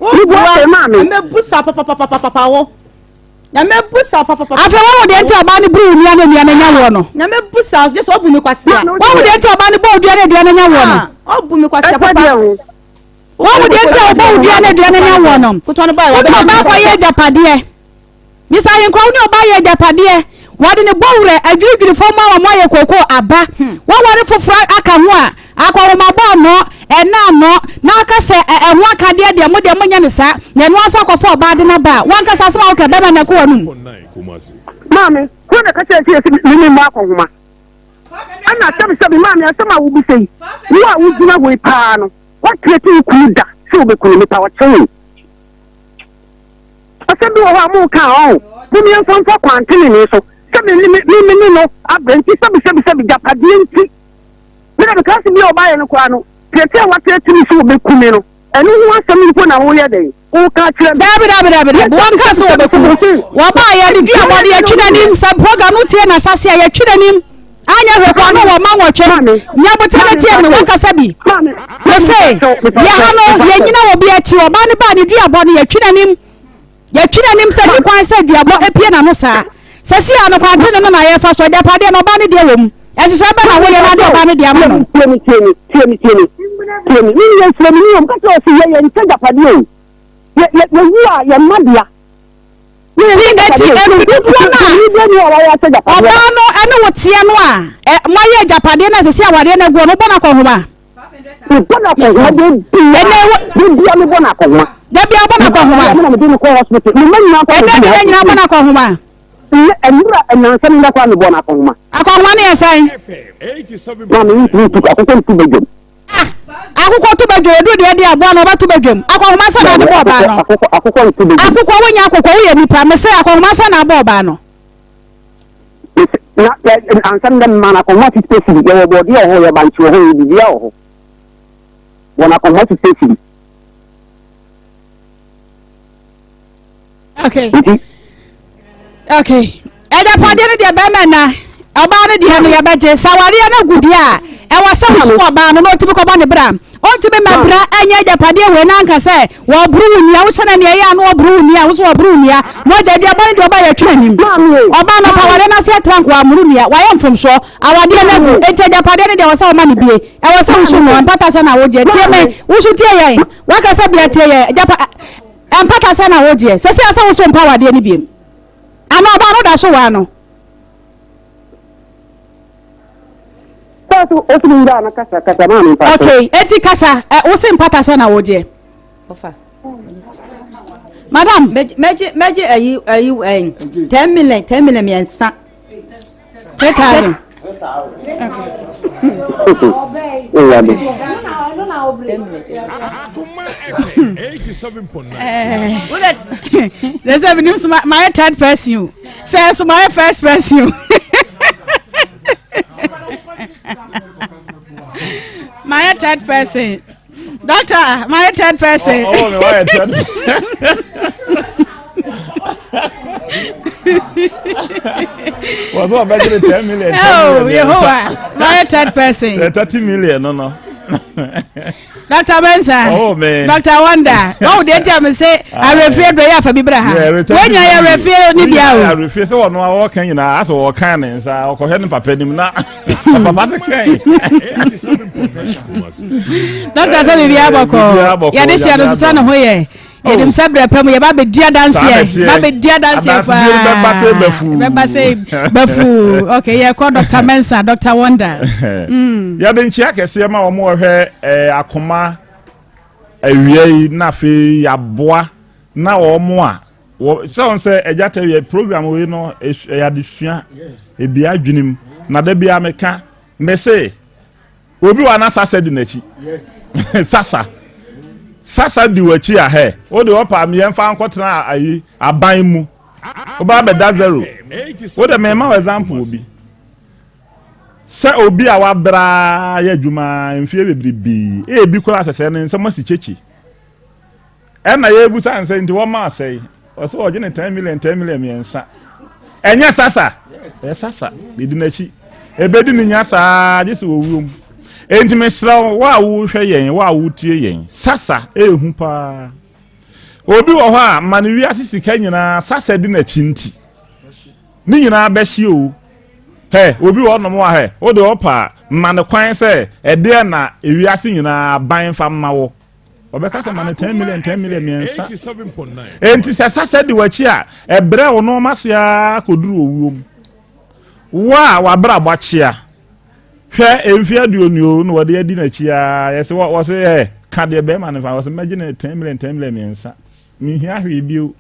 wobua nyame sa papapapapa wo nyame bu sa papapapa. Afei wahu deɛ nti ɔbaa no buru wo nua no nua no nya woɔ no. Nyame bu sa gye sɛ ɔbu mi kwasia. Wahu deɛ nti ɔbaa no bɔ odua no dua no nya woɔ no. Ɔbu mi kwasia papa. Wahu deɛ nti a ɔbɔ odua no dua no nya woɔ no. Wode ɔbaa kɔyɛ agyapadeɛ. Mr. Ahenkura, wo ne ɔbaa yɛ agyapadeɛ. Wɔde ne bɔwerɛ adwiridwiri fam ama mo ayɛ kookoo aba. Woaware foforɔ aka ho a, akɔnhomabɔ anɔ, ɛna anɔ, na aka sɛ ɛ ɛho akadeɛ deɛ mo deɛ monyɛ no saa, na ɛno ara nso akɔfa ɔbaa de no aba a, w'ankasa asɛm a woka bɛma no ɛkɔ w'anom. Maame, hwan na ɛka kyerɛɛ sɛ yɛsi me me mmɔ akɔnhoma? Ɛna sɛbesɛbe, maame, asɛm a wobisa yi, wo a wogyina hɔ yi paa no, woatrɛte wo kunu da sɛ wobɛku no? Mepa wo kyɛw. Asɛm bi wɔ hɔ a moka a, ɔho, mom yɛmfa mfa kwan tenenee so, sɛ me ne me me ne no abrɛ nti, sɛbi sɛbi sɛbi, gyapadeɛ nti. Me na mekaa sɛ bi a ɔbaeɛ no koraa no, teetee a wateete me sɛ ɔbɛku me no, ɛno ho asɛm mpo na woyɛ dɛn? Woka kyerɛ me. Dabi dabi dabi dabi, wɔnka sɛ wɔbɛku wo. Wɔbaa yɛde duabɔ no yɛtwi n'anim, sɛ program no tie n'ahyɛse a yɛtwi n'anim. Anyɛ hwɛ koraa no wɔ ma nwɔtwe. Nyabote no tie me, wankasa bi. Me se, yɛ ha no, yɛnyina wɔ bi akyi, ɔbaa no baa ne duabɔ no, yɛtwi n'anim. Yɛtwi n'anim sɛ ne kwan sɛ duabɔ apue n'ano saa. Sɛ si a no kwantene no na yɛfa so, agyapadeɛ no ɔbaa no deɛ wɔ mu. Nhyehyɛe bɛn na woyɛ na ade ɔbaa no deɛ ama no? Tie me, tie me, tie me, tie me, tie me. Me nua nhyira me ni o, meka kyerɛ wo sɛ yɛ yɛnkyɛ agyapadeɛ o. Yɛ yɛ yɛwu a yɛn mma dea. Ti eti efi dodoɔ no a ɔbaa no ɛne wo teɛ no a ɛ moayɛ agyapadeɛ no a sɛsi awadeɛ no aguo no wobɔ no akɔnhoma. Mebɔ no akɔnhoma de bia. Ɛnɛ wo. De bia mebɔ no akɔnhoma. Da bia wobɔ no akɔnhoma. Ɛnɛ na mede no kɔ hospital. Mema nyinaa kɔ Ɛnɛ de nyinaa bɔ no akɔnhoma. Nnɛ nnura nnansa no nyinaa koraa mebɔɔ no akɔnhoma. Akɔnhoma no yɛ sɛn? Maame ntumi ntu akokɔ ntu badwam. Ah, akokɔ to badwam edu deɛ deɛ aboa no ɔbɛto badwam. Akɔnhoma sɛ na ade bɔ ɔbaa no. Akokɔ akokɔ ntu badwam. Akokɔ wonya akokɔ woyɛ nipa mese akɔnhoma sɛ na abɔ ɔbaa no. Na ansa no dɛ mma no akɔnhoma fifty cedi yɛwɔ bɔɔdeɛ wɔ hɔ yɛ bankye wɔ hɔ yɛ biribiara wɔ hɔ. Wɔn akɔnhoma fifty cedi. Okay. Okay. Agyapadeɛ no deɛ bɛrima na ɔbaa no deɛ no yɛbɛgye sɛ awareɛ no agu deɛ a ɛwɔ sɛ wosom ɔbaa no na ɔtumi kɔbɔ ne bra ɔntumi ma bra ɛnyɛ agyapadeɛ wei na anka sɛ wɔboro wo nua wohyɛ no neɛ ɛyɛ a na wɔboro wo nua wo so wɔboro wo nua mogya aduabɔ no deɛ ɔbaa yɛtwe n'anim ɔbaa no ɔpa awareɛ no ase atra nkoa mmoro nua wayɛ mfomsoɔ awadeɛ no agu enti agyapadeɛ no deɛ ɛwɔ sɛ wɔma no bie ɛwɔ sɛ wosom no mpata sɛ na wogyeɛ tie me woso tie yɛn wakasa bia tie yɛn agyapa Ɛmpata sɛ na wogyeɛ. Sɛsɛ asɛ wo so mpa awadeɛ no biem. Ana ɔbaa no da so waa no. Okay, eti kasa, ɛ wo se mpata sɛ na wogyeɛ. Madam. Mɛgye mɛgye ayi ayi ɛyi 10 million 10 million mmiɛnsa. 3,000. Sɛ menim so mayɛ third person o sɛ so mayɛ first person o mayɛ third person. Doctor, my third person. Oh, oh my third. Wọ́n sọ ọbẹ̀ jẹ́ 10 million. Oh, Yehowa, my third person. 30 million no no. Dr. Bensa. Oh man. Dr. Wonder. Wọ́n wò di mi sẹ́ arefie do yɛ afa bi bra ha. Wọ́n nyɛ yɛ arefie ni bia o. Arefie sɛ wɔn a wɔka nyinaa asɛ wɔka ne nsa ɔkɔhwɛ ne papa nim na. Papa se kɛn. Dɔkta sɛ biribi abɔkɔ yɛde hyɛ no sesa ne ho yɛ yɛnim sɛ berɛ pɛ mu yɛba bɛdi adanseɛ ba bɛdi adanseɛ paa bɛba sɛ bɛfuu ok yɛkɔ Dr. Mensa Dr. Wonder mm. Yɛde nkyea kɛseɛ ma wɔn wɔhwɛ eh, akoma awia yi na afei yɛaboa na wɔn a Wɔ sɛ wɔn sɛ ɛgya tɛ yɛ program wei no ɛyɛ adesua ebi adwene mu na da bi a meka mese obi wa na sasa di n'akyi sasa sasa di w'akyi a hɛ o de ɔpa mmiɛ nfa nkɔtena ayi aban mu ɔba abɛda zero o de mɛma wɔ example bi sɛ obi a wabra yɛ adwuma mfie bebrebe ebi koraa sɛ sɛ ne nsɛm asi kyekye. Ɛna yɛbusa no sɛ nti wɔma asɛe ɔsɛ ɔgye ne 10 million 10 million mmiɛnsa ɛnyɛ sasa ɛyɛ sasa ɛdi n'akyi ɛbɛdi ne nya saa gye sɛ wɔwuo mu enti mesrɛ wo wo a wohwɛ yɛn wo a wotie yɛn sasa ɛɛhu paa obi wɔ hɔ a ma ne wiase sika nyinaa sasa di n'akyi nti ne nyinaa bɛhye o hɛ obi wɔ hɔnom a hɛ wode ɔpa a ma ne kwan sɛ ɛdeɛ na ewiase nyinaa ban fa mma wo Ɔbɛka sɛ ma no 10 million 10 million mmiɛnsa. Enti sɛ sasa di w'akyi a, ɛbrɛ wo nneɛma ase ara kɔduru owuo mu. Wo a w'abrabɔ akyea, hwɛ mfeɛ 20 o na wɔde adi n'akyi ara, yɛsɛ wɔ wɔsɛ ɛ ka deɛ bɛrima no fa, wɔsɛ mɛgye no 10 million 10 million mmiɛnsa. Menhia hwee bio.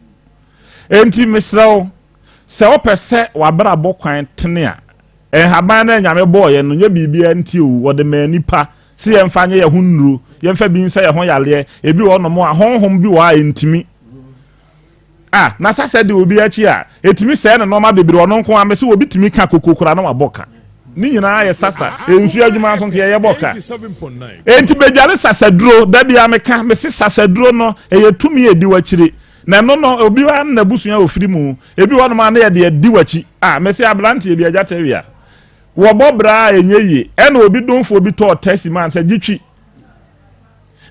Enti mesrɛ wo, sɛ wopɛ sɛ w'abrabɔ kwan tene a, nhaban no a Nyame bɔɔyɛ no nyɛ biribiara nti o, wɔde maa nipa Se yɛmfa nyɛ yɛn ho nnuro, yɛmfa bi nsa yɛn ho yareɛ. Ebi wɔ hɔnom a, honhom bi wɔ hɔ a ɛntumi. Ah, na sasa di obi akyi a, ɛtumi sɛe ne nnoɔma bebree, ɔno nko ara, mese obi tumi ka koko koraa na wabɔ ka. Ne nyinaa yɛ sasa, nsuo adwuma nso nka yɛyɛ bɔ ka. Enti bɛdware sasaduro, da biara meka, mese sasaduro no, ɛyɛ tumi a ɛdi w'akyire. Na ɛno no, obi ara ne n'abusua a ɔfiri mu, ebi wɔ hɔnom a na yɛde adi w'akyi. Ah, mese aberanteɛ bi, Agya Tawia, wɔbɔ bra a ɛnyɛ yie, ɛna obi domfoɔ bi tɔɔ taxi maa no sɛ gye twi.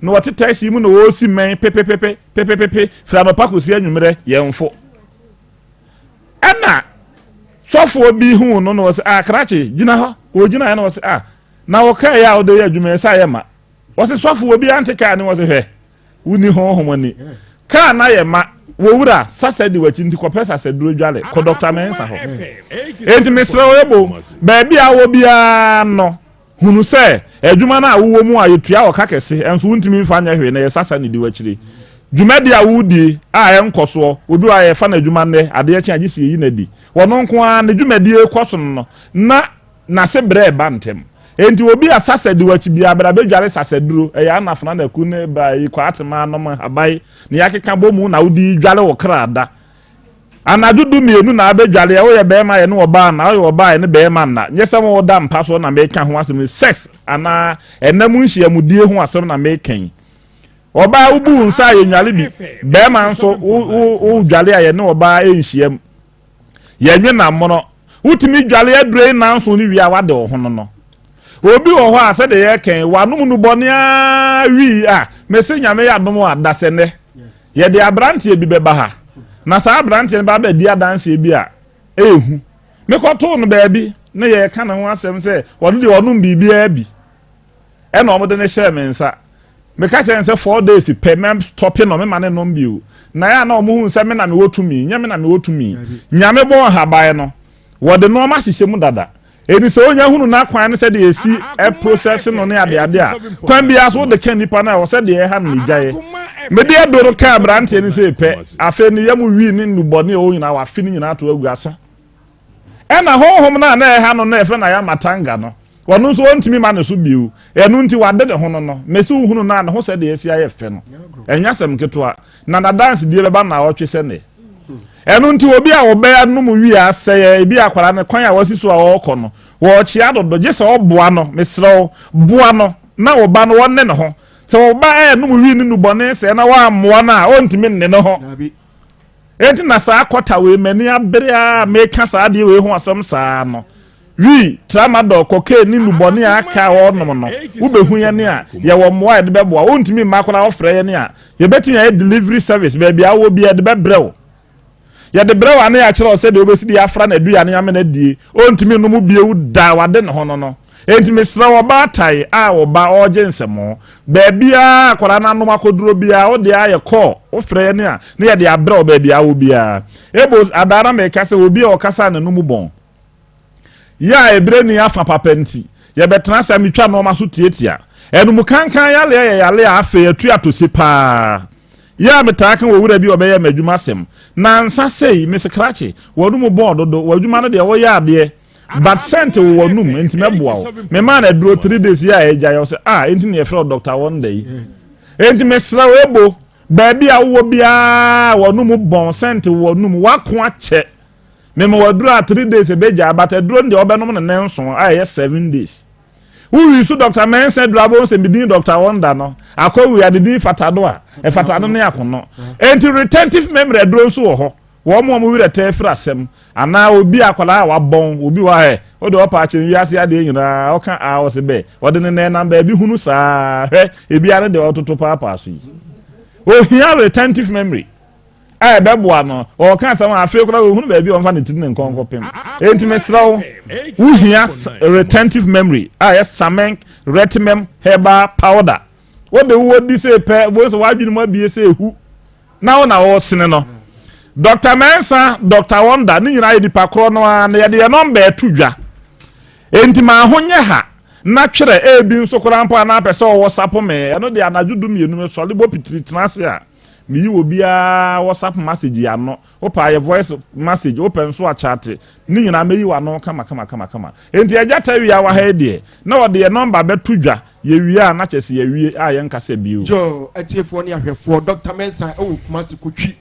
Na wɔte taxi mu na wɔresi mmɛn pepepepe pepepepe firi anɔpa kɔsi anwummerɛ yɛmfo. Ɛna sɔfoɔ bi huu no na ɔsɛ ah krakye gyina hɔ. Ɔgyina hɔ na ɔsɛ ah na wo kaa yi a wode yɛ adwuma yi sɛ ayɛ ma. Ɔsɛ sɔfoɔ obi ante kaa ne ɔsɛ hwɛ wonni honhom ani. Kaa na yɛ ma wɔ wura sasa di w'akyi nti kɔpɛ sasa duro dwale kɔ Dr. Mensa hɔ. Enti mesrɛ wo ebo baabi a wɔ biara no Hunu sɛ, adwuma no a wowɔ mu a yɛtua wo ka kɛse nso wontumi mfa nyɛ hwee na ɛyɛ sasa na ɛdi w'akyire. Dwumadi a wodie a ɛnkɔ soɔ, obi wɔ hɔ a yɛfa no adwuma nnɛ, adeɛ kye a gye sɛ yɛyi no adi. Ɔno nko ara ne dwumadie rekɔ so no na n'ase berɛ reba ntɛm. Enti obi a sasa di w'akyi biara bra bɛdware sasaduro, ɛyɛ anafena na aku ne ba yi, kwaatema nom nhaban na yɛakeka bɔ mu na wode redware wo kra da. Anadwo dumienu na abɛdwale ɛ, woyɛ bɛɛma yɛ ne ɔbaa nna, woyɛ ɔbaa yɛ ne bɛɛma nna, nyɛ sɛ mo da mpa soɔ na meka ho asɛm yi, sex anaa ɛna mu nhyiamudie ho asɛm na meka yi. Ɔbaa wobu wo nsa a yɛnwale bi, bɛɛma nso wo wo wo dwale a yɛne ɔbaa ɛnhyiam. Yɛnwe nammono. Wotumi dwale aduro yi nanso no wie a wade wo ho no no. Obi wɔ hɔ a sɛdeɛ yɛka yi, wanom nnubɔne ara wii a, mese Nyame yɛ adom a, dasɛnnɛ. Yɛde aberanteɛ bi bɛba ha, na saa aberanteɛ no ba abɛdi adanseɛ bi a ɛyɛ hu. Mekɔtoo no baabi na yɛreka ne ho asɛm sɛ ɔno deɛ ɔnom biribiara bi. Ɛna wɔde no hyɛɛ me nsa. Meka kyerɛ no sɛ 4 days pɛ mɛstɔpe no, mema ne nom bio. Na ɛyɛ a na wɔn hu sɛ me na mewɔ tumi, nyɛ me na mewɔ tumi. Nyame bɔɔ nhaban no, wɔde nneɛma hyehyɛ mu dada. Enti sɛ onya hunu n'akwan ne sɛdeɛ yɛsi process no ne adeade a, kwan biara so wode ka nipa no a ɛwɔ sɛ deɛ ɛha no ne gyaeɛ. Mede aduro no kaa aberanteɛ no sei pɛ, afei ne yam wii ne nnubɔne a ɛwɔ nyinaa wafe ne nyinaa ato agu asa. Ɛna honhom no a na ɛha no na yɛfrɛ no Ayamatanga no, ɔno nso ɔntumi ma ne so bio. Ɛno nti wade ne ho no no, mese wohunu no a ne ho sɛdeɛ asi ayɛ fɛ no, ɛnyɛ asɛm ketewa. Na n'adansedie bɛba nnawɔtwe sɛ nnɛ. Ɛno nti obi a ɔbɛa nom wie asɛeɛ, ebi akwadaa no kwan a wasi so a ɔrekɔ no, wɔrekyea dodo, gye sɛ ɔboa no, mesrɛ wo, boa no na wo ba no ɔnne ne ho. Sɛ wo ba ɛrenom wii ne nnubɔne sɛɛ na woammoa no a, ɔntumi nne ne ho. Enti na saa kɔta wei, m'ani abere a meka saa adeɛ wei ho asɛm saa no. Wii, tramadol, cocaine ne nnubɔne a aka a wɔrenom no, wobɛhu yɛn a, yɛwɔ mmoa a yɛde bɛboa wo. Wontumi mma koraa wofrɛ yɛn a, yɛbɛtumi ayɛ delivery service, baabi a wowɔ biara yɛde bɛbrɛ wo. Yɛde brɛ wo a na yɛakyerɛ wo sɛdeɛ wobɛsi de afra no aduane amene adie. Ɔntumi nnom bio da, wade ne ho no no. Enti mesrɛ wo ɔbaatan a wo ba ɔregye nsɛmmo, baabiara a akwadaa no anom akɔduro biara, wo deɛ ayɛ call, wofrɛ yɛn a, na yɛde abrɛ wo baabi a wowɔ biara. Ebo, adaa na meka sɛ obi a ɔkasa a n'anum bɔn. Yɛ a ɛberɛ nni afa papa nti, yɛbɛtena ase a metwa nnoɔma so tiatia. Anum kankan yareɛ yɛ yareɛ a afei atu atose paa. Yɛ a metaa ka wɔ wura bi a ɔbɛyɛɛ m'adwuma asɛm. Nansa sei, mese krakye, w'anum bɔn dodo, w'adwuma no deɛ woyɛ adeɛ but scent wɔ w'anum nti mɛboa wo. Memaa no aduro 3 days yɛ a agyae, ɔse ah enti na yɛfrɛ wo Doctor Wonder yi. Enti mesrɛ wo Ebo, baabi a wowɔ biara w'anum bɔn, scent wɔ w'anum, w'ako akyɛ. Mema wo aduro a 3 days ɛbɛgyaa but aduro no deɛ wobɛnom no nnanson a ɛyɛ 7 days. Wowi so Doctor Mensah aduro abɛhu sɛ me din Doctor Wonder no akɔ wi a ne din fata no a ɛfata no ne akono. Enti retentive memory aduro nso wɔ hɔ. Wɔn a wɔn werɛ taa firi asɛm anaa obi akwadaa a wabɔn obi wɔ hɛ wode ɔpa akyɛ wiase adeɛ nyinaa ɔka a ɔse bɛ ɔde ne nan nam baabi hunu saa hwɛ ebi ano deɛ ɔtoto paapaa so yi. Ohia retentive memory a ɛbɛboa no, ɔreka asɛm a afei koraa ɔhunu baabi a ɔmfa ne tiri ne nkɔn nkɔpem. Enti mesrɛ wo, wohia retentive memory a ɛyɛ Samenk Retimem Herbal Powder. Wode wowɔ di sɛ pɛ, wobɛhu sɛ w'adwene mu abie sɛ ehu na wo na wɔresene no. Dr. Mensah, Dr. Wonder, ne nyinaa yɛ nipa korɔ no ara na yɛde yɛn nɔmba ɛto dwa. Enti ma ho nyɛ ha na twerɛ ebi nso koraa mpo a na apɛ sɛ ɔwɔ sapo me, ɛno deɛ anadwo 12 mesɔre bɔ pitiri tena ase a, Meyi obiara WhatsApp message yi ano. Wopɛ a yɛ voice message, wopɛ nso a chat. Ne nyinaa mɛyi w'ano kama kama kama kama. Enti Agya Tawia wɔ ha yi deɛ, na ɔde yɛn nɔmba bɛto dwa. Yɛwie a na kyerɛ sɛ yɛawie a yɛnkasa bio. Yoo, atiefoɔ ne ahwɛfoɔ, Doctor Mensah wɔ Kumasi Kotwi.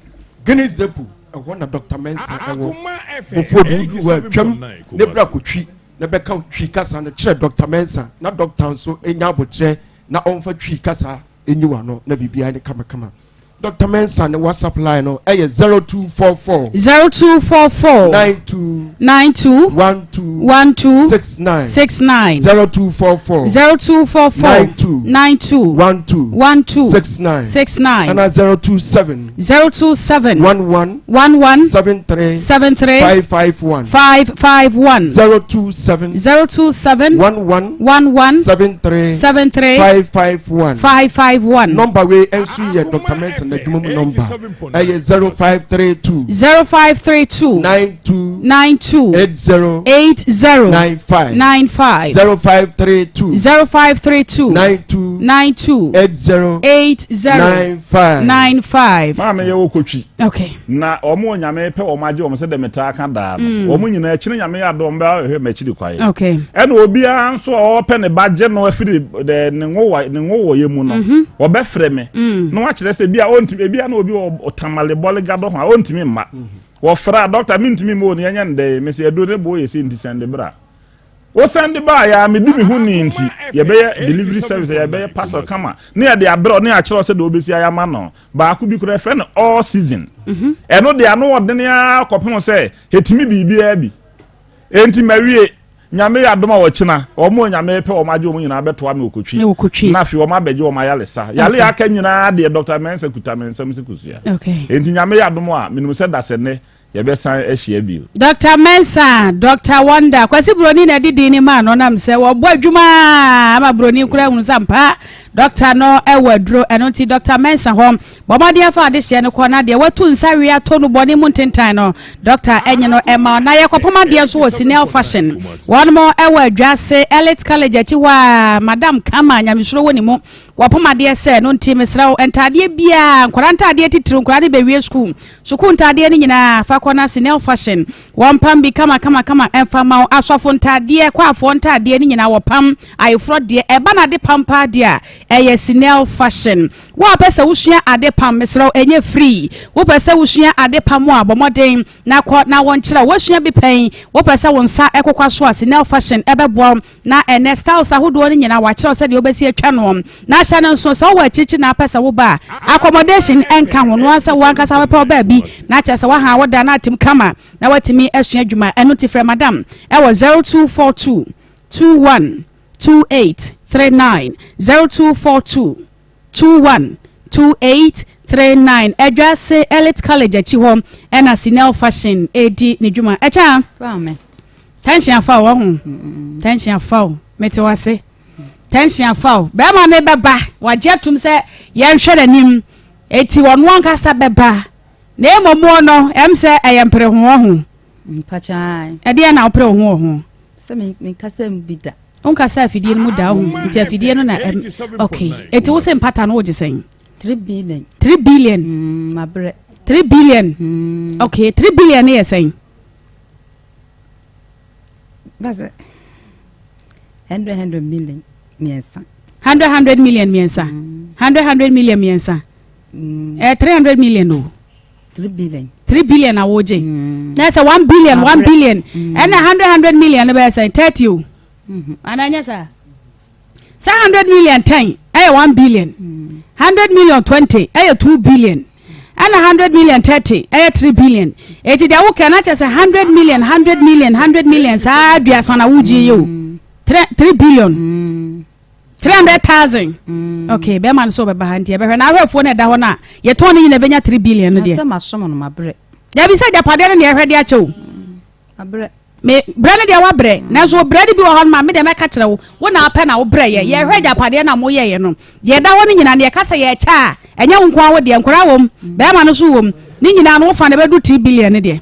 Guinness Depot, ɛhɔ na Dɔkta Mensah ɛwɔ. Bɔfoɔ bi woduru hɔ a, twam ne bra kɔtwi na bɛka Twi kasa no kyerɛ Dɔkta Mensah na dɔkta nso nya aboterɛ na ɔmfa Twi kasa nyi w'ano na biribiara ne kamakama. Dɔkta Mensah ne WhatsApp line no ɛyɛ 0244. 0244. 92. 92. 12. 12. 69. 69. 0244. 0244. 92. 92. 12. 12. 69. 69. Ɛna 027. 027. 11. 11. 73. 73. 551. 551. 027. 027. 11. 11. 73. 73. 551. 551. Nɔmba wei nso yɛ Dr. Mensah n'adwuma mu nɔmba. Ɛyɛ 0532. 0532. 92. 92. 80. 80. 95. 95. 0532. 0532. 92. 92. 80. 80. 95. 95. Maame yɛ wɔ kotwi. Okay. Na wɔn a Nyame pɛ wɔn agye wɔn sɛdeɛ metaa ka daa no, wɔn nyinaa akyiri Nyame yɛ adom bɛba abɛhwɛ m'akyiri kwaeɛ. Okay. Ɛna obiara nso a ɔpɛ ne ba gye no afiri ne ne nwowa ne nwowɔeɛ mu no, ɔbɛfrɛ me na wakyerɛ sɛ ebi a ɔntumi ebi a na obi wɔ Tamale Bɔlega dɔ ho a ɔntumi mma. Wɔfrɛ a dɔkta mentumi mma o ne yɛnyɛ no dɛn? Mese aduro ne boɔ yɛ sei nti sɛnde bra. Wosan de baeɛ a medi me ho ni nti yɛbɛyɛ delivery service yɛbɛyɛ parcel kama ne yɛde abrɛ wo ne yɛakyerɛ wo sɛdeɛ wobɛsi ayɛ ama no. Baako bi koraa yɛfrɛ no all season. Mhm. Ɛno deɛ ano ɔdene ara kɔpem sɛ ɛtumi biribiara bi. Enti mawie Nyame yɛ adom a ɔkyena wɔn a Nyame pɛ wɔn agye wɔn nyinaa bɛtoa me Okotwi na afei wɔn abɛgye wɔn ayaresa. Yare a aka nyinaa deɛ Dr. Mensah kuta me nsam sɛ kosua. Enti Nyame yɛ adom a menim sɛ dasɛ Yɛbɛsan ahyia bio. Doctor Mensah, Doctor Wonder, Kwasi Broni na ɛde din no maa no nam sɛ wɔbɔ adwuma ama Broni koraa hunu sɛ ampa Doctor no wɔ aduro. Ɛno nti Doctor Mensah hɔ bɔ mmɔden afa adehyeɛ no kɔ na deɛ watu nsa we atɔ no bɔne mu ntentan no Doctor enye no ɛma na yɛkɔpam adeɛ nso wɔ Sinel Fashion. Wɔnom wɔ Adwase Elite College akyi hɔ a Madam Kama Nyamesuro wɔ ne mu. Wɔpam adeɛ sɛ no nti mesrɛ wo ntaadeɛ biara nkwadaa ntaadeɛ titiriw nkwadaa no bɛwie sukuu Sukuu ntaadeɛ no nyinaa, fa kɔ na Sinel Fashion wɔmpam bi kama kama kama mfa mma wo. Asɔfo ntaadeɛ, kwaafoɔ ntaadeɛ no nyinaa wɔpam. Ayeforɔ deɛ, ɛba no ade pam paa deɛ a, ɛyɛ Sinel Fashion. Wo a wopɛ sɛ wosua ade pam, mesrɛ wo, ɛnyɛ free. Wopɛ sɛ wosua ade pam a, bɔ mmɔden na kɔ na wɔnkyerɛ wo. Woasua bi pɛn, wopɛ sɛ wo nsa kokwa so a, Sinel Fashion bɛboa wo. Na ɛnnɛ styles ahodoɔ no nyinaa wɔakyerɛ wo sɛdeɛ wobɛsi atwa noɔ. Na hyɛ no nso sɛ wowɔ akyirikyiri na wopɛ sɛ woba a, accommodation nka ho, noa sɛ wo ankasa wobɛpɛ wo baabi na kyerɛ sɛ woaha wo da na atim kama na woatumi asua adwuma. Ɛno nti frɛ madam ɛwɔ 0242 21 28 39, 0242 21 28 39. Adwase Elite College akyi hɔ ɛna Sinel Fashion ɛredi ne dwuma. Ɛkyɛ a? Tension afa wo ɔho. Tension afa wo. Mete wase. Tension afa wo. Bɛrima no bɛba. Wagye atum sɛ yɛnhwɛ n'anim. Eti ɔno ankasa bɛba. Na mmom wo no, ɛm sɛ ɛyɛ mpere ho ɔho. Mpakyan. Ɛdeɛ na wopere wo ho wɔ ho? Sɛ menkasa mu bi da. Wonkasa afidie no mu da ɔho. Nti afidie no na ɛm. Okay. Eti wo se mpata no wogye sɛn? 3 billion. 3 billion. Mm, mabrɛ. 3 billion. Okay, 3 billion no yɛ sɛn? Bɛsɛ 100 100 million mmiɛnsa. 100 100 million mmiɛnsa. 100 100 million mmiɛnsa. Ɛyɛ 300 million o. 3 billion. 3 billion na wogye. Na ɛsɛ 1 billion 1 billion. Ɛna 100 100 million no bɛyɛ sɛn 30 o. Ana ɛnyɛ saa? Sɛ 100 million 10 ɛyɛ 1 billion. 100 million 20 ɛyɛ 2 billion. Ɛna 100 million 30 ɛyɛ 3 billion. Eti deɛ wokɛ na kyerɛ sɛ 100 million 100 million 100 million saa aduasa na wogye yi o. 3 billion. 300,000. Okay, bɛrima no sɛ ɔbɛba ha nti yɛbɛhwɛ na ahwɛfoɔ no ɛda hɔ no a yɛtɔn no nyina bɛnya 3 billion no deɛ. Sɛ masom no mabrɛ. Dabi sɛ agyapadeɛ no na yɛhwɛ de akyɛ o. Mabrɛ. Me brɛ no deɛ wabrɛ nanso brɛ no bi wɔ hɔ no ma me deɛ mɛka kyerɛ wo wo na apɛ na wobrɛ yɛ yɛhwɛ agyapadeɛ no a moyɛeɛ no deɛ ɛda hɔ no nyinaa no yɛka sɛ yɛkyɛ a ɛnyɛ wo nko ara wo deɛ nkwadaa wɔ mu bɛrima no nso wɔ mu ne nyinaa no wofa no ɛbɛdu 3 billion no deɛ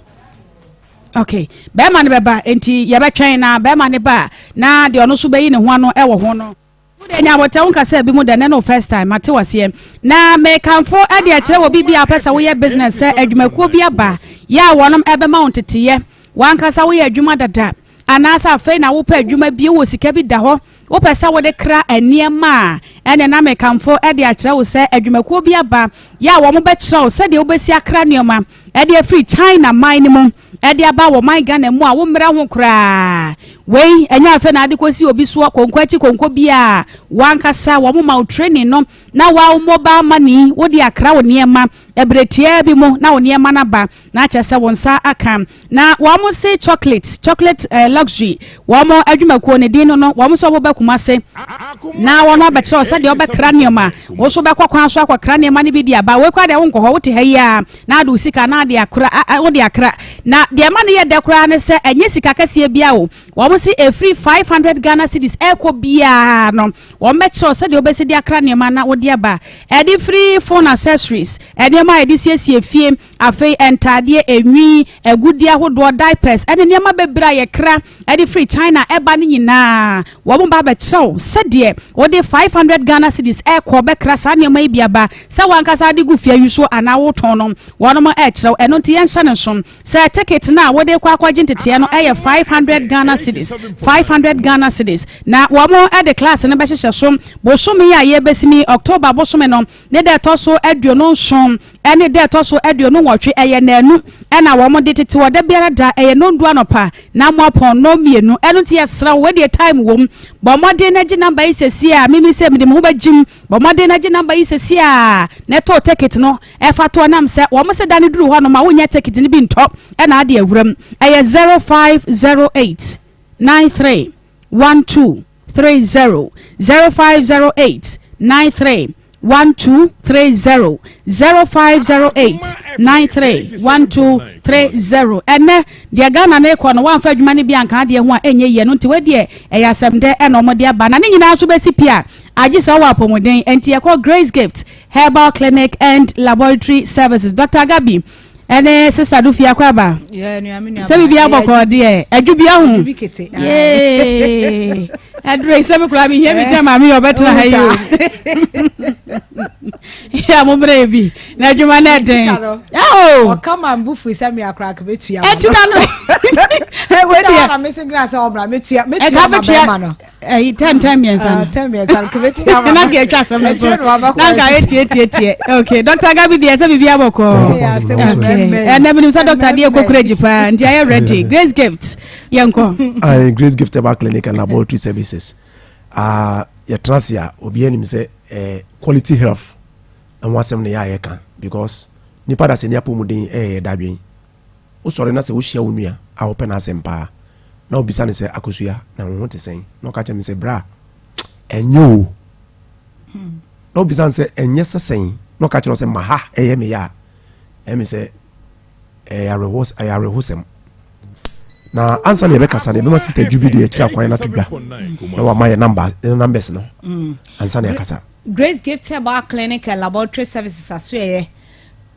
okay bɛrima no bɛba nti yɛbɛtwɛn na bɛrima no ba a na deɛ ɔno nso bɛyi ne ho ano wɔ ho no Wo deɛ nya abotɛ wo nkasa bi mu da nɛ no first time mate waseɛ na mekamfo de akyerɛ wɔ biribi a wopɛ sɛ woyɛ business sɛ adwumakuo bi aba yɛ a wɔnom ɛbɛma wo nteteyɛ wankasa woyɛ adwuma dada anaasɛ afei na wopɛ adwuma bi wɔ sika bi da hɔ. Wopɛ sɛ wode kra nneɛma a, ɛnneɛ na mekamfo de akyerɛ wo sɛ adwumakuo bi aba yɛ a wɔbɛkyerɛ wo sɛdeɛ wobɛsi akra nneɛma de afiri China man no mu de aba wɔ man Ghana mu a wommrɛ ho koraa. Wei ɛnyɛ afei na ade kɔsi obi soɔ konko akyi konko biara. W'ankasa wɔma wo training no na wo mobile money wode akra wo nneɛma ɛberɛ tiaa bi mu na wo nneɛma no aba na kyerɛ sɛ wo nsa aka. Na wɔn se chocolate, chocolate eh, luxury, wɔn adwumakuo ne din no no, wɔn nso wɔbɛba Kumase na wɔn abɛkyerɛ wo sɛdeɛ wobɛkra nneɛma. Wo nso wobɛkɔ kwan so akɔkra nneɛma no bi de aba. Wei koraa deɛ wonkɔ hɔ, wote ha yi ara na ade wo sika na ade akora, wode akra. Na deɛ ɛma no yɛ dɛ koraa ne sɛ ɛnyɛ sika kɛseɛ biara o. Wɔn se ɛfiri 500 Ghana cedis ɛrekɔ biara no, wɔn bɛkyerɛ wo sɛdeɛ wobɛsi de akra nneɛma na wode aba. Ɛde firi phone accessories, nneɛma a yɛde siesie fie, Afei ntaadeɛ, enwi, agudeɛ ahodoɔ, diapers, ne nneɛma bebree a yɛkra de firi China ba no nyinaa, wɔn ba abɛkyerɛ wo sɛdeɛ wode 500 Ghana cedis rekɔ bɛkra saa nneɛma yi bi aba, sɛ w'ankasa wode gu fie ayi so anaa wotɔn no, wɔn rekyerɛ wo. Ɛno nti yɛnhyɛ no nso sɛ ticket no a wode rekɔ akɔgye nteteɛ no yɛ 500 Ghana cedis, 500 Ghana cedis, na wɔn de class no bɛhyehyɛ so bosome yi a yɛrebɛsim yi, October bosome no ne da ɛtɔ so 27 ne da ɛtɔ so 28, ɛyɛ nnanu na wɔn de tete wɔ da biara da, ɛyɛ nnɔndu anɔpa na moapɔn nnɔnmienu, ɛno nti yɛsrɛ wo, wei deɛ time wom, bɔ mmɔden na gye number yi sɛsi a, mimi sɛ mede me ho bɛgyim, bɔ mmɔden na gye number yi sɛsi a, na ɛtɔ ticket no ɛfa to ɛnam sɛ wɔn se da no duru hɔ nom a wonnya ticket no bi ntɔ ɛna ade awuram, ɛyɛ 0508 93 12 30 0508 93 1230 0508 93 1230 Ɛnɛ deɛ Ghana no rekɔ no woamfa adwuma no bi anka adeɛ ho a ɛnyɛ yie ɛno nti wei deɛ ɛyɛ asɛm dɛ ɛna wɔde aba na ne nyinaa nso bɛsi pi a agye sɛ wowɔ apɔmuden ɛnti yɛkɔ Grace Gift Herbal Clinic and Laboratory Services Dr. Gabi ɛne sista do fie akɔ aba sɛ biribi abɔkɔ deɛ adwo bi ahu yee ɛdurɛ yi sɛ me koraa mehia bi kyɛ maame yɛ ɔbɛtena ha yi o yɛ a mobrɛ yɛ bi na adwuma no ɛden ɛtina no ɛka bɛtua ɛyi tɛn tɛn mmiɛnsa no tɛn mmiɛnsa no kebe tia ma na nka atwa asɛm no so na nka ayɛ tie tie tie okay dr gabi deɛ sɛ biribi abɔ kɔɔ okay ɛnna mi nim sɛ dr deɛ kɔ kura gyi paa nti ayɛ ready grace gift yɛn kɔ. ayi grace gift herbal clinic and laboratory services ah yɛtena se a obi anim sɛ eh, quality health ɛho asɛm na yɛ a yɛka because nipa da sɛ ni apɔmuden ɛyɛ dadwen. Wosɔre na sɛ wohyia wo nua a wopɛ n'asɛm paa, na wobisa no sɛ, Akosua, na wo ho te sɛn? Na ɔka kyerɛ me sɛ, Bra, ɛnyɛ o. Na wobisa no sɛ, Ɛnyɛ sɛ sɛn? Na ɔka kyerɛ wo sɛ, Ma ha ɛyɛ me ya a, ɛyɛ me sɛ ɛyɛ awerɛho, ɛyɛ awerɛhosɛm. Na ansa na yɛbɛkasa no, yɛbɛma Sista Jubi de akyiri akwan no ato dwa na wama yɛ namba, ne numbers no ansa na yɛakasa. Grace Gift Herbal Clinic and Laboratory Services asoɛeɛ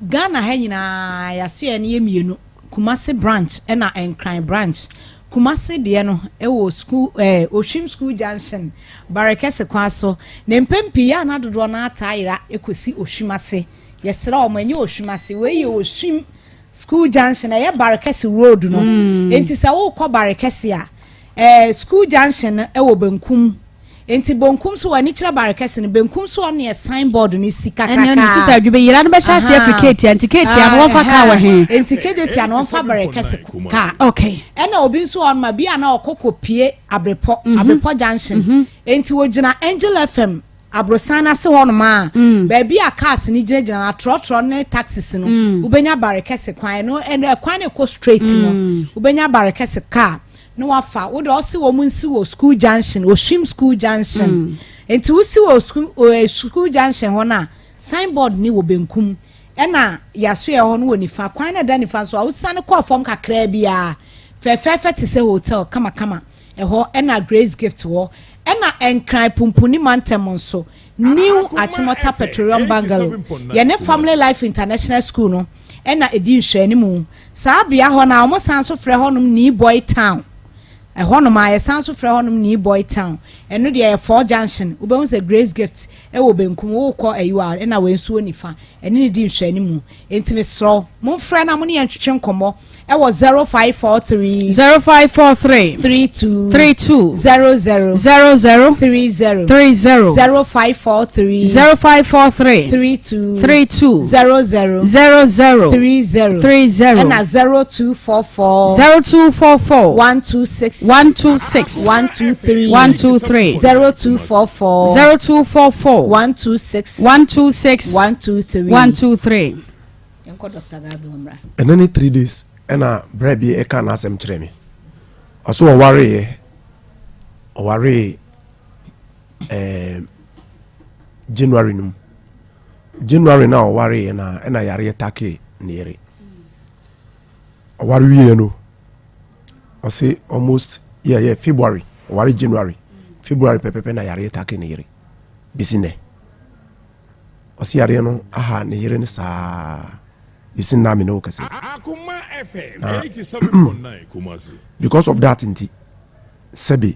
Ghana ha nyinaa yɛasoɛɛ no yɛ mienu, Kumasi branch ɛna Nkran branch. Kumasi deɛ no ɛwɔ school ɛɛ Ohwim school junction, Barekɛse kwan so. Na mpɛn pii yɛ a na dodoɔ no ara taa yera ɛkɔsi Ohwim ase. Yɛsrɛ wɔn ɛnyɛ Ohwim ase, wei yɛ Ohwim school junction, ɛyɛ Barekɛse road no. Enti sɛ worekɔ Barekɛse a, ɛɛ school junction no ɛwɔ benkum. Enti bonkum so w'ani kyerɛ bare kɛse no, benkum so ɔne ɛ sign board no si kakraka. Ɛne ɛne sista adwuma yira no bɛhyɛ aseɛ afiri keetia nti keetia no wɔmfa kaa wɔ he. Enti kejetia no wɔmfa bare kɛse kaa. Okay. Ɛna obi nso wɔ hɔ nom a bi a na ɔkɔ kɔ pie Abrepɔ, Abrepɔ junction. Enti wɔgyina Angel FM aborosan no ase hɔ nom a, baabi a cars no gyinagyina no, atrɔtrɔ ne taxis no, wobɛnya bare kɛse kwan no, ɛno ɛkwan no ɛkɔ straight no, wobɛnya bare kɛse kaa. na wafa wo deɛ ɔse wɔn nsi wɔ school junction Oshim school junction mm. nti wosi wɔ school eh, school junction hɔ no a signboard ni wɔ benkum ɛna yasoɛ hɔ no wɔ nifa kwan na ɛda nifa so a wosane kɔɔ fam kakraa biara fɛfɛɛfɛ te sɛ hotel kamakama ɛhɔ ɛna Grace Gift wɔ ɛna Nkran Pumpuni mantam nso New Achimota Petroleum Bungalow yɛne Family Life International School no ɛna ɛdi nhwɛanimu Saa bea hɔ no a, wɔsan nso frɛ hɔnom Nii Boy Town. Ɛhɔnom a, yɛsan nso frɛ hɔnom Nii Boy Town. Ɛno deɛ ɛyɛ 4 junction. Wobɛhu sɛ Grace Gift wɔ benkum, wokɔ ayiwa a ɛna wei nso wɔ nifa. Ɛne no di nhwɛanimu. Enti mesrɛ wo, momfrɛ na mo ne yɛn ntwetwe nkɔmmɔ wɔ 0543. 0543. 32. 32. 00. 00. 30. 30. 0543. 0543. 32. 32. 00. 00. 30. 30. Ɛna 0244. 0244. 126. 126. 123. 123. 0244. 0244. 126. 126. 123. 123. Yɛnkɔ Dr. Gabi hɔ mmra. Ɛnɛ ne 3 days ɛna berɛ bi ɛka n'asɛm kyerɛ me. Ɔso ɔwareeɛ, ɔwaree ɛɛ January no mu. January no a ɔwareeɛ na ɛna yareɛ takee ne yere. Ɔware wieɛ no, ɔse almost yeah, yeah, February, ɔware January, February pɛpɛpɛ na yareɛ takee ne yere. Bɛsi nnɛ. Ɔse yareɛ no aha ne yere no saa bɛsi nnɛ a me ne wo kasa yi. Na because of that nti sɛbe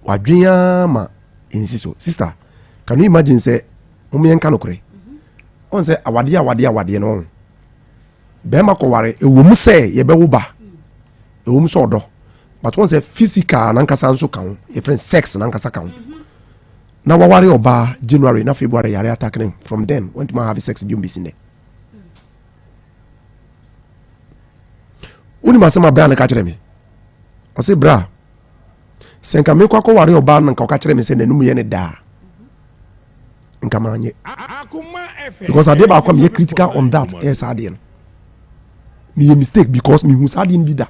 wadwen ara ma nsi so. Sister, can you imagine sɛ mom yɛnka nokorɛ ɔn sɛ awadeɛ awadeɛ awadeɛ no ɔn bɛrima kɔware ɛwɔ mu sɛ yɛbɛwo ba ɛwɔ mu sɛ ɔdɔ but wɔn sɛ physical nankasa nso ka ho yɛfrɛ sex nankasa ka ho Na waware ɔbaa January na February yare attack no from then wantumi have sex biom besi nnɛ. Wonim asɛm a bra no ka kyerɛ me? Ɔse bra sɛ nka mekɔ akɔware ɔbaa no nka ɔka kyerɛ me sɛ n'anum yɛ ne daa nka manyɛ because adeɛ baako a meyɛ critical on that ɛyɛ saa adeɛ no meyɛ mistake because mehu saa adeɛ no bi da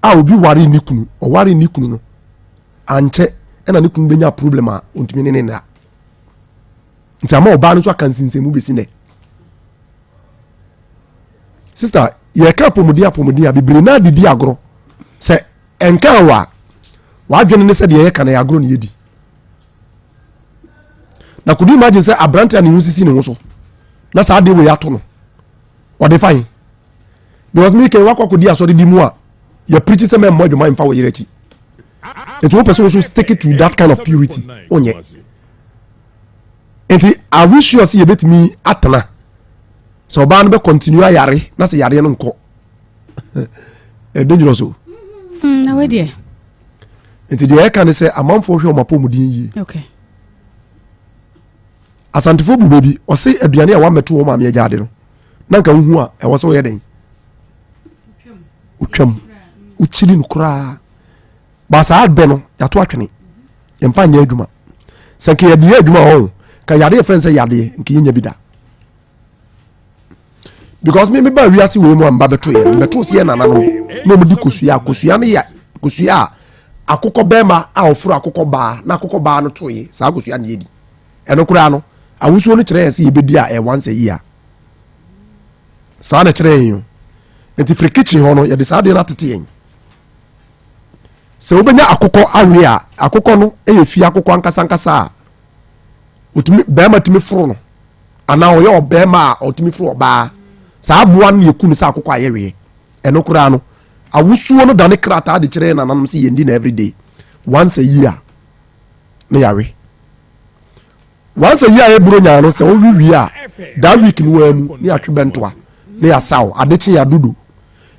a obi ware ne kunu ɔware ne kunu no Ankyɛ ɛna ne kunu bɛnya problem a ɔntumi ne ne nna. Nti ama ɔbaa no nso aka nsinsɛnmu bɛsi nɛ. Sister, yɛka apɔmuden apɔmuden a bebree naa didi agorɔ. Sɛ ɛnka wɔ a, w'adwene ne sɛ deɛ yɛka no yɛ agorɔ ne yɛdi. Na could you imagine sɛ aberante a ne ho sisi ne ho so na saa adeɛ wei ato no ɔde fa he? Because me kɛ wakɔ akɔdi asɔre bi mu a yɛ preach sɛ mɛmmɔ adwuma mfa wo yere akyi. Nti wopɛ sɛ wo so stick to that kind of purity wonyɛ. Nti are we sure sɛ yɛbɛtumi atena sɛ ɔbaa no bɛ continue ayare na sɛ yareɛ no nkɔ eh, dangerous o. Mm, na wei deɛ. Nti deɛ ɛka ne sɛ amanfoɔ hwɛ wɔn apɔmuden yie. Okay. Asantefoɔ bu baabi ɔse aduane a wammɛto wɔn maame agya ade no na nka wohu a ɛwɔ sɛ woyɛ dɛn wotwam wokyiri no koraa ba saa bɛ no yɛato atwene yɛmfa nyɛ adwuma sɛ nka yɛde yɛ adwuma hɔ ka yadeɛ fɛn sɛ yadeɛ nka yɛnya bi da because me meba wiase wei mu a mba bɛto yɛ mbɛto sɛ yɛ nananom na ɔmudi kosua kosua no yɛ kosua a akokɔ bɛrima a ɔforo akokɔ baa na akokɔ baa no toye saa kosua no yɛdi ɛno koraa no awosuo no kyerɛ yɛ sɛ yɛbɛdi a ɛyɛ once a year saa na ɛkyerɛ yɛn o nti firi kitchen hɔ no yɛde saa adeɛ no atete yɛn sɛ wobɛnya akokɔ awe a akokɔ no yɛ fie akokɔ ankasa ankasa a otumi bɛrima tumi foro no anaa ɔyɛ ɔbɛrima a ɔtumi foro ɔbaa saa aboa no yɛku no sɛ akokɔ a yɛweɛ ɛno koraa no awosuo no dane krataa de kyerɛ nananom sɛ yɛndi no everyday once a year ne yɛawe Once a year a ɛyɛ buronya no sɛ wowe wie a that week no ara mu ne yɛatwe bɛntoa ne yɛasaw ade kye adodo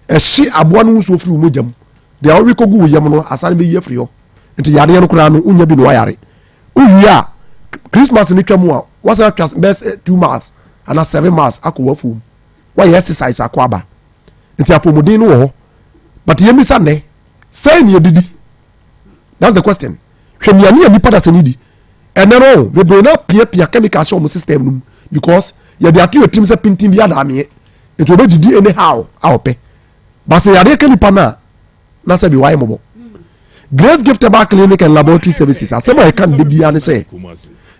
ɛhye aboa no nsuo firi wo mogya mu deɛ wowe kɔgu wo yam no asane bɛyi afiri hɔ nti yareɛ no koraa no wonya bi na wayare wowie a Christmas no twa mu a wasan atwa bɛyɛ 2 miles anaa 7 miles akɔ w'afuom wayɛ exercise akɔ aba nti apɔmuden no wɔ hɔ but yɛmmisa nnɛ sɛn ne yɛdidi that's the question hwɛ nnuane a nipa dasani di ɛnɛ no bebree na piapia chemical hyɛ wɔn system no mu because yɛde ato yɛ tirim sɛ pintin bi adaameɛ nti wɔbɛdidi anyhow a ɔpɛ baasa yadeɛ ka nipa no a na sɛ bi wayɛ mɔbɔ grace gift herbal clinic and laboratory services asɛm a yɛka no de biara ne sɛ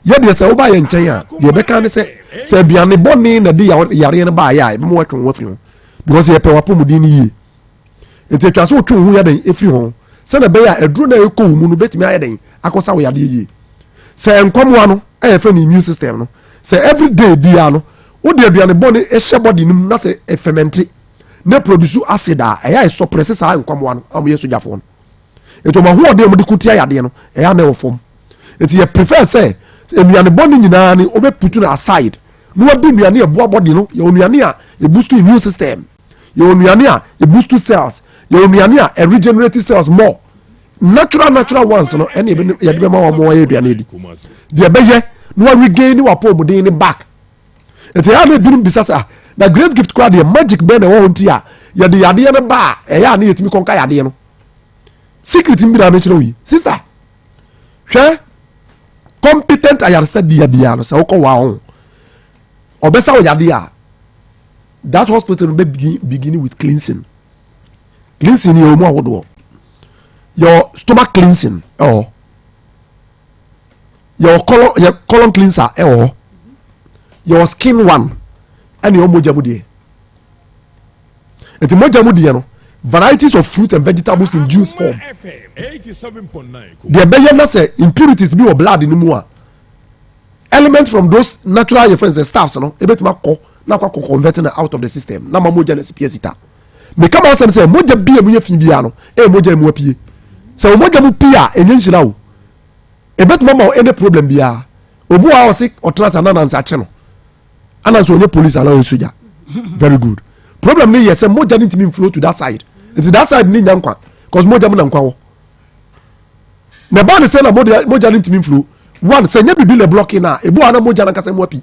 yɛdeɛ sɛ woba yɛ nkyɛn a deɛ yɛbɛka ne sɛ sɛ aduane bɔne na de yareɛ no baayɛ a yɛbɛma wɔatwe wo afiri ho because yɛpɛ w'apɔmuden no yie Nti atwa sɛ wotwe wo ho yɛ dɛn ɛfiri ho sɛdeɛ ɛbɛyɛ a aduro no a ɛkɔ wo mu no bɛtumi ayɛ dɛn akɔsa wo yadeɛ yie. Sɛ nkwamoa no a yɛfrɛ no immune system no sɛ every day biara no wode aduane bɔne hyɛ body no mu na sɛ ɛfɛmɛnte na produce acid a ɛyɛ a ɛsɔprɛse saa nkwamoa no a wɔyɛ sogyafoɔ no. Nti wɔn ahoɔden a wɔde ko tia yadeɛ no ɛyɛ a na ɛwɔ fam. Nti yɛ prefer sɛ nnuane bɔne nyinaa ni wobɛ put no aside na wadi nnuane a ɛboa body no. Yɛwɔ nnuane a ɛboost immune system, yɛwɔ nnuane a ɛboost cells, yɛwɔ nnuane a ɛregenerate cells more. Natural natural ones no ɛne yɛde bɛma wɔn wɔyɛ aduane adi deɛ ɛbɛyɛ na wa regain ne wapɔmuden ne back. Nti ɛyɛ a na ebinom bisa sɛ, ah, na Great Gift koraa deɛ, magic bɛn na ɛwɔ hɔ nti a yɛde yadeɛ no ba a ɛyɛ a ne yɛtumi kɔnka yadeɛ no? Secret bi na mekyerɛ wo yi, sister. Hwɛ, competent ayaresabea biara no, sɛ wokɔ wɔ ho ɔbɛsa wo yadeɛ a, that hospital no bɛ begin, begin with cleansing. Cleansing yɛ ɔmu ahodoɔ. Yɛwɔ stomach cleansing ɛwɔ, yɛwɔ colon, yɛ colon cleanser ɛwɔ hɔ, yɛwɔ skin one, ɛna yɛwɔ mogya mu deɛ. Nti mogya mu deɛ no, varieties of fruit and vegetables in juice form deɛ ɛbɛyɛ na sɛ impurities bi wɔ blood no mu a, element from those natural yɛ friends stuffs no ebetumi akɔ na akɔ akɔ convert na out of the system na ma mogya no asi sita. Meka ma asɛm sɛ mogya bi a mu yɛ fi biara no, ɛyɛ mogya mu apue. Sɛ wo mogya mu pie a, ɛnyɛ nhyira o. Ebetumi ama wo any problem biara. Obi wɔ a ɔse ɔtena ase ananansi akye no, anansi ɔnyɛ police anaa ɔyɛ soja. Very good. Problem ne yɛ sɛ mogya no ntumi flow to that side, nti that side ne nya nkwa, cause mogya mu na nkwa wɔ. Na ɛbaa ne sɛ na mogya no ntumi flow one sɛ nyɛ bibi na blocking na ebi wɔ na mogya no ankasa mu api,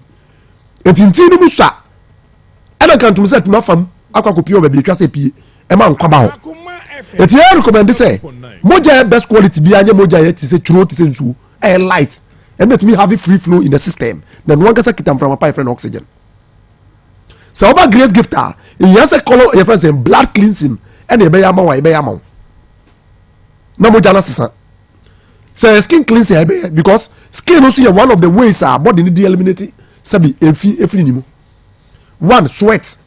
nti nti no mu sa ɛna nka ntom sɛ atumi afam akɔ akɔpie wɔ baabi atwa sɛ pie ɛma nkwa ba hɔ. Nti yɛ recommend sɛ mogya yɛ best quality bi anyɛ mogya yɛ te sɛ turo, te sɛ nsuo, ɛyɛ light, ɛna ɛtumi have free flow in the system na ɛno ankasa kita mframa pa yɛfrɛ no oxygen. Sɛ ɔba Grace Gift a, ehia sɛ kɔlɔ yɛfrɛ sɛ blood cleansing ɛna ɛbɛyɛ ama wo a, ɛbɛyɛ ama wo na mogya no asesa. Sɛ skin cleansing a, ɛbɛyɛ, because skin no nso yɛ one of the ways a body no de eliminate sɛbi efi efiri ne mu. One, sweat.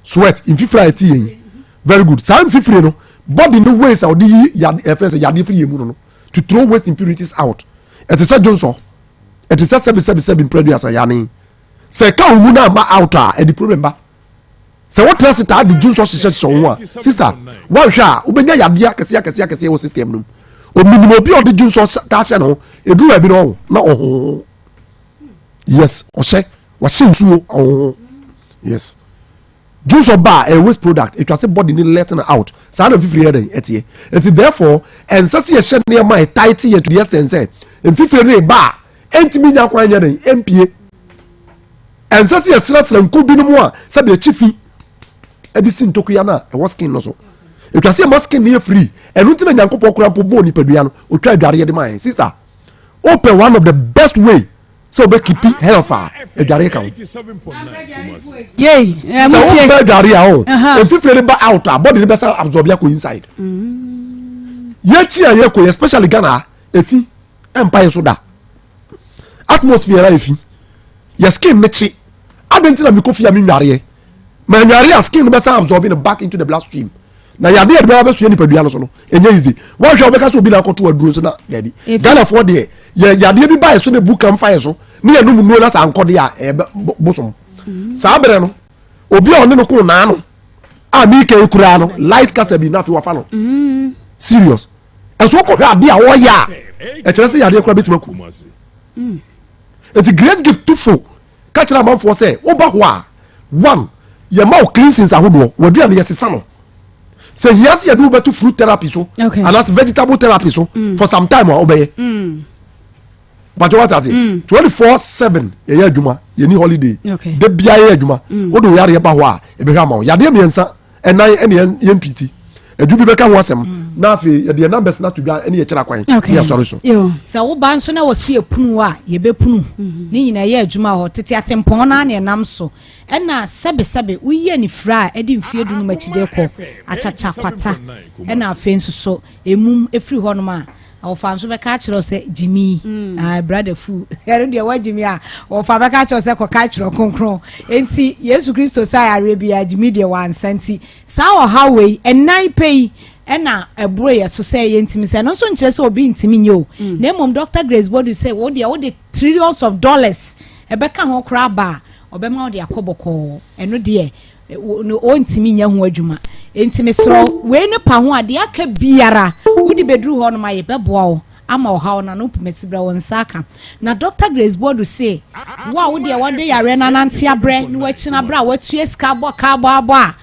Sweat, mfifiri a ɛte yɛn yi, very good. Saa mfifiri no, body no ways a ɔde yi yade, ɛfrɛ sɛ yadeɛ firi yɛn mu no, to throw waste impurities out. Ɛte sɛ dwonsɔ, ɛte sɛ sɛbi sɛbi sɛbi mprɛduasa yane. Sɛ ɛka wo mu na ama out a, ɛde problem ba. Sɛ wotena se taa de dwonsɔ hyehyɛ hyehyɛ wo ho a, sister, woanhwɛ a wobɛnya yadeɛ akɛseɛ akɛseɛ akɛseɛ wɔ system no mu. Ominim obi a ɔde dwonsɔ taa hyɛ ne ho, ɛduru baabi no ɔho na ɔho. Yes, ɔhyɛ wahyɛ nsuo ɔho. Yes, dwonsɔ ba a, ɛyɛ waste product, etwa sɛ body ni let no out. Saa na mfifiri yɛ dɛn ɛteɛ. Nti therefore ɛnsɛ sɛ yɛhyɛ nneɛma a ɛtae te yɛ to the extent sɛ mfifiri no ba a, ɛntumi nya kwan nyɛ dɛn ɛmpie. Ɛnsɛ sɛ yɛsrɛsrɛ nku binom a sɛbi akyi fi ɛde si ntokua no a ɛwɔ skin no so. Etwa sɛ yɛma skin no yɛ free. Ɛno nti na Nyankopɔn kora mpo bɔɔ nipadua no, otwa adwareɛ de ma yɛn. Sister, wopɛ one of the best way sɛ wobɛ keep health a, adwareɛ ka ho. Yei sɛ wopɛ adware a o, mfifire no ba out a, body no bɛsa absorb akɔ inside. Yɛkyi a yɛkɔ, especially Ghana a efi ɛmpa yɛ so da, atmosphere a efi yɛ skin ne kye adi nti na mekɔ fie a menwareɛ ma nware a, skin no bɛsa absorb no back into the blood stream na yade yɛde bɛba bɛsoa nipadua no so no, ɛnyɛ easy. Wɔhwɛ a wobɛka sɛ obi na akɔto aduro nso na daabi. Ghanafoɔ deɛ, yɛ yadeɛ bi ba yɛ so na ebu kam fa yɛ so ne yɛnom nnuro na saa nkɔdeɛ a ɛyɛ bosom. Saa berɛ no, obi a ɔne no ko naa no a meka yi koraa no, light kasa bi na afei wafa no serious. Ɛso wokɔhwɛ adeɛ a wɔyɛ a, ɛkyerɛ sɛ yadeɛ koraa bɛtumi aku. Nti Great Gift tufo ka kyerɛ amanfoɔ sɛ woba hɔ a, one, yɛma wo cleansings ahodoɔ, w'aduane yɛsesa no. Sɛ hia sɛ yɛde wobɛto fruit therapy so anaasɛ vegetable therapy so for some time a, wobɛyɛ mpatwɛ wate ase. 24/7 yɛyɛ adwuma, yɛni holiday. Da biara yɛyɛ adwuma. Wode wo yareɛ ba hɔ a, yɛbɛhwɛ ama wo. Yadeɛ mmiɛnsa ɛnan ɛne yɛn treat adwu bi bɛka ho asɛm na afei yɛde yɛn numbers no ato dwa ɛne yɛkyerɛ akwan ne yɛasɔre so. Sɛ woba nso na wɔsi epunu a, yɛbɛpunu. Ne nyinaa ɛyɛ adwuma hɔ. Tete atempɔn no ara na ɛnam so. Ɛna sɛbesɛbe woyi anifira a ɛde mfeɛ dunum akyi de rekɔ, akyakya, kwata, ɛna afei nso so emum efiri hɔnom a, Wɔfa nso bɛka akyerɛ wo sɛ gyimi. Mm. Ah, brother fu. Ɛno deɛ woagyimi a, wɔfa bɛka akyerɛ wo sɛ kɔka twerɛ kronkron. Enti Yesu Kristo sa yareɛ biara, gyimi deɛ wansa nti. Saa ɔhaw wei, ɛnan pɛ yi, ɛna ɛboro yɛ so sɛ yɛntumi sɛ. Ɛno nso nkyerɛ sɛ obi ntumi nyɛ o. Na mmom Dr. Grace Bodu sɛ wo deɛ wode trillions of dollars ɛbɛka ho koraa ba a, ɔbɛma wode akɔ bɔkɔɔ. Ɛno deɛ no ɔntumi nyɛ ho adwuma. Enti mesrɛ wo, wei ne pa ho a, deɛ aka biara wode bɛduru hɔ nom a, yɛbɛboa wo. ama ɔhaw no ano mpomasi berɛ wo nsa aka. Na Dɔkta Grace Boadu se, wo a wo deɛ wɔde yareɛ no anante abrɛ na wakyina berɛ a watua sika abɔ ka abɔ abɔ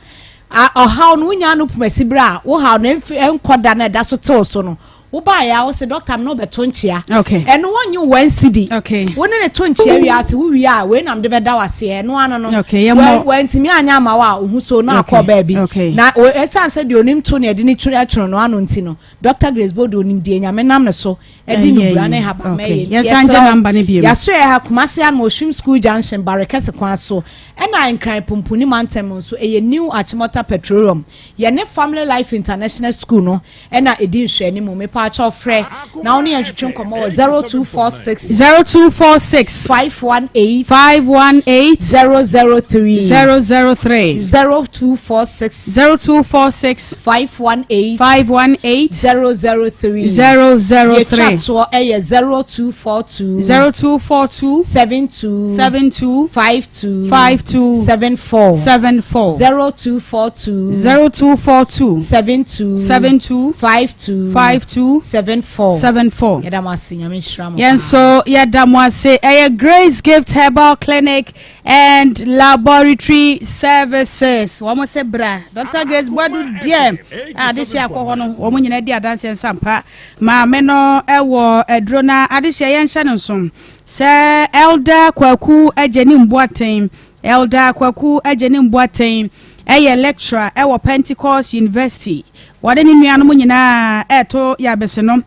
a, ɔhaw no wonya ano pomasi berɛ a wo haw no ɛnkɔ da na ɛda so tew so no, wobaeɛ a wo se dɔkta me ne wobɛto nkyea. Ɛno wɔnnye wo one cedi. Wo ne ne to nkyea wie ase wo wie a wei na mede bɛda wo aseɛ ɛno ano no. Wantumi anyɛ ama wo a wo ho so na akɔ baabi. Na ɛsiane sɛ deɛ onim to ne ɛde ne twerɛ no ano nti no, Dɔkta Grace Bodo onim deɛ Nyame nam ne so de nnubura ne nhabamma yɛ nti yɛsrɛ wo yɛasoɛ ha Kumasi Anum Oshwim School Junction Barekɛse kwan so ɛna Nkran Pumpuni mantam mu nso ɛyɛ New Achimota Petroleum yɛne Family Life International School no ɛna ɛdi nhwɛanimu mepaakyɛw frɛ na wo ne yɛn twetwe nkɔmmɔ wɔ 0246 0246 518 518 003 003 0246 0246 518 518 003 003. Deɛ ɛtwa toɔ yɛ 0242 0242 72 72 52 52 74 74 0242 0242 72 72 52 52 74 74. Yɛda mo ase, Nyame nhyira mo Yɛn paa. nso yɛda mo ase. Ɛyɛ Grace Gift Herbal Clinic and Laboratory Services. Wɔn se bra. Dr. Grace Boadu deɛ a adehyeɛ akɔ hɔ no, wɔn nyinaa di adanseɛ nsampa. Maame no wɔ aduro na adehyeɛ yɛnhyɛ no nso sɛ Elder Kwaku Agyenim Boateng. Elder Kwaku Agyenim Boateng yɛ lecturer wɔ Pentecost University. Wɔde ne nuanom nyinaa ɛreto yabese no.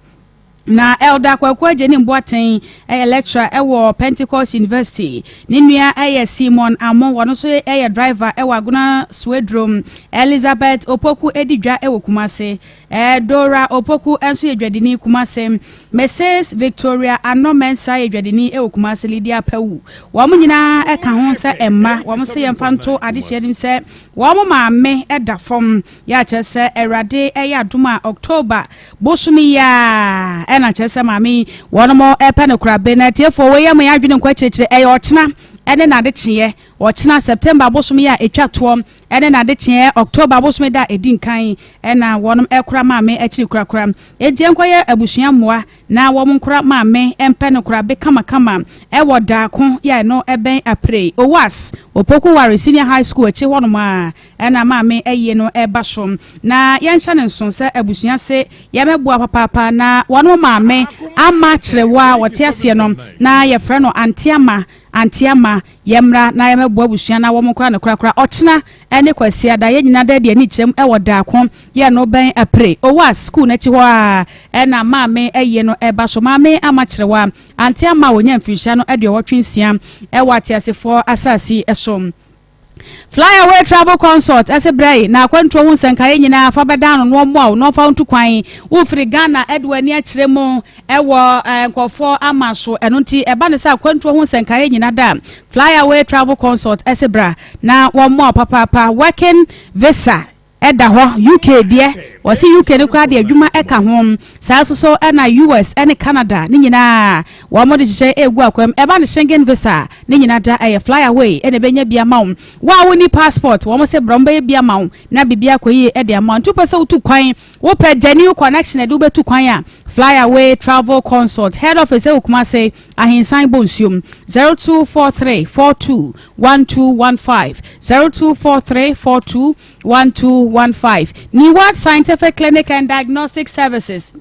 Na Elder Kwaku Agyenim Boateng yɛ lecturer wɔ Pentecost University. Ne nua yɛ Simon Amo, wɔno nso yɛ driver wɔ Agona Suedrom. Elizabeth Opoku di dwa wɔ Kumasi. Dora Opoku nso yɛ dwadini Kumasi. Mrs. Victoria Ano Mensah yɛ dwadini wɔ Kumasi. Lydia Pawu. Wɔn nyinaa ka ho sɛ mma. Wɔn se yɛmfa nto adehyeɛ nim sɛ wɔn maame da fam. Yɛ a kyerɛ sɛ Awurade yɛ adom a October Bosome yi ara ɛna kyerɛ sɛ maame yi wɔnom ɛpɛ no korabe na atiefoɔ wei yɛ ma yɛn adwene nkɔ akyirikyiri ɛyɛ ɔkyena ɛne n'adekyeɛ ɔkyena September bosome yi a ɛtwa toɔ ɛne n'adekyeɛ October bosome da a ɛdi nkan ɛna wɔnom ɛkora maame akyiri korakora enti ɛnkɔyɛ abusua mmoa na wɔn nkora maame ɛmpɛ no korabe kamakama ɛwɔ daako yɛ a ɛno ɛbɛn Apire Owas Opoku Ware Senior High School akyi hɔnom a Ɛna maame ayie no reba so. Na yɛnhyɛ no nso sɛ abusua se yɛbɛboa papaapa na wɔn maame ama kyerɛwa a wɔte aseɛ no na yɛfrɛ no Ante Ama, Ante Ama, yɛmmra na yɛmmɛboa abusua na wɔn nkora no korakora. Ɔkyena ne Kwasiada yɛn nyinaa da adi anikyerɛm wɔ Daako yɛ no bɛn Apire, Owas sukuu no akyi hɔ ara ɛna maame ayie no reba so. Maame Ama Kyerɛwa, Ante Ama a ɔnya mfirihyia no 86 wɔ ateasefoɔ asase so. Fly Away Travel Consult se brɛ yi na akwantuo ho nsɛnkaeɛ nyinaa fa bɛdan no na ɔmmoa wo na ɔmfa wo ntu kwan. Wofiri Ghana de w'ani akyerɛ mu wɔ eh, nkurɔfoɔ ama so. Ɛno nti ɛba no sɛ akwantuo ho nsɛnkaeɛ nyina da. Fly Away Travel Consult se bra na wɔmmoa wo papaapa. Working visa Ɛda hɔ, UK deɛ, wɔse UK no koraa deɛ adwuma ɛka ho, saa nso so ɛna US ɛne Canada ne nyinaa wɔn de hyehyɛ ɛregu akwam, ɛba no Schengen visa a, ne nyinaa da ɛyɛ fly away ɛna ɛbɛnya bi ama wo, wo a wonni passport wɔn se bra wɔn bɛyɛ bi ama wo na biribi akɔ yie ɛde ama wo, nti wopɛ sɛ wotu kwan, wopɛ genuine connection ɛde wobɛtu kwan a, fly away travel consult, head office ɛwɔ Kumase, Ahensan Bonsuom, 0243 42 1215, 0243 42 1215 Neward Scientific Clinic and Diagnostic Services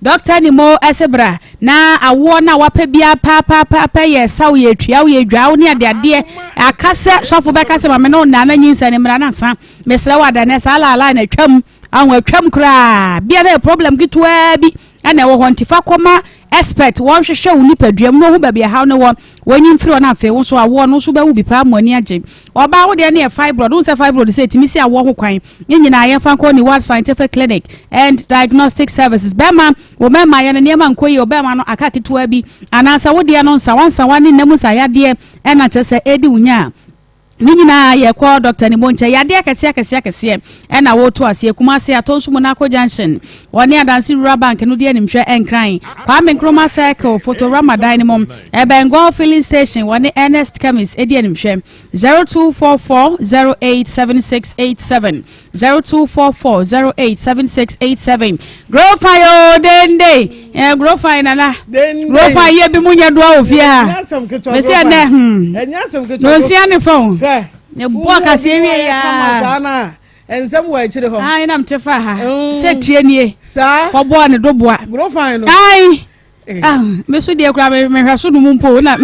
Dɔkta Nimo ɛse bra na awoɔ no a wapɛ biara paapaapa yɛ saw yɛ tua wo yɛ dwa wo ne adeadeɛ aka sɛ sɔfo bɛka sɛ mame no nna na nyinsɛn ne mmra na sa mesrɛ wo adanɛ saa laalaa na atwam aho atwam koraa bia na yɛ problem ketewaa bi ɛna ɛwɔ hɔ nti fa kɔma expert wɔnhwehwɛ wo nipadua mu na wɔhu baabi ɛhaw no wɔ wɔnyi mfiri hɔ na afei wo nso awoɔ no nso bɛwo bi paa mo ani agye ɔbaa wo deɛ no yɛ fibroid wo sɛ fibroid sɛ ɛtumi si awoɔ ho kwan ne nyinaa yɛmfa nkɔ ne World Scientific Clinic and Diagnostic Services bɛrima wo mɛma yɛ no nneɛma nkɔ yie ɔbɛrima no aka ketewa bi anaasɛ wo deɛ no nsawa nsawa ne nna mu nsayadeɛ ɛna kyerɛ sɛ ɛdi wo nya a. Ne nyinaa yɛkɔ Dɔkta Nimo nkyɛn. Yadeɛ akɛseɛ akɛseɛ akɛseɛ ɛna wɔreto aseɛ. Kumasi, Atonso Monaco Junction, wɔne Adanse Rural Bank no di animhwɛ. Nkran, Kwame Nkrumah Circle, Fotorama dan no mu, ɛbɛn Goil Filling Station, wɔne Ernest Chemist di animhwɛ. 0244 087687. 0244 087687 Grofan o dende eh, Grofan nana Grofan yɛ bi mu nyɛ doa wɔ fie ha mesi ɛnɛ hmm nonsia ne fa o ɛbɔ akaseɛ wie ya nsɛm wɔ akyire hɔ ayi na mte fa ha mm. sɛ tie nie kɔbɔɔ ne do boa Grofan no ayi eh. ah, me so deɛ kura mehwɛ so no mu mpo na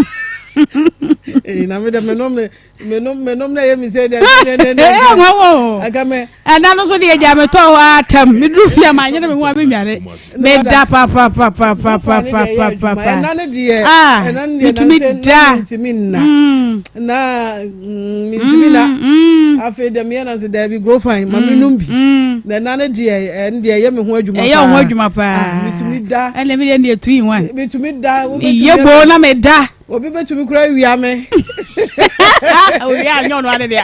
eh, na me de me nom ne menom menom na ɛyɛ mi sɛ deɛ ne ne ne ɛyɛ nwanwa o ɛna no so deɛ gya metɔ hɔ atam meduru fie a manyere me ho a menware meda papapapapapapapa ɛna no deɛ ah, ɛna no deɛ metumi da mentumi nna mm. na mm, mentumi na mm, afei deɛ meyɛ nam sɛ daabi grow fine ma menom bi na ɛna no deɛ ɛno deɛ ɛyɛ me ho adwuma ɛyɛ wo ho adwuma paa ah, metumi da ɛna medeɛ deɛ two in one metumi da meyɛ boo na meda Obi bɛtumi kura awia me. Owia anyɛ ɔno ade deɛ.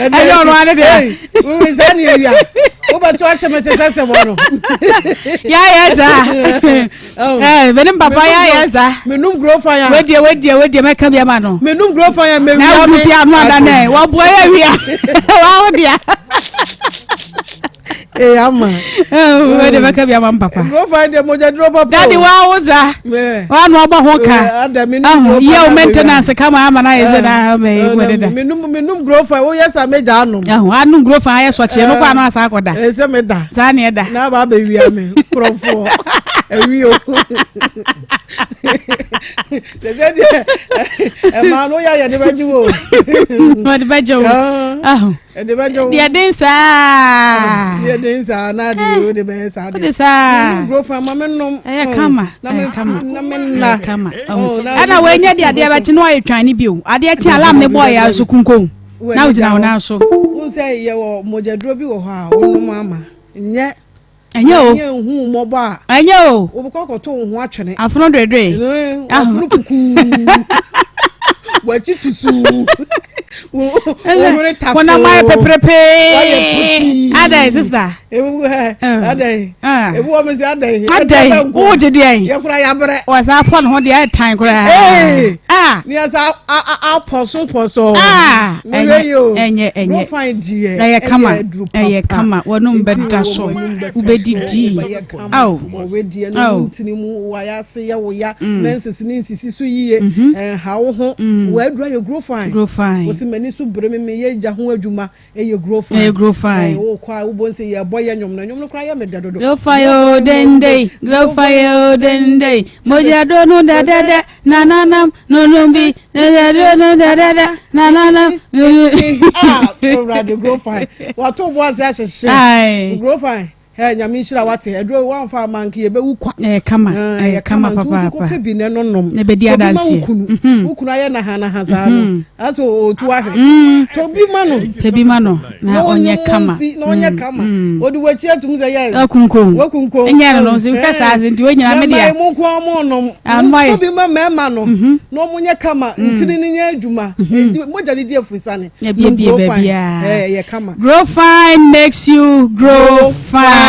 Ɛnyɛ ɔno ade deɛ. Wowi saa ne awia. Wobɛto akyɛ me te sɛ sɛ bɔ no. Yɛayɛ saa. Ɛɛ mene papa yɛayɛ saa. Menum guro fan ya. Wedie wedie wedie mɛka bi ama no. Menum guro fan ya mewia me. Na wodu fie ano ada nɛ wɔboa yɛ awia. Wawo deɛ. Ee ama. Ee de bɛka bi ama m papa. Nkurɔfoɔ deɛ mogya duro papa o. Dadi wa wo dza. Wa no ɔbɔ ho ka. Ahu yɛ o maintenance kama ama na yɛ sɛ na mɛ yi wɔ deda. Menum menum nkurɔfoɔ wo yɛ sa mɛ gya anom. Ahu anum nkurɔfoɔ ayɛ sɔkye no kɔ ano asa akɔ da. Ee sɛ mɛ da. Saa ne ɛda. Na aba abɛ wia me nkurɔfoɔ awi o. Sɛ sɛ deɛ ɛmaa no yɛ yɛ de bɛgye wo. Wɔde bɛgye wo. Ahu. Ɛde bɛgye wo. Deɛ den saa. Deɛ den saa na de wo de bɛyɛ saa deɛ. Wode saa. Menum guro fa ma menom. Ɛyɛ kama. Ɛyɛ kama. Na me nna. Ɛyɛ kama. Ɛna wɔanya de adeɛ bɛkye na wɔayɛ twan ne bio. Adeɛ kye alam ne bɔɔ yɛ so kunkum. Na wogyina wo nan so. Wohu sɛ yɛwɔ mogyaduro bi wɔ hɔ a wonom ama nyɛ Ɛnyɛ o. Nyɛ nhu mmɔbɔ a. Ɛnyɛ o. Wobɛkɔ akɔto wo ho atwene. Afono dwedwe. Afono kukuu. W'akyi tusuu. Wo hwene tafoo. Honam ayɛ peperepee. Adɛn sista. Ebu hɛ adɛn. Ebu wɔ mi sɛ adɛn. Adɛn wo gye deɛ. Yɛ kura yabrɛ. Wɔsa apɔ ne ho deɛ ayɛ tan koraa. Ee. Ah. Ni yɛ apɔ so pɔ so. Ah. Ɛnyɛ ɛnyɛ ɛnyɛ. Ɛyɛ kama ɛyɛ kama wɔnom bɛda so wobɛdidi ao ao. Ntini mu wayɛ ase yɛ wo ya mm. na nsisi ne nsisi so yie mhm. ɛnha wo ho mm. w'adura yɛ grow fine grow fine wosi m'ani so bere me meyɛ gya ho adwuma ɛyɛ grow fine ɛyɛ grow fine wokɔ a wobɔ nse yɛ bɔ yɛ nwom no nwom no koraa yɛ me dɛ dodo grow fine o dende grow fine o dende mogya do no dɛdɛdɛ nananam nonum bi nananam nonum bi. Ah, owurade grow fine wato bo ase ahyehyɛ grow fine ɛ nyame nhyira wate aduro wamfa ama nka yɛbɛwu kwa ɛyɛ kama ɛyɛ kama papaapa nti wokɔpɛ bi ne no nom na ɛbɛdi adanseɛ wo kunu mhm. wo kunu ayɛ nahanaha saa no mhm. asɛ ɔtu ahwɛ mm. tɔ bi ma no tɔ bi ma no na ɔnyɛ kama na ɔnyɛ mm. kama ɔde wakyi atum sɛ yɛ wakunkom wakunkom ɛnyɛ no no nso hwɛ saa ase nti wɔnyina me deɛ mmaa mu nko ɔmo nom tɔ bi ma mmarima no mhm. na ɔmo nyɛ kama ntini no nyɛ adwuma mogya ne di afurisane Ebiebie baabiara. Ɛyɛ kama. Grow fine makes you grow fine.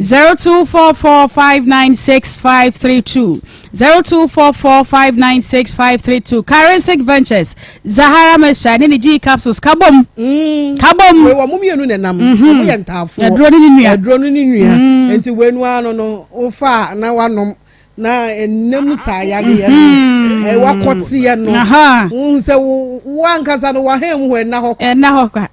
0244596532 0244596532 Karensic Ventures Zahara Mixture ne ne G capsules kabom. Mm. Kabom. Wei wɔn mmienu na ɛnam. Mhm. Wɔn yɛ ntaafoɔ. Aduro ne ne nua. Aduro ne ne nua. Mm. Nti wei no ano no wofa na wanom. na ɛnam saa yadeɛ no mm-hmm. eh, wakɔteɛ no wohu sɛ wo ankasa no wahan mu hɔ ɛnna hɔ kwa ɛnna hɔ kwa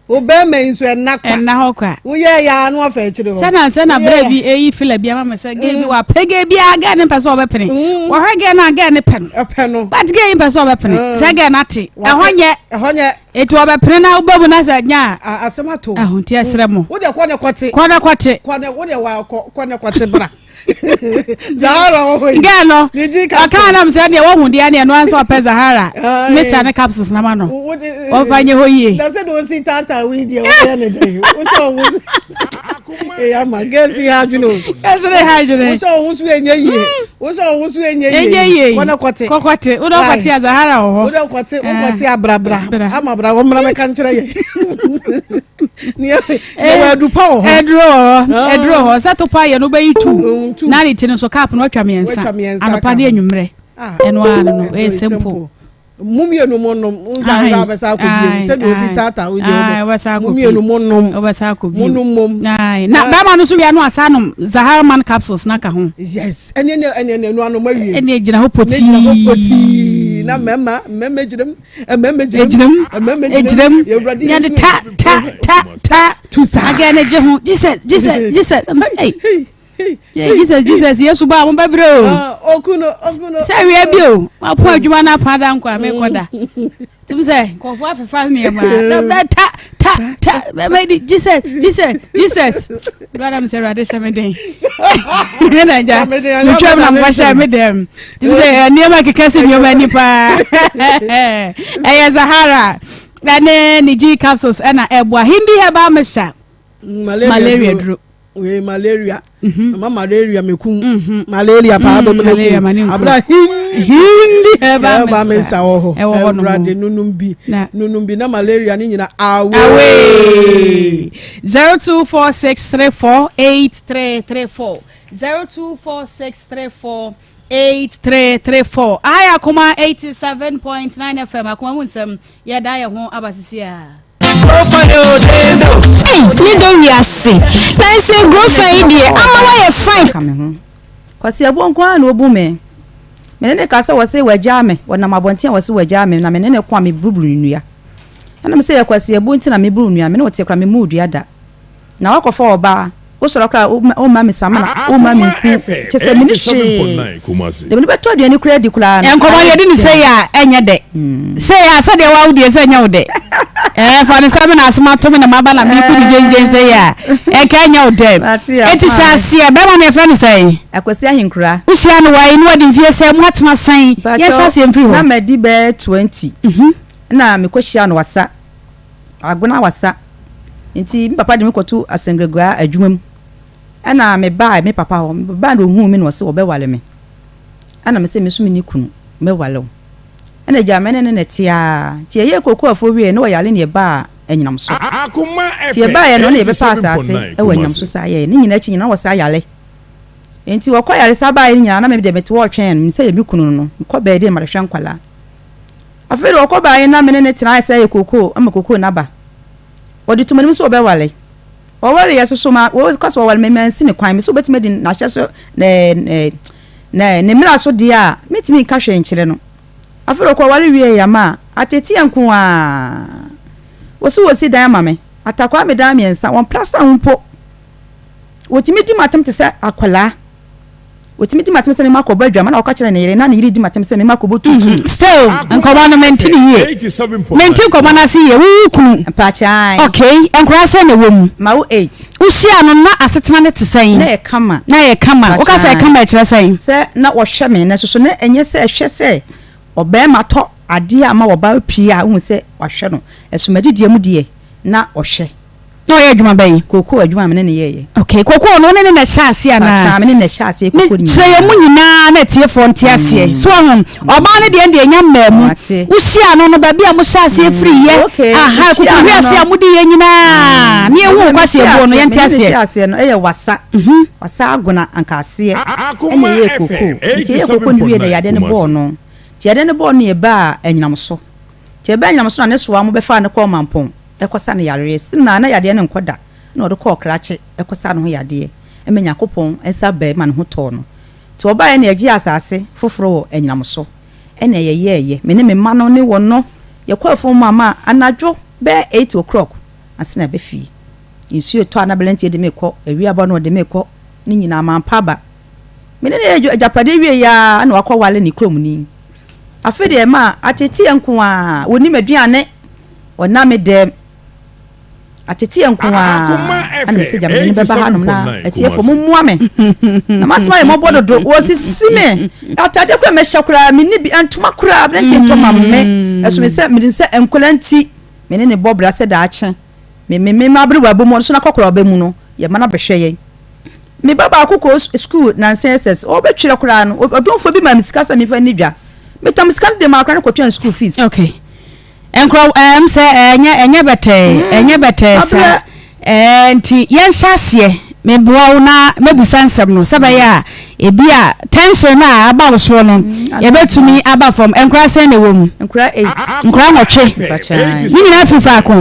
wo bɛrima yi nso ɛnna kwa ɛnna hɔ kwa woyɛ ya no afa akyire hɔ sɛna sɛna berɛ bi ɛyi fila bi ama me sɛ gay bi mm. wapɛ gay bi a gay ne mpɛ sɛ ɔbɛpene mm. wɔhwɛ gay no a gay ne pɛ no ɛpɛ no but gay yi mpɛ sɛ ɔbɛpene mm. sɛ gay no ate ɛhɔ nyɛ ɛhɔ nyɛ Eti ɔbɛpene na wobɛ mu na sɛ nya a. Asɛm ato. Ɛho nti ɛsrɛ mo. Wo deɛ kɔ ne kɔte. Kɔ ne kɔte. Kɔ ne wo deɛ wa kɔ kɔ ne kɔte bra. Zahara wɔ hɔ yi. Gɛɛ no. Ɔkaa nam sɛ deɛ wɔhu deɛ neɛ no ansa ɔpɛ Zahara. Mixture ne capsules na ma no. Ɔmfa nyɛ hɔ yie. Na sɛ deɛ ɔsi taataa wei deɛ wɔyɛ ne dɛ. Wohyɛ ɔho so. Ee ama gɛɛ si ha adwene o. Gɛɛ si ha adwene. Wohyɛ ɔho so ɛnyɛ yie. Wo sɛ wo so enye yie. Enye yie. Kɔ na kɔte. Kɔkɔte. Wo dɛ kɔte a Zahara wɔ hɔ. Wo dɛ kɔte wo kɔte abrabra. Ama bra wɔn mmra bɛka nkyerɛ yɛ. Ne yɛ wɔ adupa wɔ hɔ. Aduro wɔ hɔ. Aduro wɔ hɔ. Sɛ topa yɛ no wobɛyi tu. Na ne ti no so cup no atwa mmiɛnsa. Anɔpa ne anwummerɛ. Ɛno ara no no. Ɛyɛ simple. Mo mmienu mo nom nsa nsa abɛsa akɔ biem sɛdeɛ osi taataa wo deɛ wobɛ mo mmienu mo nom mo nom mom. Na bɛrima no nso wia no asa nom Zahara man capsules na ka ho. Yes ɛne ɛne ɛne ɛne ɛnu anom awie. Ɛne egyina hɔ potii. Ɛne gyina hɔ potii na mmarima mmarima gyina mu mmarima gyina mu mmarima gyina mu yɛde ta ta ta ta. Tusa. Agɛ ne gye ho Jesus Jesus Jesus. Hey. Jesus Jesus Yesu ba mo bɛbrɛ o. Ah, okuno okuno. Sɛ awia bi o, wapo adwuma no apa da nkɔ a mekɔ da. Tum sɛ nkurɔfoɔ afefa nneɛma. Bɛ ta ta ta bɛmɛ di Jesus Jesus Jesus. Dɔwɔda mi sɛ Awurade hyɛ me den. Ɛna gya metwam na mekɔ hyɛ me dɛm. Tum sɛ eh, nneɛma keka si nneɛma ani paa. Ɛyɛ Zahara ɛne ne G capsules ɛna ɛboa Hindi herbal mixture. Malaria duro. Wei malaria. Mhm. Ama malaria me kum. Mhm. Malaria paa bɛ mu na kum. Abira hindi herbal mixture wɔ hɔ. Ɛwɔ hɔ nom. Ɛwurade nunum bi. Nunum bi na malaria ne nyina away. Away. 0246348334 0246348334. Aha yɛ Akoma 87.9 FM Akoma mu nsɛm yɛda yɛ ho aba sisi a. Ei me dɔ wiase nanso agurofa yi deɛ ama woayɛ fine. Ka me ho. Kwasi Abuo nko ara na obu me. Me ne no ka sɛ wɔse wagyaa me, wɔnam abɔnten a wɔse wagyaa me na me ne no ko a meburuburu no nnua. Ɛna me sɛ yɛ Kwasi Abuo nti na meburu nnua, me ne wo te koraa memmuu dua da. Na woakɔfa ɔbaa, wosɔre koraa a womma me samina, womma me nku, kyerɛ sɛ menni hwee. Deɛ mede bɛtɔ aduane koraa adi koraa no. Nkɔmmɔ no yɛdi no sei a ɛnyɛ dɛ. Sei a sɛdeɛ wawo deɛ sɛ ɛnyɛ wo dɛ. Ɛɛ fa no sɛ me na asɛm ato me na maba na meku no gyengyen sei a ɛnka ɛnyɛ wo dɛ. Enti hyɛ aseɛ bɛrima no yɛfrɛ no sɛn? Akwasi Ahenkura. Wohyia no wae ne wadi mfeɛ sɛn? Moatena sɛn? Yɛnhyɛ aseɛ mfiri hɔ. Na madi bɛyɛ 20 na mekɔhyia no wasa. Agona Wasa. Nti me papa de me kɔto Asɛngraguaa adwuma mu. Ɛna me baa me papa hɔ. Me baa na ohuu me na ɔse ɔbɛwale me. Ɛna me se me nso menni kunu, mɛwale wo. Ɛna agya me ne no na ɛte ara. Nti yɛyɛɛ kokoafoɔ wieɛ na ɔyare na yɛbaa Anyinam so. Nti yɛbaeɛ no na yɛbɛpɛ asaase wɔ Anyinam so saa yɛɛ. Ne nyinaa akyi nyinaa na ɔsaa yare. Nti ɔkɔ yaresa baeɛ no nyinaa na me deɛ mete hɔ retwɛn no. Menim sɛ ɛyɛ me kunu no. Mekɔ baabi na marehwɛ nkwadaa. Afei de ɔkɔbaeɛ na me ne no tenaeɛ sɛ yɛ kookoo ama kookoo no aba. Ɔde too m'anim sɛ ɔbɛware. Ɔwareeɛ nso so ma ɔka sɛ ɔware me mansi no kwan. Mese ɔbɛtumi adi n'ahyɛ so ne ne ne ne mmara so deɛ a mentumi nka hwee nkyerɛ no. Afei de ɔkɔware wieeɛ ama ateteɛ nko ara. Wɔsi wɔsi dan ama me. Atakwaa me dan mmiɛnsa wɔn plasta ho mpo. Wɔtumi di m'atem te sɛ akwadaa. Otumi di m'atem sɛ mema kɔbɔ adwaman na ɔka kyerɛ ne yere na ne yere di m'atem sɛ mema kɔbɔ tuutuu. Mm, still, nkɔmɔ no mente ne yie. Mente nkɔmɔ no ase yie. Wo wo kunu? Mpakyɛw. Okay, nkwadaa sɛn na ɛwɔ mu? Mawo 8. Wohyia no na asetena no te sɛn? Na ɛyɛ kama. Na ɛyɛ kama. Woka sɛ ɛyɛ kama ɛkyerɛ sɛn? Sɛ na wɔhwɛ me nanso so na ɛnyɛ sɛ ɛhwɛ sɛ ɔbarima tɔ adeɛ ama ɔbaa pii a wohu sɛ wahwɛ no. Ɛso m'adidiɛ mu deɛ na ɔhwɛ. Na ɔyɛ adwuma bɛn? Kookoo adwuma a me ne no yɛeɛ. Okay, kookoo no wo ne no na ɛhyɛ aseɛ anaa? Pakyɛ, me ne no na ɛhyɛ aseɛ kookoo no nyinaa. Kyerɛ yɛn mu nyinaa na atiefoɔ nte aseɛ. Mm. So ahu, ɔbaa no deɛ deɛ ɛnya mmaa mu. Wohyia no no baabi a mohyɛ aseɛ mm. firi yɛ. Okay. Aha, kukuhwe ase a mode yɛ nyinaa. Ne yɛhu nkwaseɛboɔ no, yɛnte aseɛ. Me ne no hyɛ aseɛ no, ɛyɛ wasa. Mhm. Wasa agona anka aseɛ. Ɛna ɛyɛ kookoo. Nti ɛyɛ kookoo no wie na yadeɛ no bɔɔ no. Nti yadeɛ no bɔɔ no yɛbaa anyinam so. Nti ɛbaa anyinam so na ne soa mo bɛfaa no kɔɔ Mampɔn. kɔsa no yareɛ. Still na na yadeɛ no nkɔ da na ɔde kɔɔ krakye kɔsaa ne ho yadeɛ ma Nyankopɔn nsa bae ma ne ho tɔɔ no. Nti ɔbaeɛ na yɛgyee asaase foforɔ wɔ anyinam so ɛna yɛyɛɛyɛ. Me ne me mma no ne wɔno yɛkɔɔ afuom mu ama anadwo bɛyɛ 8 o'clock ansa na yɛaba fie. Nsuo retɔ a na aberanteɛ de me rekɔ, awia aba na ɔde me rekɔ, ne nyinaa mampa aba. Me ne no yɛɛ agyapadeɛ wieeɛ ara na wakɔware ne kuromni. Afei deɛ ɛmaa ateeteeɛ nko ara, wɔnnim aduane. Ɔnna me dɛm. Ateteɛ nko ara na mese gya mene bɛba hanom na atiefo mo mmoa me. Na masɛm ayɛ mmɔbɔ dodo. Wɔsisi me. Atade koraa mɛhyɛ koraa menni bi ntoma koraa aberanteɛ ntɔ ma me. Ɛso me sɛ mede sɛ nkwadaa nti me ne ne bɔ bra sɛ daakye me me me aberewa bɔ mu ɔno nso n'akɔkora ɔbɛ mu no yɛma no abɛhwɛ yɛn. Me ba baako kɔɔ sukuu nansa SS, ɔrebɛtwerɛ koraa no, ɔdomfoɔ bi maa me sika sɛ memfa nni dwa. Metam sika no de maa akwadaa no kɔtuaa sukuu fees. Okay. Nkorɔ ɛɛm sɛ ɛnyɛ ɛnyɛ bɛtɛɛ ɛnyɛ bɛtɛɛ saa ɛɛ nti yɛnhyɛ aseɛ meboa wo na mɛbusa nsɛm no sɛ bɛyɛ a ebi a tension no a aba wo soɔ no yɛbɛtumi aba fam. Nkora sɛn na ɛwɔ mu? Nkora 8. Nkora nwɔtwe. Ne nyinaa firi faako?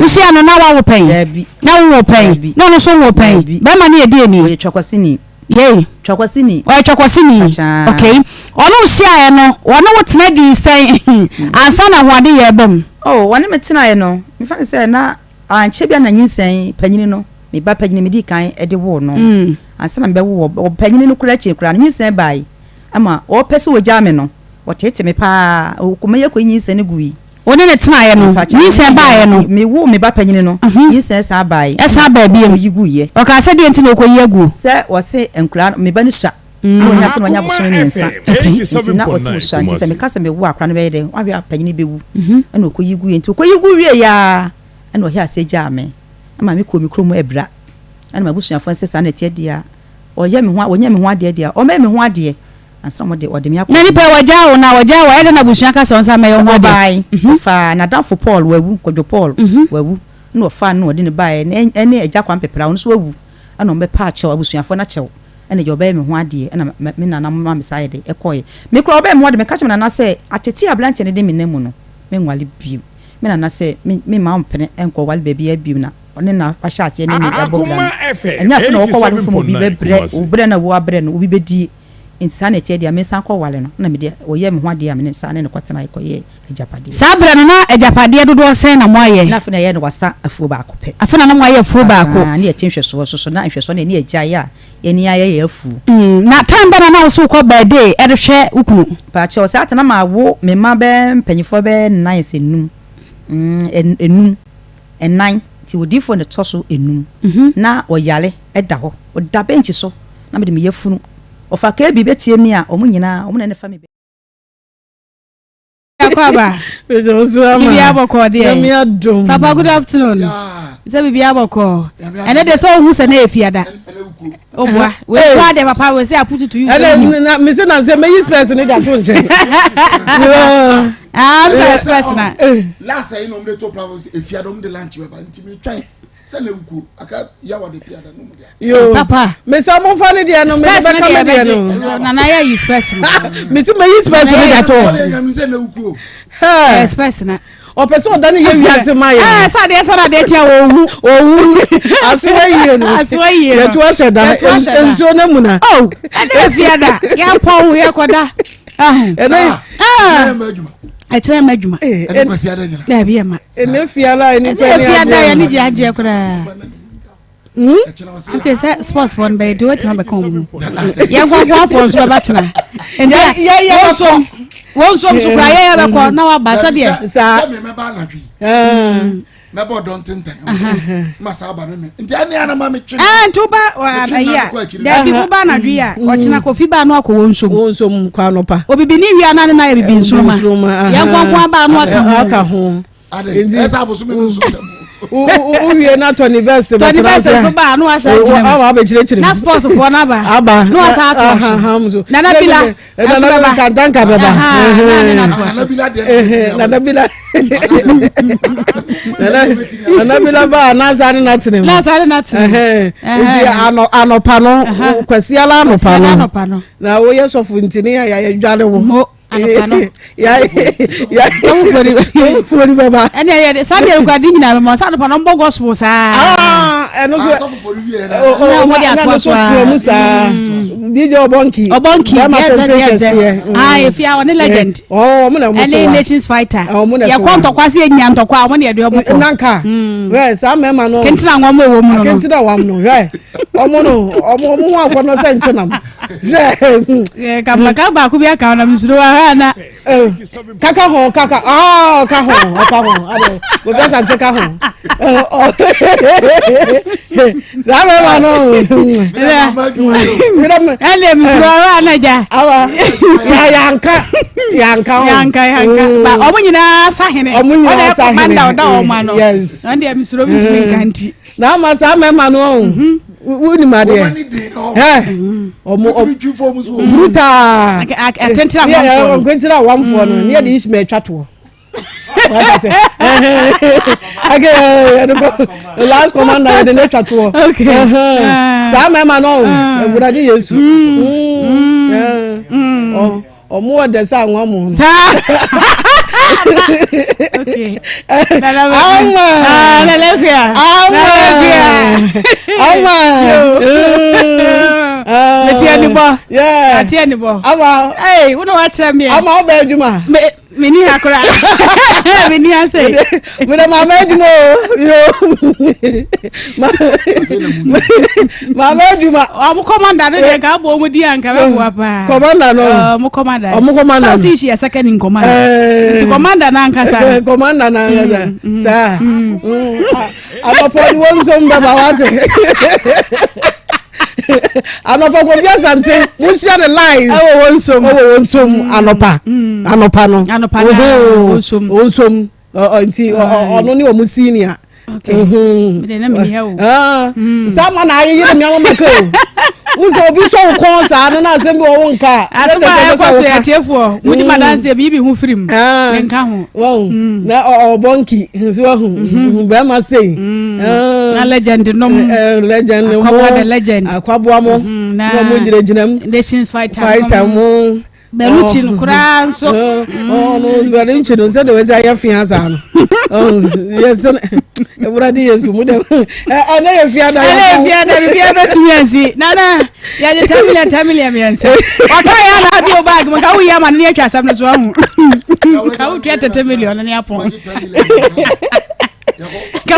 Wohyia no na wawo pɛn? Na wonwoo pɛn? Na ɔno nso nwoo pɛn? Bɛrima no yɛ deɛ ni? Ɔyɛ twakwasini. Yei. Twɔkwasini. Ɔyɛ twɔkwasini. Pakyaan. Okay. Ɔne wo hyiaeɛ no, ɔne wo tena dii sɛn ansa na ahoɔden reba mu? Oh, ɔne me tenaeɛ no, mefa no sɛ na ankyɛ biara na nyinsɛn panyini no, me ba panyini medii kan de woo no. Ansa na mebɛwo wɔ, panyini no koraa akyi koraa no, nyinsɛn bae ma ɔrepɛ sɛ ɔgyaa me no, ɔteetee me paa, ɔkɔma yɛkɔyi nyinsɛn no gui. Wo ne no tenaeɛ no, nyinsɛn baeɛ no. Mewoo me ba panyini no, nyinsɛn san baeɛ. Ɛsan baa bio. Ɔkɔyi guiɛ. Ɔkaa sɛ deɛ nti na ɔkɔyi aguo? Sɛ wɔse nkwadaa no, me ba no sua. Na ɔnya afei na wanya bosome mmiɛnsa. Nti na ɔse ɔsua nti sɛ meka sɛ mewo akwadaa no bɛyɛ dɛn? Wahwɛ a panyini bɛwu. Ɛna ɔkɔyi guiɛ. Nti ɔkɔyi gu wieeɛ ara ɛna ɔhwɛɛ aseɛ gyaa me. Ɛma mekɔɔ me kurom Abira. Ɛna m'abusuafoɔ no sɛ saa na ɛteɛ deɛ a, ɔyɛ me ho, ɔnyɛ me ho adeɛ deɛ a, ɔmmɛyɛ me ho adeɛ. Ansa na wɔde ɔde me akɔ. Na nipa yi wɔgyaa wo na wɔgyaa wo a, ɛyɛ dɛn na abusua ka sɛ ɔnsan mmɛyɛ wo ho adeɛ? Sɛ ɔbae, ɔfaa n'adamfo Paul, wawu, Kwadwo Paul, wawu, ɛna ɔfaa no na ɔde no baeɛ, na ɛne Agya Kwame Pepra, ɔno nso wawu, ɛna wɔbɛpaa kyɛw, abusuafoɔ no akyɛw, ɛna agya ɔbɛyɛ me ho adeɛ, ɛna me nana maa me saa yɛ dɛ, ɛkɔeɛ. Me koraa ɔbɛyɛ me ho adeɛ, meka kyerɛɛ me nana sɛ, atete a aberanteɛ no de me nam mu no, menwale bio. Me nana sɛ, me, memma ɔmpene nkɔwale baabiara bio, na ɔne na wahyɛ aseɛ ne me ɛbɔ bra no. Ɛnyɛ afei na wɔkɔwale foforɔ ma obi bɛbrɛ, wo brɛ no a woabrɛ no, obi bɛdie. Enti saa na ɛteɛ deɛ a, mesan kɔware no, na mede ɔyɛɛ me ho adeɛ a me ne saa ne no kɔtenaeɛ kɔyɛɛ agyapadeɛ. Saa berɛ no, na agyapadeɛ dodoɔ sɛn na moayɛ? Na afei na yɛyɛ no wasa afuo baako pɛ. Afei na na moayɛ afuo baako. Ahaa, ne yɛte nhwɛsoɔ nso so, na nhwɛsoɔ no yɛne agyae a yɛne ayɛ yɛn afuo. Na time bɛn na na wo nso wokɔ birthday de hwɛ wo kunu? Mpakyɛw, saa ta na mawo me mma bɛyɛ mpanimfoɔ bɛyɛ nnan sɛ nnum, nnum, nnan, nti odiyifoɔ na ɛtɔ so nnum. Na ɔyare da hɔ, ɔda bɛnkyi so. Na mede me yafunu. Ɔfa KB bɛtie me a, wɔn nyinaa, wɔn na na ɛfa me bɛ. Akwaba. Bibi abɔkɔ deɛ. Papa good afternoon. Sɛ bibi abɔkɔ. Ɛnɛ de sɛ ohun sɛ ne yɛ fiada. Obua. Wei kura deɛ papa wei sɛ apututu yi. Ɛnɛ na mesi na nsɛ meyi spɛs ne de ato nkyɛn. Ah, mi sɛ spɛs na. Last yi na ɔmo de to platform sɛ efiada ɔmo de lunch bɛba nti mi twɛn. Sɛ na ewukuo aka yawa de fiada no mu de. Yoo. Papa. Mesa mo fa ne deɛ no me de bɛka me deɛ no. Nana yɛ yi spɛs no. Mesi me yi spɛs no da to. Ɔsɛ nyame sɛ na ewukuo. Ɛɛ spɛs na. Ɔpɛ sɛ ɔda ne yɛ wiase ma yɛ. Ɛɛ sɛ adeɛ sɛ adeɛ kyɛ owu. Owu asewa yie no. Asewa yie no. Yɛtu ahyɛ da. Nsuo no mu na. Oh ɛna efiada yɛ pɔn yɛ kɔda. Ɛnɛ. Ɛkyerɛ mma adwuma. Ɛne kwasi ada nyina. Daabi ɛma. Ɛnɛ fiara nipa ni agyeɛ. Ɛnɛ fiada yɛ ne gye agyeɛ koraa. Okay, sɛ sports fɔ no bɛyɛ de wɔtumi abɛka wɔn mu. Yɛn nkoafoɔ nso bɛba kyena. Nti wɔn nso wɔn nso nso koraa yɛyɛ bɛkɔ na waba sɛdeɛ. Saa. Sɛ mi mɛba anadwo yi. Mɛbɔ dɔn tentan. Ma saa ba mi mi. Nti ɛni ana ma mi twe. Ɛɛ nti woba ayi a dɛbi woba anadwo yi a ɔkyena kofi ba ano akɔ wɔn nsom. Wɔn nsom kɔ anɔpa. Obibini wia na ne na yɛ bibi nsoroma. Yɛn nkoankoa ba ano aka ho. Aka ho. Nti ɛsɛ abosom mi nso dɛm. Wowie na Tony Best bɛtena Tony Best nso ba ano asa gyina mu. Awa abɛkyerɛkyerɛ mu. Na sports foɔ no aba. Aba. Na wasa ato so. Nana Bila. Nana Bila kantanka bɛba. Nana Bila deɛ. Nana Bila. Nana Bila ba anasa ne na tene mu. Nasa ne na tene mu. Nti anɔpa no kwasiala anɔpa no. Na woyɛ sɔfo nti ne yɛ yɛ dware wo. anɔpa no sɛwofori bɛba ɛne ɛyɛ de saa deɛ nkwade nyinaa bɛma sɛ anɔpa no ɔmbɔ gospel saa ɛno so na wɔde atoa so a mu saa dj ɔbɔnki ɔbɔnki bɛma tenten kɛseɛ ah efia ɔne legend ɔmo na ɔmo so ɛne nations fighter yɛkɔ ntɔkwa se yɛnya ntɔkwa a ɔmo ne yɛde ɔmo kɔ nanka hwɛ saa mmarima no kentena wɔn ɛwɔ mu no kentena wɔn no hwɛ ɔmo no ɔmo ɔmo ho akɔnɔ sɛ nkyenam hwɛ. Kaka baako bi aka ɔnam nsuro wa hɛ ana. Kaka ho kaka ɔɔ ɔka ho ɔka ho adɛ obi asante ka ho saa bɛrima no. Ɛnna nsuro wa hɛ ana gya. Awa yanka yanka ho yanka yanka ba ɔmo nyinaa sahene ɔmo nyinaa sahene ɔna ɛkɔmanda ɔda ɔmo ano. Yes ɛnna nsuro mi ntumi nka nti. Na ama saa mmarima no. Wonim adeɛ. Ɔmo brutaa. Atentene awamfoɔ no. Atentene awamfoɔ no. Ne yɛ de Ishmael twa toɔ. Okay, last commander yɛ de ne twa toɔ. Saa mmarima no awurade Yesu. Ɔmo wɔ dɛ sɛ anwa mo. Saa. Ama. Ah, nana kuya. Ama. Ama. Meti ani bɔ. Yeah. Ati ani bɔ. Ama. Ee, wo na wa kyerɛ mi. Ama ɔbɛ adwuma. Me me ni ha koraa. Me ni ha sɛ. Me de maama adwuma o. Yo. Maama adwuma. Ɔmo kɔmanda no deɛ nka abɔ ɔmo di a nka bɛ boa paa. Kɔmanda no. Ɔmo kɔmanda. Ɔmo kɔmanda no. Sɛ ɔsi yɛ second in command. Nti kɔmanda n'ankasa. Kɔmanda n'ankasa. Saa. Anɔpɔ ni wɔn nso mbɛba wate. Anɔpa Kofi Asante mo hyia ne live. Ɛwɔ wɔn nsom. Ɛwɔ wɔn nsom anɔpa. Anɔpa no. Anɔpa na wɔn nsom. Wɔn nsom nti ɔno ne wɔn senior. Okay. Mede na meni ha o. Saa ma na ayeyere mi ama maka o. Wosɛ obi sɔ wo kɔn saa no na asɛm bi wɔ wo nka. Asɛm a ɛkɔ so yɛ atiefoɔ. Wodi ma danseɛ biribi ho firi mu. Menka ho. Wɔn na ɔbɔ nki nso wahu bɛrima sei. Na legend nom. Legend mo. Akwaboa the legend. Akwaboa mo. Na ɔmo gyinagyina mu. Nations fighter. Fighter mo. Belucci no koraa nso. Ɔno Belucci no sɛdeɛ wɔsi ayɛ fia saa no. Yɛsɛ Ewurade Yesu mu dɛ ɛnɛ yɛ fia da. Ɛnɛ yɛ fia da bibi abɛtumi ansi. Nana yɛde 10 million 10 million mmiɛnsa. Ɔtɔ yɛ ana adi o baagi mu ka woyi ama no ne atwa asɛm no so ahu. Ka wotua 30 million ne apɔn. Ka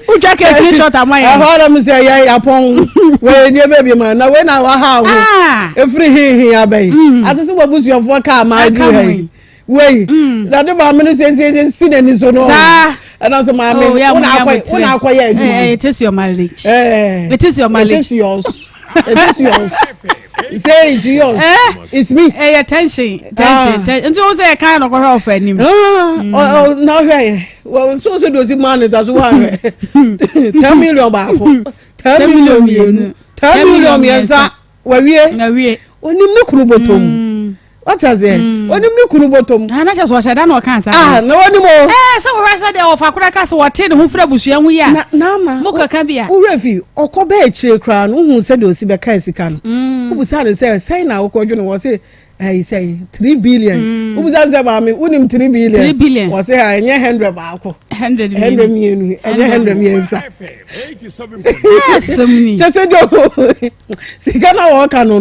wotwa kɛse ne short ama yɛn. Ɛhɔ ara mu sɛ yɛ yapɔn wɔyɛ deɛ baabi ma na wei na waha ho ah. efiri hihi aba yi mm. asese wɔ busuafoɔ kaa ma adu ha yi wei mm. na de maame no siesie si n'ani so no saa ɛna nso maame oh, wo na akɔ wo na akɔ yɛ adwuma eh, it is your marriage eh, it is your marriage it is yours it is yours say it's yours eh? it's me. ɛyɛ eh, tension tension ah. tension nti o sɛ ɛka na ɔkɔhwɛ ɔfɔ anim. Ah, na ɔhwɛ yɛ wɔ so so de osi maa ne nsa so wahwɛ 10 million baako 10 million mmienu 10 million mmiɛnsa wawie wawie onim ne kunu bɔtɔ mu wata seɛ onim ne kunu bɔtɔ mu. na kyɛ sɛ ɔhyɛ da na ɔka nsa. ah na wɔnim o. ɛɛ sɛ wɔhwɛ sɛ deɛ ɔfa kora ka sɛ wɔte ne ho fira abusua ho yi a. na na ama mo kaka bi a. wúrɛ fi ɔkɔ bɛɛ akyire koraa no wohu sɛdeɛ osi bɛka sika no. wobusa ne sɛ sɛn na wokɔ dwene wɔ se ɛyi sɛn 3 billion. Wobusa ne sɛ maame wonim 3 billion. 3 billion. Wɔ se ha ɛnyɛ 100 baako. 100 100 mmienu ɛnyɛ 100 mmiɛnsa. Asɛm ni. Kyɛ sɛ deɛ sika na wɔka no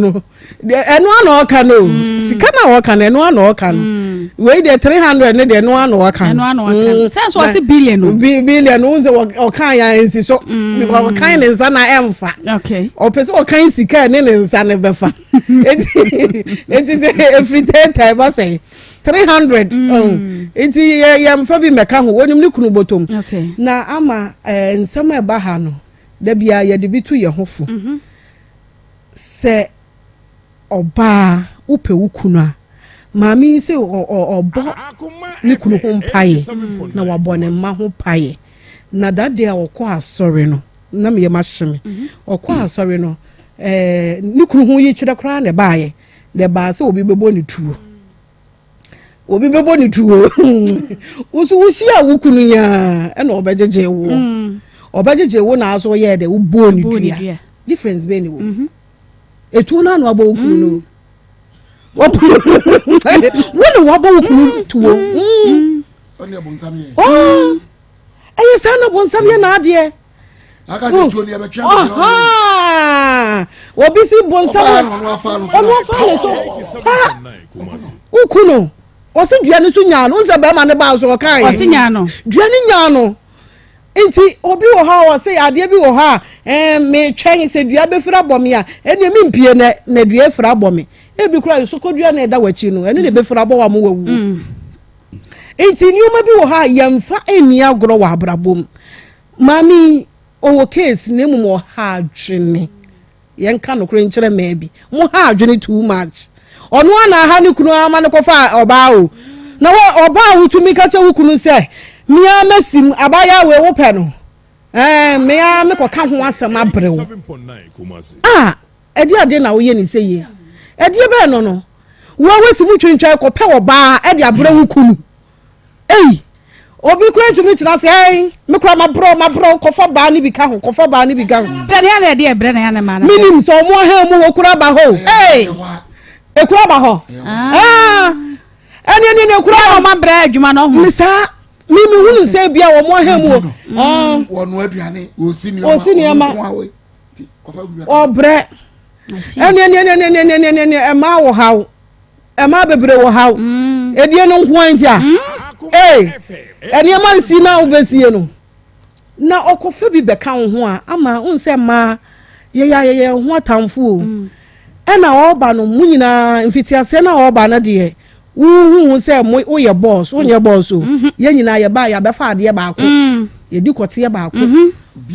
ɛno ana ɔka no mm. sika na ɔka no ɛno ana ɔka no mm. wei deɛ 300 ne deɛ ɛno ana ɔka no ɛno ana ɔka no mm. sɛ nso ɔse billion o billion o sɛ ɔka yɛn nsi so because ɔkan ne nsa na ɛmfa ɔpɛ sɛ ɔkan sika ne ne nsa ne bɛfa eti eti sɛ efiri tɛɛtɛɛ ba sɛ 300 eti yɛ yɛmfa bi mɛka ho wɔnim ne kunu bɔtɔm na ama ɛɛ nsɛm a ɛba ha no dabi a yɛde bi to yɛn ho fo. Mm-hmm. Sɛ ɔbaa wopɛ wo kunu a, maame yi sɛ ɔbɔ ne kunu ho mpaeɛ na wabɔ ne mma ho mpaeɛ. Na that day a ɔkɔ asɔre no, na meyɛ mahye me. Mhm. Ɔkɔ asɔre no, ɛɛ ne kunu ho yi kyerɛ koraa na ɛbaeɛ. Na ɛbaa sɛ obi bɛbɔ ne tuo. Obi bɛbɔ ne tuo. Woso wohyia wo kunu yi a, ɛna ɔbɛgyegye wo. Mm. Ɔbɛgyegye wo na aso yɛ dɛ wobɔɔ ne dua. Difference bɛn ne wɔ mu? Mhm. Etuo no ano abɔ wo kunu no. Mm. Wo ne wabɔ wo kunu mm. tuo. Mm. Oh, ɛyɛ saa na bonsam yɛ n'adeɛ. Obi si bonsam ɔno afa ne so pa wo kunu ɔsi dua no so nyaa no nsɛ bɛrima ne baa so ɔka yɛ ɔsi nyaa no dua no nyaa no. Nti obi wɔ hɔ a ɔse adeɛ bi wɔ hɔ a ɛɛ metwɛn sɛ dua bɛfiri abɔ me a ɛneɛ mempie nɛ na dua afiri abɔ me. Ebi koraa sokɔdua na ɛda w'akyi no ɛno na ɛbɛfiri abɔ wo ama wawu. Mm. Nti nneɛma bi wɔ hɔ a yɛmfa nni agorɔ wɔ abrabɔ mu. Maame yi ɔwɔ case na mmom ɔha adwene. Yɛnka nokorɛ nkyerɛ mmaa bi. Mo ha adwene too much. Ɔno ara na aha ne kunu ama no kɔfa ɔbaa o. Na wɔ ɔbaa a wotumi ka kyerɛ wo kunu sɛ, me ara mɛsi mu, abaayewa wei wopɛ no. Ɛɛ me ara mekɔka ho asɛm abrɛ wo. Ah, ɛdeɛ adeɛ na woyɛ ne sɛ yie. Ɛdeɛ bɛɛ no no, wo a woasi mu twintwan kɔpɛ ɔbaa ɛde abrɛ wo kunu. Ei, obi kura ntumi tena ase ɛn, me kura mabrɛ mabrɛ kɔfa baa ne bi ka ho, kɔfa baa ne bi ka ho. Brɛ ne ana ɛdeɛ brɛ ne ana ma no. Menim sɛ ɔmo ahan mu hɔ kura ba hɔ o. Ei, ekura ba hɔ. Ah, ɛne ɛne ne ekura. Ɔmo abrɛ adwuma no ho. Ne saa. Mi mi hunu sɛ bia wɔn ahan mu o. Wɔn aduane, wɔsi nneɛma, wɔsi nneɛma, ɔbrɛ. Ɛne ɛne ɛne ɛne ɛne ɛne ɛne ɛmaa wɔ haw, ɛmaa bebree wɔ haw. Mm. Edie no nko ara nti a. Mm. Ee, nneɛma nsi na wobɛsie no. Na ɔkɔfa bi bɛka wo ho a, ama n sɛ mmaa yɛyɛ yɛyɛ ho atamfo o. Mm. Ɛna ɔreba no, mo nyinaa mfitiaseɛ no a ɔreba no deɛ, wohu ho sɛ mo woyɛ bɔs, wonyɛ bɔs o. Mm-hmm. Yɛn nyinaa yɛbaa yɛabɛfa adeɛ baako. Mm. Yɛdi kɔteɛ baako. Mm-hmm.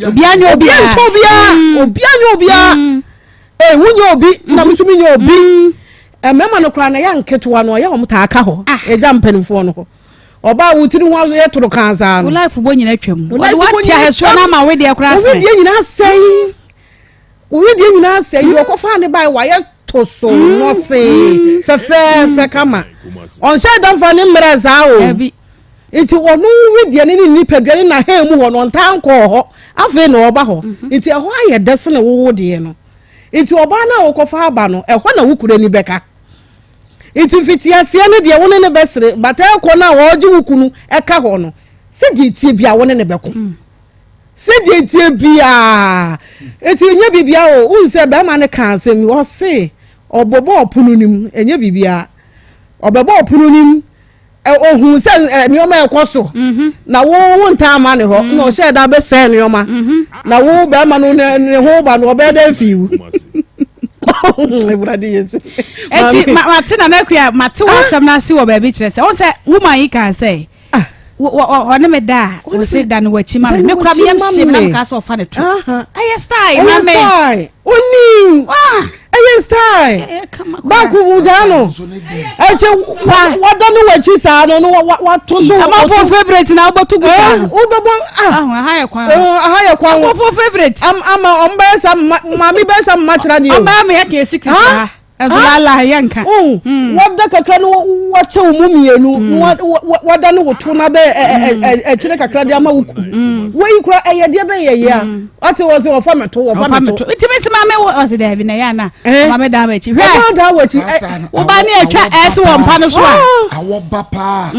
Obiara nyɛ obiara. Obiara nkyɛ obiara. Mm. Obiara nyɛ obiara. Mm. Ee, wonyɛ obi na me nso menyɛ obi. Mmarima no koraa na ɛyɛ nketewa no, ɛyɛ wɔn taa ka hɔ. Ah. Ɛgya mpanimfoɔ no hɔ. Ɔbaa wo tiri ho aso yɛ toro kan saa no. Wo life bɔ nyina twam. Wɔde wate ahɛsoɔ no ama wedeɛ koraa sɛn. Wo wedeɛ nyinaa sɛn. Wo wedeɛ nyinaa sɛn. Deɛ ɔkɔfaa ne bae wayɛ to so nɔsee fɛfɛɛfɛ kama. Ɔnhyɛ da mfa ne mmerɛ saa o. Nti ɔno wedeɛ ne ne nipadua ne n'ahan mu hɔ no ɔntaa nkɔɔ hɔ. Afei na ɔba hɔ. Nti ɛhɔ ayɛ dɛ sene wo wo deɛ no. Nti ɔbaa no a wokɔfa aba no ɛhɔ na wo kura ni bɛka. Nti mfitiaseɛ no deɛ wo ne no bɛsere but ɛkɔ no a ɔregye wo kunu ɛka hɔ no sɛdeɛ ɛtie biara wo ne no bɛko mm. sɛdeɛ ɛtie biara nti ɛnyɛ biribiara o wohu sɛ bɛrima no ka asɛm ɔse ɔbɔbɔ ɔpono no mu ɛnyɛ biribiara ɔbɛbɔ ɔpono no mu ohun sɛ nneɛma ɛkɔ so mhm. na wo wo ntaa ma ne hɔ mm. na ɔhyɛ da bɛsɛe nneɛma mhm. na wo bɛrima no ne ho ba no ɔbɛyɛ dɛ fi wu. Ewurade Yesu. Eti mate na n'akua mate wɔ asɛm n'ase wɔ baabi kyerɛ sɛ ɔn sɛ woman yi kan sɛ ah. ɔne me da a ɔse da no w'akyi ma me me kura me yam hye me na me ka sɛ ɔfa ne to ɛyɛ style ma me. Oni ɛyɛ style baako mu gyaa no ɛkyɛ wada ne w'akyi saa no no wato so. Amafo favourite na wobɛto gu saa no. Wobɛbɔ ah aha yɛ kwan aha yɛ kwan Amafo favourite. Ama ɔmo bɛyɛ sa maame bɛyɛ sa mma kyerɛ deɛ o. Ɔmo bɛyɛ ma yɛ kɛn secret ha. Ɛnso lala yɛ nka. Wada kakra no wakyɛ wo mu mmienu na wada ne wo to na bɛ ɛkyerɛ kakra de ama wo ku. Wei kura ɛyɛ deɛ bɛyɛ yɛ a wate wɔ sɛ wɔfa me to wɔfa me to. Nti mi si maame wɔ ɔsi dɛbi na yɛ ana maame da wɔ akyi. Hwɛ ɔba da wɔ akyi. Woba ne atwa ɛsi wɔ mpa no so a. Awɔ ba paa.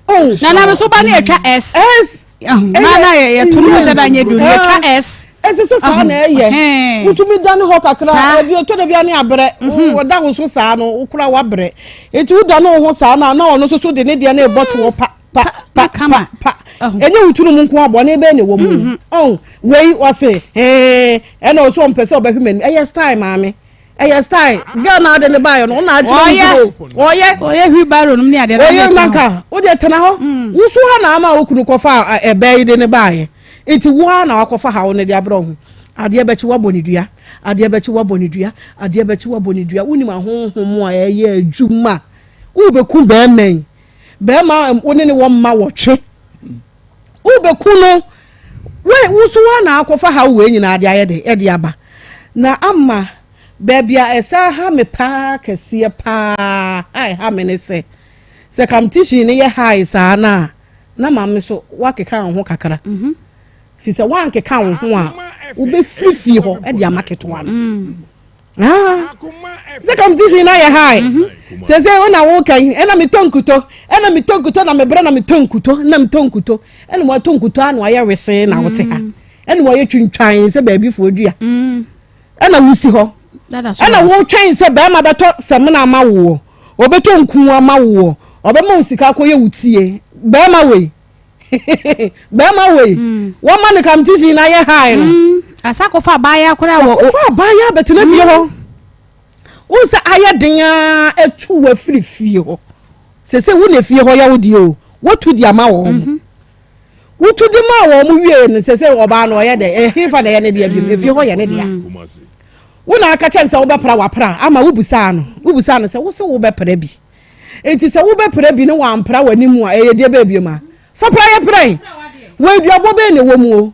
Oh. Nana mi so ba ne atwa S. S. Nana yɛ yɛ tunu hyɛ da nye du ne atwa S. Ɛsɛ sɛ saa na ɛyɛ. Wotumi dane hɔ kakra ebi otɔ da bi ane abrɛ. Mhm. Wɔda wo so saa no wokura wabrɛ. Eti woda ne ho saa na na ɔno nso so de ne deɛ no ebɔ toɔ pa pa pa pa pa. Ɛnyɛ wo tunu mu nko abɔ ne bɛn na ɛwɔ mu. Mhm. Ɔn wei wɔse ɛɛ ɛna ɔso ɔmpɛ sɛ ɔbɛhwɛ m'anim ɛyɛ style maame. ɛyɛ style girl na ade ne baayɛ no ɔna akyerɛ wo kuro ɔyɛ ɔyɛ wheelbarrow nom ne adeɛ ɔyɛ nanka wo deɛ tena hɔ mm. woso ha na ama wo kunu kɔfa ɛbɛɛ yi de ne baayɛ nti wo ha na wakɔfa ha wo ne de abrɛ ho adeɛ bɛkye wabɔ ne dua adeɛ bɛkye wabɔ ne dua adeɛ bɛkye wabɔ ne dua wonim ahonhom a ɛyɛ adwuma wobɛku bɛrima yi bɛrima wo ne ne wɔ mma wɔtwe Wobɛku no. Wei, wo nso woa na akɔfa haw wei nyinaa de ayɛ de, de aba. Na ama baabi a ɛsan ha me paa kɛseɛ paa a ɛha me ne sɛ, sɛ competition no yɛ high saa no a, na maame nso woakeka wo ho kakra. Mhm. Fi sɛ woankeka wo ho a, wobɛfiri fie hɔ de ama ketewa no. Mm. Ah, sɛ competition na yɛ high mhm. sɛ sɛ wo na wo kan ɛna metɔ nkuto ɛna metɔ nkuto na mebrɛ na metɔ nkuto na metɔ nkuto ɛna wɔatɔ nkuto ano ayɛ wesee na wote ha mm. ɛna wɔayɛ twintwan sɛ baabi foɔ dua mm. ɛna wosi hɔ ɛna wotwɛn sɛ bɛrima bɛtɔ sɛmina ama woɔ ɔbɛtɔ nku ama woɔ ɔbɛma wo sika akɔyɛ wo tie bɛrima wei bɛrima wei mm. wɔma no competition na yɛ high no mm. asa kɔfa abaayewa koraa wɔ kɔfa abaayewa bɛtena fie hɔ mm. wo sɛ ayɛ den a atu wafiri fie hɔ sɛ sɛ wo na fie hɔ yɛ wo deɛ o wotu di ama wɔn mhm. wotu di ma wɔn wie no sɛ sɛ ɔbaa no ɔyɛ dɛ ɛhefa na ɛyɛ ne deɛ bi efie hɔ yɛ ne deɛ wo na aka kyɛn sɛ wobɛpra wapra ama wobusaa no wobusaa no sɛ wo sɛ wobɛpra bi Enti sɛ wobɛpra bi na wampra w'anim a, ɛyɛ deɛ bɛɛ biom a? Fa pra yɛ prɛn. Wɔ aduabɔ bɛn na ɛwɔ mu o?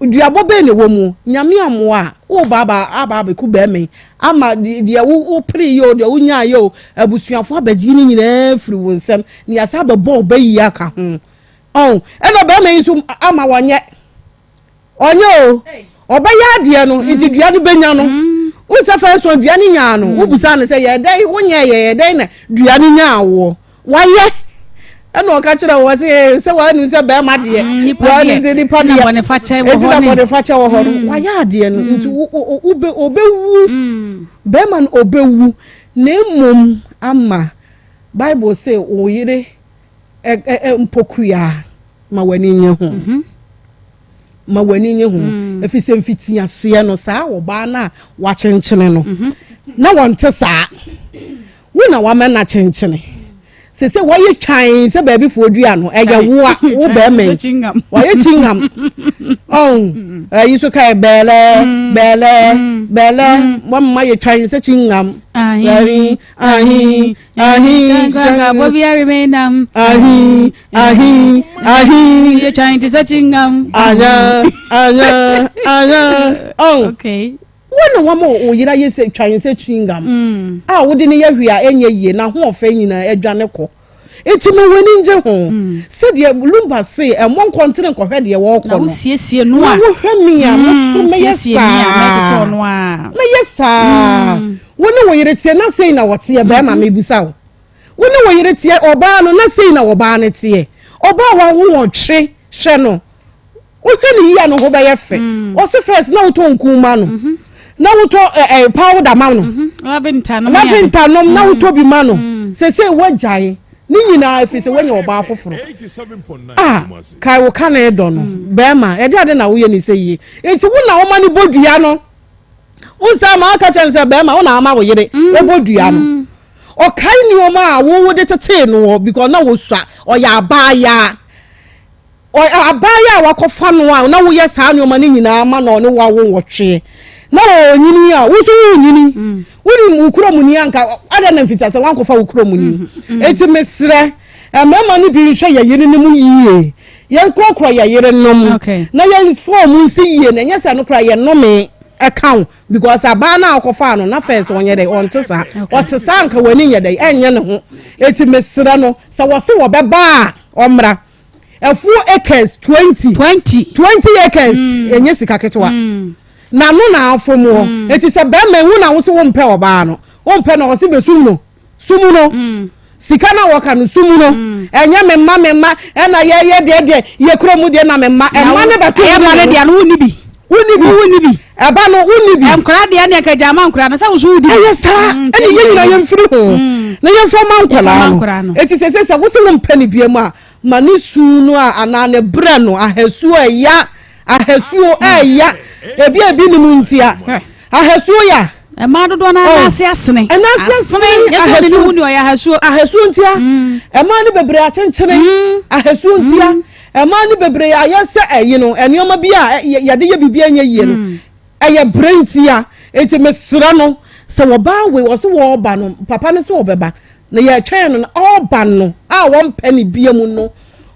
Duabɔ bɛn na ɛwɔ mu? Nyame ammoa a, woreba aba aba abɛku bɛrima yi ama deɛ wo woperee yɛ o, deɛ wonyaa yɛ o, abusuafoɔ abɛgye ne nyinaa afiri wo nsam na yɛasan abɛbɔ wo ba yie aka ho. Ɔn, ɛna bɛrima yi nso ama wɔnyɛ. Ɔnyɛ o, ɔbɛyɛ adeɛ no, nti dua no bɛnya no. Wo sɛ first one dua no nyaa no, wobusaa no sɛ yɛ dɛn, wonyɛ yɛ yɛ dɛn na dua no nyaa woɔ. Wayɛ ɛna ɔka kyerɛ wɔ sɛ eh, sɛ wɔanim sɛ bɛrima deɛ mm, wɔanim sɛ nipa deɛ eti na bɔnefakyɛ wɔ hɔ no mm. wayɛ adeɛ no mm. nti ɔbɛwu bɛrima no ɔbɛwu na mmom ama bible sɛ wo yere mpokua ma w'ani nye ho. Mm-hmm. Ma w'ani nye ho. Ɛfiri sɛ mfitiaseɛ no saa ɔbaa no a wakyenkyene no mhm. na wɔnte saa. Wo na wama no akyenkyene. Sese wɔyɛ twan sɛ baabi foɔ dua no ɛyɛ woa wo bɛrima yi wɔyɛ kyingam ɔn ɛyi so kae bɛɛlɛ mm. bɛɛlɛ mm. bɛɛlɛ mm. wɔn ma yɛ twan sɛ kyingam ahi ahi Ahi, nkanka bobi arime nam. Ahi, ahi, ahi. You're trying to search ngam. Anya, anya, anya. Oh. Okay. Wɔn na wɔn a oyira yɛ sɛ twan sɛ chewing gum. Mm. A wode ne yɛ hwee a ɛnyɛ yie na ho ɔfɛ nyinaa adwane kɔ. Eti ma w'ani ngye ho. Mm. Sɛdeɛ Lumba se ɛmmɔ nkɔntene nkɔhwɛ deɛ wɔrekɔ no. Na wosiesie no a. Na wohwɛ mi a, mm, mo so mɛyɛ saa. Mɛyɛ saa. Mm. Wo ne wo yere teɛ na sei na wɔteɛ bɛrima mm-hmm. mebisa wo. Wo ne wo yere teɛ ɔbaa no na sei na ɔbaa no teɛ. Ɔbaa wa wo wɔn twe hwɛ no. Wohwɛ ne yie a ne ho bɛyɛ fɛ. Mm. Ɔse first na wotɔ nku ma no. Mm-hmm. Na wotɔ ɛɛ eh, eh, powder ma no. Mm-hmm. Lavinta nom na mm. wotɔ bi ma no. Mm. Sese wagyae ne nyinaa efiri sɛ wanya ɔbaa foforɔ. Ah, kae wo ka na ɛdɔ no. Bɛrima, ɛde ade na woyɛ ne sɛ yie. Nti wo na woma ne bɔ dua no. Wo nsa ama aka kyerɛ no sɛ bɛrima wo na ama wo yere mm. ɛbɔ dua no mm. ɔkae nneɛma a wowo de tetee no wɔ because na wosua ɔyɛ abaayaa abaayaa a wakɔfa no a na woyɛ saa nneɛma no nyinaa ma na ɔne wawo nwɔtwe na ɔnyini a wo nso wonyini mm. wonim wo kurom ni anka adɛn na mfiti asɛ wankɔfa wo kurom ni eti mesrɛ mmarima no bi nhwɛ yɛ yere no mu yie Yɛnkorɔkorɔ yɛn yerenom na yɛnfa wɔn nsi yie na ɛnyɛ sɛ no koraa yɛnnome ɛka wo because abaa no a ɔkɔfaa no na fɛs ɔnyɛ dɛ ɔnte saa ɔte saa nka w'ani nyɛ dɛ ɛnyɛ ne ho eti mesrɛ no sɛ wɔse wɔbɛba a ɔmmra ɛfuo acres 20 20 20 acres mm. ɛnyɛ sika ketewa mm. na no na afom wɔ mm. eti sɛ bɛrima ehu na wo se wompɛ ɔbaa no wompɛ na ɔse bɛsum no sumu no mm. sika na wɔka no sumu no mm. ɛnyɛ me mma me mma ɛna yɛyɛ deɛ deɛ yɛ kuro mu deɛ na me mma ɛma ne bɛto ɛma ne deɛ no wonni bi wonni bi wonni bi ɛba no wonni bi nkora deɛ ne ɛka gya ama nkora no sɛ woso wodi ɛyɛ saa mm, ɛne yɛn nyinaa yɛmfiri ho na yɛmfa ma nkwadaa no eti sɛ sɛ sɛ wosi wo mpɛ ne bia mu a ma ne su no a anaa ne brɛ no ahasuo ɛya Ahasuo ɛya ebi a ebi nim ntia ahasuo ya. Mmaa dodoɔ no ara ase asene. Ɛna ase asene ahasuo ne ho ni ɔyɛ ahasuo. Ahasuo ntia mm. mmaa no bebree akyenkyene mm. ahasuo ntia mm. mmaa no bebree ayɛ sɛ ɛyi no nneɛma bi a yɛde yɛ biribi ɛnyɛ yie no ɛyɛ brɛ ntia eti mesrɛ no sɛ wɔbaa wei wɔso wɔɔba no papa no sɛ wɔbɛba Na yɛretwɛn no na ɔreba no a wɔmpɛ ne bia mu no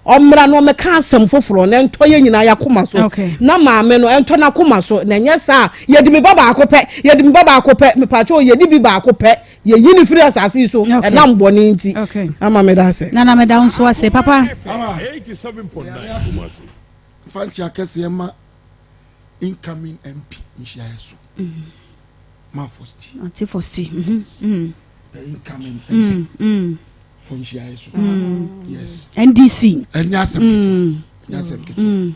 ɔmmra na ɔmmɛka asɛm foforɔ na ɛntɔ yɛn nyinaa yɛakoma so na maame no ɛntɔ n'akoma so na ɛnyɛ saa yɛde mi ba baako pɛ yɛde mi ba baako pɛ mepatwa yɛde bi baako pɛ yɛyi ne firi asase yi so ɛnam bɔne nti ama meda ase. Nana meda wo nso ase papa. Fa nkyia kɛseɛ ma incoming MP nhyiaeɛ so. Mm. Ma Fosti. Auntie Fosti. Mm -hmm. Mm. The incoming MP. Mm. Mm. For nhyiaeɛ so. Mm. Yes. NDC. Ɛnyɛ asɛm ketewa. Ɛnyɛ asɛm ketewa. Mm.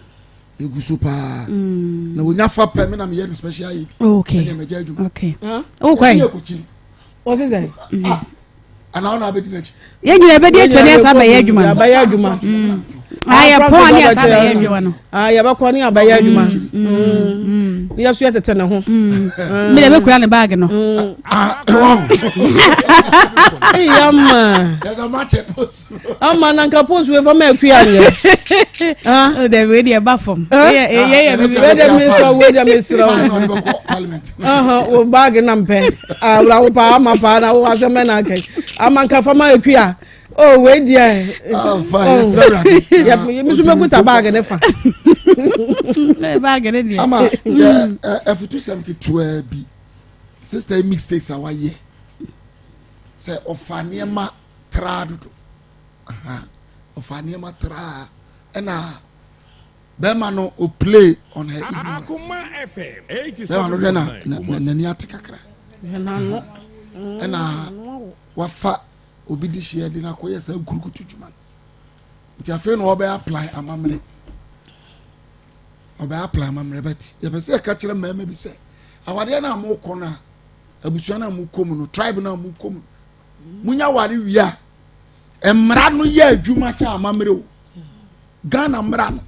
Egu so paa. Mm. Na wonya fa pɛ me na meyɛ no special aid. Okay. Ɛna mɛgya adwuma. Okay. Okay. Ɛyɛ kɔkyi. Wɔsi sɛ. Ah. Anaa ɔna abɛdi n'akyi. Yɛn nyinaa yɛbɛdi akyire ne asa abɛyɛ adwuma no. Yɛabɛyɛ adwuma. Mm. Ah, yɛpɔn ne asa abɛyɛ adwuma no. Ah, yɛbɛkɔ ne abɛyɛ adwuma. Mm. Ne yɛso yɛtete ne ho. Mi na ebɛkura ne baagi no. Ah, Eyi ama. Ama na nka post wei fa ma akua nyɛ. Ah, dɛbi wei deɛ ɛba fam. Yɛ yɛ bibi. Wei deɛ mi sɔ wei deɛ mi srɛ wo. Wo baagi na mpɛ. Awura wo paa ama paa na wo asɛm bɛ na aka yi. Ama nka fa ma akua. Oh, wei deɛ. Ah, fa yɛ srɛ awurade. Mi nso mɛkuta baagi ne fa. Baagi ne deɛ. Ama yɛ ɛfutusɛm ketewa bi sister yi mistakes a wayɛ sɛ ɔfa nneɛma traa dodo ɔfa nneɛma traa ɛna bɛrima no o play on her ignorance bɛrima no hwɛ na n'ani ate kakra ɛna wafa obi de hyia de no akɔyɛ saa nkurukutu dwuma no nti afei na ɔbɛ apply amammerɛ ɔbɛ apply amammerɛ but yɛpɛ sɛ yɛka kyerɛ mmarima bi sɛ awadeɛ no a mokɔ no a abusua no a mokɔ mu no tribe no a mokɔ mu munya ware wie a mmara no yɛ adwuma kyɛ amammerɛ o Ghana mmara no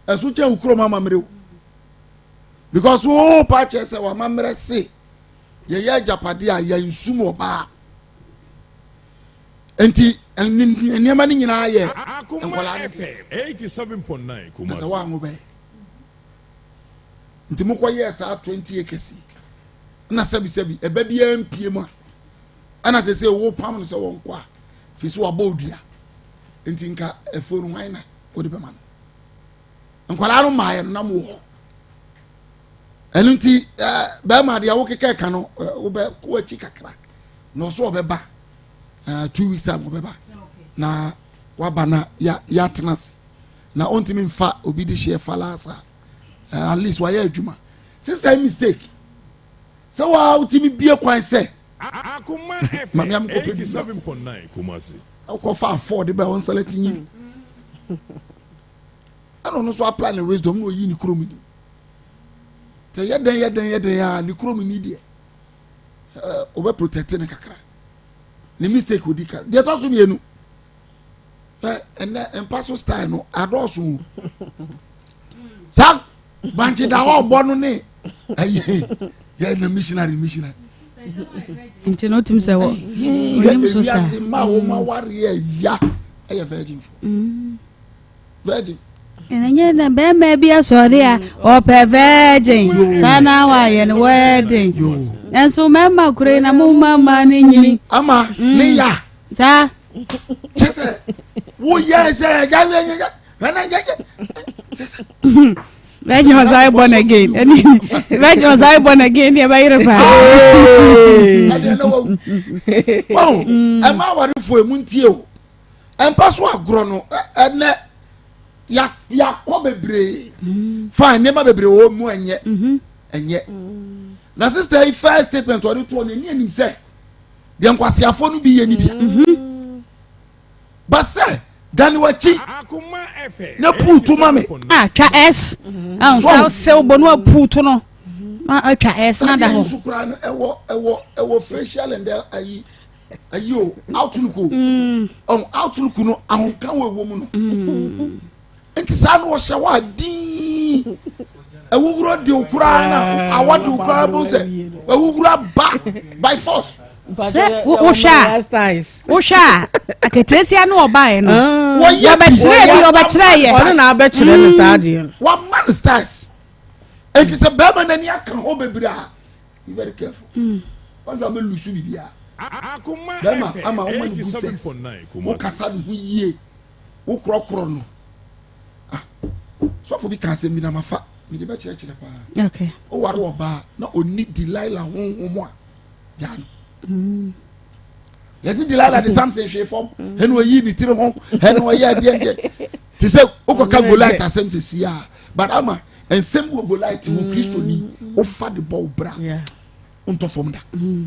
ɛso kyɛn wo kurom amammerɛ o because wo pa kyerɛ sɛ wamammerɛ se yɛyɛ agyapadeɛ a yɛnsum ɔbaa nti nneɛma no nyinaa yɛ nkwadaa no deɛ na sɛ woanwo bɛyɛ nti mokɔyɛɛ saa 20 acres yi na sɛbisɛbi ɛbɛ biara mpie mu a ɛna sɛ sɛ wo pam no sɛ wɔnkɔ a fi so wabɔ odua nti nka afuo no hwan na wode bɛma no nkwadaa no maayɛ no na mo wɔ hɔ ɛno nti ɛɛ bɛrima deɛ wokeka ɛka no wobɛ kɔ akyi kakra na ɔso ɔbɛba ɛɛ two weeks time ɔbɛba na waba na ya yɛatena ase na ɔntumi nfa obi de hyɛ falasa ɛɛ at least wayɛ adwuma sister mistake sɛ waa wotumi bie kwan sɛ maame am kɔpɛ bi wokɔfa afɔɔ de bɛ ɔnsɛlɛ ti nyi ɛna ɔno nso apply ne wisdom na oyi ne kurom ni sɛ yɛ dɛn yɛ dɛn yɛ dɛn a ne kurom ni deɛ ɛɛ ɔbɛ protect ne kakra ne mistake odi ka deɛ ɛtɔ so mmienu ɛ ɛnɛ mpa so style no adɔɔso o saa bankye da hɔ ɔbɔ no ne ɛyɛ yɛ na missionary missionary. nti na otum sɛ wɔ onim so saa ewiase mma a wɔn awareɛ ya ɛyɛ virgin fo mm. virgin. ɛnyɛ na bɛrima bi asɔre a ɔpɛ virgin saa na wayɛ no wedding nso mmarima kure na mo mma mma ne nyini. ama mm. ne ya. saa. kyɛ sɛ woyɛ sɛ ɛgya Virgin was I born again? Virgin was I born again? Yeah, by your ɛma awarefo emu ntie o ɛmpa so agorɔ no ɛnɛ yakɔ bebree fine nneɛma bebree wɔ mu ɛnyɛ ɛnyɛ na sister yi first statement ɔde to ɔno ɛni anim sɛ deɛ nkwasiafoɔ no bi yɛ ni bia. Ba sɛ, dane w'akyi na puutu ma me. Ah, twa S. Ah, so sɛ wobɔ no apuutu no. Ma atwa S na da hɔ. Nso koraa no ɛwɔ ɛwɔ ɛwɔ facial and ayi ayi o outlook o. Mm. Ɔn outlook no ahonka wɔ ɛwɔ mu no. Mm. Nti saa no ɔhyɛ hɔ a dii. Awuwuro de wo koraa na awɔ de wo koraa bó sɛ awuwuro aba by force. Sɛ wohwɛ a wohwɛ a aketeesia no ɔbaeɛ no ah. wɔbɛkyerɛ bi ɔbɛkyerɛ yɛ. Ɔno na abɛkyerɛ no saa adeɛ no. Wama no styles eti sɛ bɛrima n'ani aka hɔ bebree a be very careful. Mm. Wɔn a bɛ lusu biribiara. Bɛrima ama wɔn ma no good sex. Wokasa ne ho yie. Wokorɔkorɔ no. Ah, sɔfo bi ka asɛm bi na mafa mede bɛkyerɛkyerɛ paa. Okay. Woware ɔbaa na ɔnni Delilah honhom a gyaa no. Mm. Yɛsi Delilah de Samson hwee fam ɛna ɔyii ne tiri ho ɛna ɔyɛ adeɛ deɛ te sɛ wokɔka Goliath asɛm sɛ si a but ama nsɛm wɔ Goliath ho Kristoni wofa de bɔ wo bra wontɔ fam da. Mm.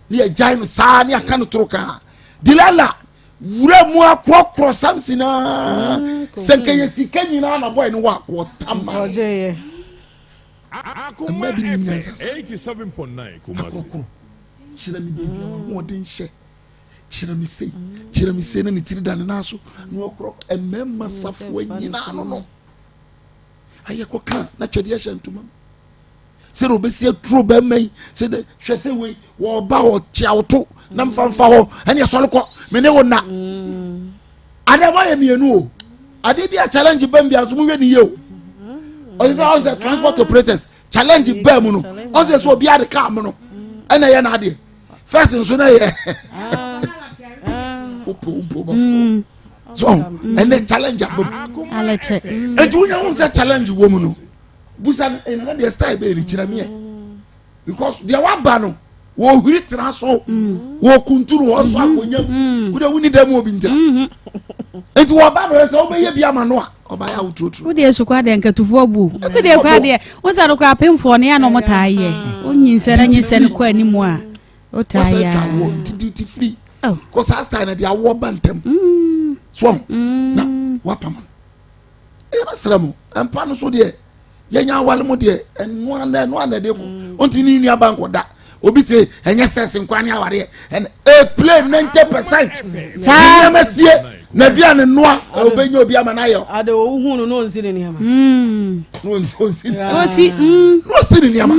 Ne yɛgyae no saa ne aka no toro kaa Delilah wura mu akorɔkorɔ samson aa mm, sɛ nka yɛ sika nyinaa na bɔyɛ no wɔ akoɔ tama mma bi nim nyansa sa akorɔkorɔ kyerɛ me baabi a wahoɔden hyɛ kyerɛ me sei kyerɛ me sei na ne tiri da ne nan so na ɔkorɔ mmarima safoa nyinaa no no ayɛ kɔka na twɛdeɛ hyɛ ntoma mu sɛdeɛ ɔbɛsi aturo bɛrima yi sɛdeɛ hwɛ sɛ wei wɔba ɔkyea wo to na mfa mfa hɔ ɛne ɛsɔre kɔ me ne wo nna mm. adeɛ moayɛ mmienu o adeɛ bi a challenge bɛm bia nso mohwɛ ne yie o ɔsɛ sɛ ɔsɛ transport operators challenge bɛɛ mu no ɔsɛ sɛ obiara de kaa mu no ɛna ɛyɛ n'adeɛ first nso na yɛ ah. Wopɛ wo mpo wobɛforo. So ɛnɛ challenge aba mu. Alɛkyɛ. Enti wonya hu sɛ challenge wɔ mu no, busa no, ɛnana deɛ style bɛyɛ ne kyerɛ meɛ. Because deɛ waba no, wɔhuri tena so, wɔkunturu wɔ so akonnwa mu. Wode woni dɛm obi ntira. Enti wɔba no sɛ wobɛyɛ bi ama no a, ɔba yɛ a woturoturo. Wode esu kora deɛ nkatufoɔ bu. Wode kora deɛ, wo sɛ no kora apemfoɔ no yɛ na ɔmo taa yɛ. Wonyinsɛ na nyinsɛ no kɔ anim a. Wotaa Wɔsɛ yɛ atwa a. awoɔ nti duty free. Oh. Kɔ saa style no de awoɔ ba ntɛm. So na wapam no. Ɛyɛ bɛsrɛ mo, mpa no so deɛ yɛnya awale mu deɛ ɛno ana ɛno ana ɛde kɔ. Ontumi ne nua ba nkɔda. Obi te ɛnyɛ sɛs nkwa ne awareɛ. Ɛn e play 90%. Saa. Nneɛma sie na aduane noa obɛnya obi ama no ayɛ. Ade owu hu no na onsi ne nneɛma. Na onsi Onsi. Na onsi ne nneɛma.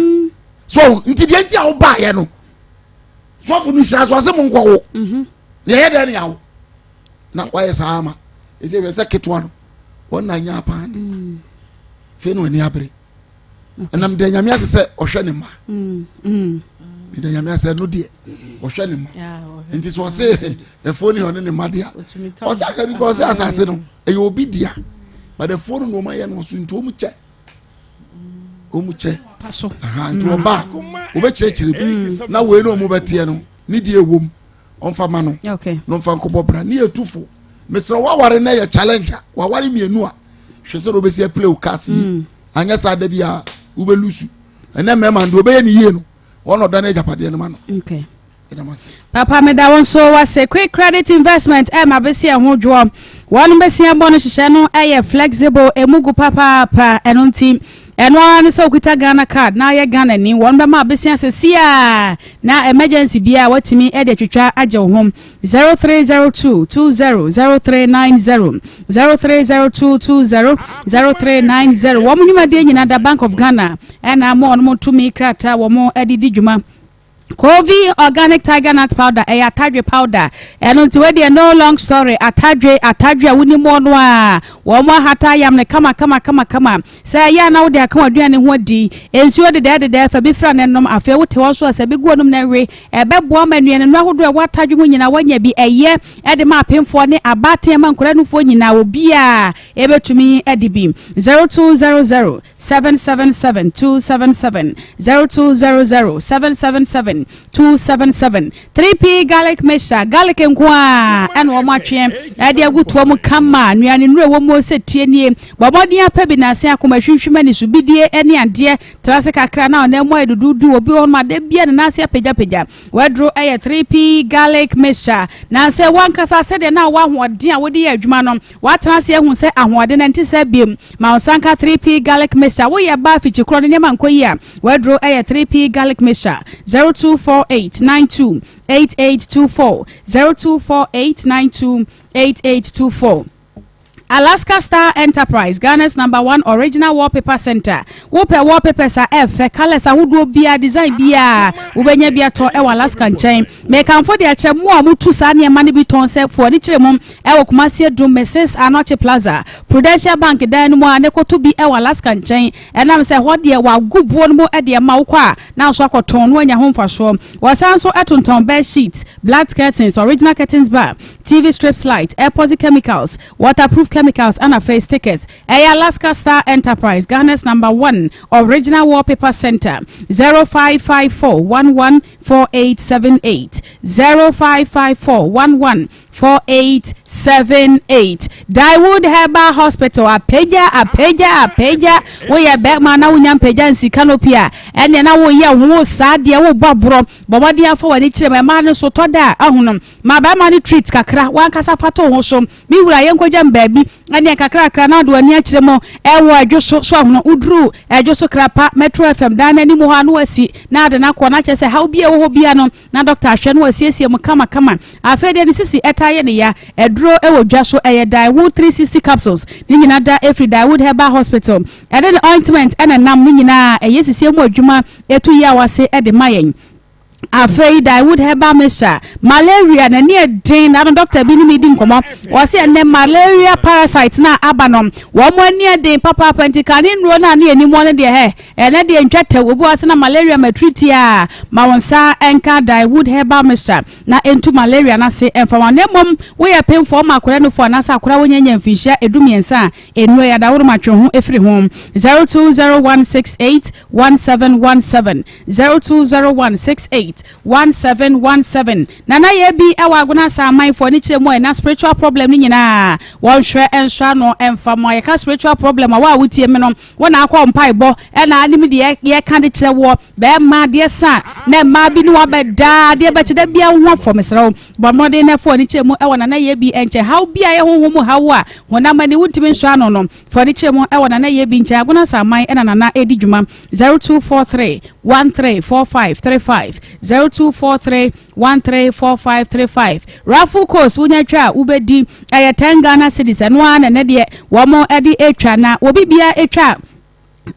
So nti deɛ nti a wobaayɛ no sɔfo no hyira so ɔsɛ mo nkɔwo na ɛyɛ dɛn ne awo na wayɛ saa ama ɛsɛ wɛ sɛ ketewa no wɔn na nya paa de fei na wani abere ɛnam da nyame ase sɛ ɔhwɛ ne mma meda nyame ase ɛno deɛ ɔhwɛ ne mma nti sɛ ɔse ɛfoɔ ne ɔne ne mma deɛ ɔsɛ aka bi kɔ ɔsɛ asase no ɛyɛ obi dea but ɛfoɔ no na ɔma yɛ no ɔso nti ɔmu kyɛ wɔn kyɛ nti ɔba a wɔbɛkyerɛkyerɛ mu na wei na wɔn bɛteɛ no ne deɛ ɛwɔ mu ɔnfa ma no na ɔnfa nkɔbɔ bra ne yɛ tufo mesrɛ waware na yɛ challenge a waware mmienu a hwɛ sɛ wɔbɛsi aplay wo cars yi mm. anyɛ saa da bi a wobɛlusu ɛnɛ mmarima no deɛ ɔbɛyɛ ne yie no wɔn ɔda no agyapadeɛ no ma no. Okay. Papa meda wo nso wase. Quick Credit Investment ɛma bɛsi ɛho dwoɔ. Wɔn bɛsi ɛbɔ no hyehyɛ no ɛyɛ flexible, emu gu papaapa. Ɛno nti ɛno ara ne sɛ okita Ghana card na ayɛ Ghana ni wɔn bɛma abɛsi ase siaa na emergency biara watumi ɛde atwitwa agye wo ho. 0302 20 0390 0302 20 0390 wɔn nnwumadie nyinaa da Bank of Ghana ɛna ama wɔn tumi krataa wɔn ɛde di dwuma. Kovi organic tiger nut powder ɛyɛ atadwe powder ɛno nti wei deɛ no long story atadwe atadwe a wonim wɔn no a wɔn ahata ayam no kama kama kama kama sɛ ɛyɛ a na wode aka w'aduane ho adi nsuo dedɛɛ dedɛɛ fa bi fra ne nom afei wote hɔ nso a sɛ bi gu wɔnom na ɛwe ɛbɛboa ma nnuane nnuro ahodoɔ ɛwɔ atadwe mu nyinaa woanya bi ɛyɛ ɛde ma apemfoɔ ne abaatan ma nkwadaa nufoɔ nyinaa obiara ɛbɛtumi adi bi 0200 777 277 0200 777 277 3P garlic mixture garlic nko a ɛna wɔn atweɛ ɛde agu toa mu kama nnuane nnuro ɛwɔ mu sɛ tie nie bɔ mmɔden apɛ bi na ase akoma hwimhwim ani so bidie ɛne adeɛ tra ase kakra na ɔnan mu ayɛ duduudu obi wɔ hɔ nom adeɛ bia ne nan ase apagyapagya waduro ɛyɛ 3P garlic mixture na sɛ wankasa sɛdeɛ na wɔ ahoɔden a wode yɛ adwuma no Woatena ase ahu sɛ ahoɔden no nte saa bio? Ma wo nsa nka 3P Garlic Mixture. Woyɛ baa fikyi korɔ no nneɛma nkɔ yie a, w'aduro yɛ 3P Garlic Mixture. 0248 92 8824 0248 92 8824 Alaska Star Enterprise, Ghana's number one original wallpaper center. Wopɛ wallpapers a ɛfɛ, colours ahodoɔ biara, design biara, wobɛnya bi atɔ ɛwɔ Alaska nkyɛn. Mekamfo de akyerɛ mo a motu saa nneɛma no bi tɔn sɛ fo ani kyerɛ mu wɔ Kumasi Adum Mrs. Anokye Plaza, Prudential Bank dan no mu a ne kɔto bi wɔ Alaska nkyɛn. Ɛnam sɛ ɛhɔ deɛ wɔago buo no mu de ma wokɔ a na nso akɔtɔn na woanya ho mfasoɔ. Wɔsan nso tontɔn bed sheets, blood curtains, original curtains bar, TV strips light, epoxy chemicals, waterproof chemicals ɛna afei stickers. Ɛyɛ Alaska Star Enterprise, Ghana's number one original wallpaper center. 0554 11 4878 0554 11 4878 Daewood Herbal Hospital apagya apagya apagya woyɛ bɛrima na wonya mpagya nsi canopy a ɛneɛ na woyɛ ho saa deɛ wobɔ aborɔ bɔ mmɔden afa w'ani kyerɛ mu ɛmaa no so tɔ da a ahono ma bɛrima no treat kakra wankasa fa to ho so me wura yɛnkɔgya m baabi ɛneɛ kakrakra na wode w'ani akyerɛ mu ɛwɔ adwo so so ahono woduru adwo so krapa Metro FM dan no anim hɔ a na wasi na ade no akɔ na kyerɛ sɛ haw bi a ɛwɔ hɔ bia no na dɔkta ahwɛ no wasiesie mu kamakama afei deɛ ne sisi ɛtaa yɛ ne ya aduro ɛwɔ dwa so ɛyɛ Daewood 360 capsules ne nyinaa da ɛfiri Daewood Herbal Hospital ɛne ne ointment ɛna nam ne nyinaa ɛyɛ sisie mu adwuma ɛtu yi a wase ɛde ma yɛn. Afei Daewood herbal mixture, malaria n'ani yɛ den na no doctor bi ne me di nkɔmɔ wɔsi ɛnɛ malaria parasite na aba no wɔn ani yɛ den papaapa nti kane nnuro no a ne yɛnim wɔn no deɛ hɛ ɛnɛ deɛ ntwa tɛw obi wɔ ase na malaria matriti a ma wɔn nsa nka Daewood herbal mixture na ɛntu malaria no ase ɛmfa wɔn na mmom woyɛ pemfoɔ ma akwadaa nufoɔ anaasɛ akwadaa wɔnyanya mfinhyia 13 a nnuro yɛ adaworo ma twe ho ɛfiri ho 020168 1717 020168 1717 Nana yɛ bi wɔ Agona Asaman foɔ ne kyerɛ mu a na spiritual problem no nyinaa wɔnhwɛ nsɔ ano mfa mo a yɛka spiritual problem a wo a wotie me no wo na akɔ mpaebɔ ɛna anim deɛ yɛka de kyerɛ woɔ bɛrima adeɛ sa na mmaa bi ne wabɛdaa adeɛ bɛkyɛ da bia wo ho afɔ mesrɛ wo bɔ mmɔden na ɛfo ani kyerɛ mu ɛwɔ Nana yɛ bi nkyɛn haw bi a ɛyɛ honhom mu haw a honam ani wontumi nsɔ ano no Fa ani kyerɛ mu wɔ Nana Yebi nkyɛn, Agona Asaman na Nana redi dwuma, 0243 134535, 0243 134535. Raffle Coast wonya twa a wobɛdi ɛyɛ 10 Ghana cedis, ɛno ara na ɛnɛ deɛ wɔn de atwa na obi biara atwa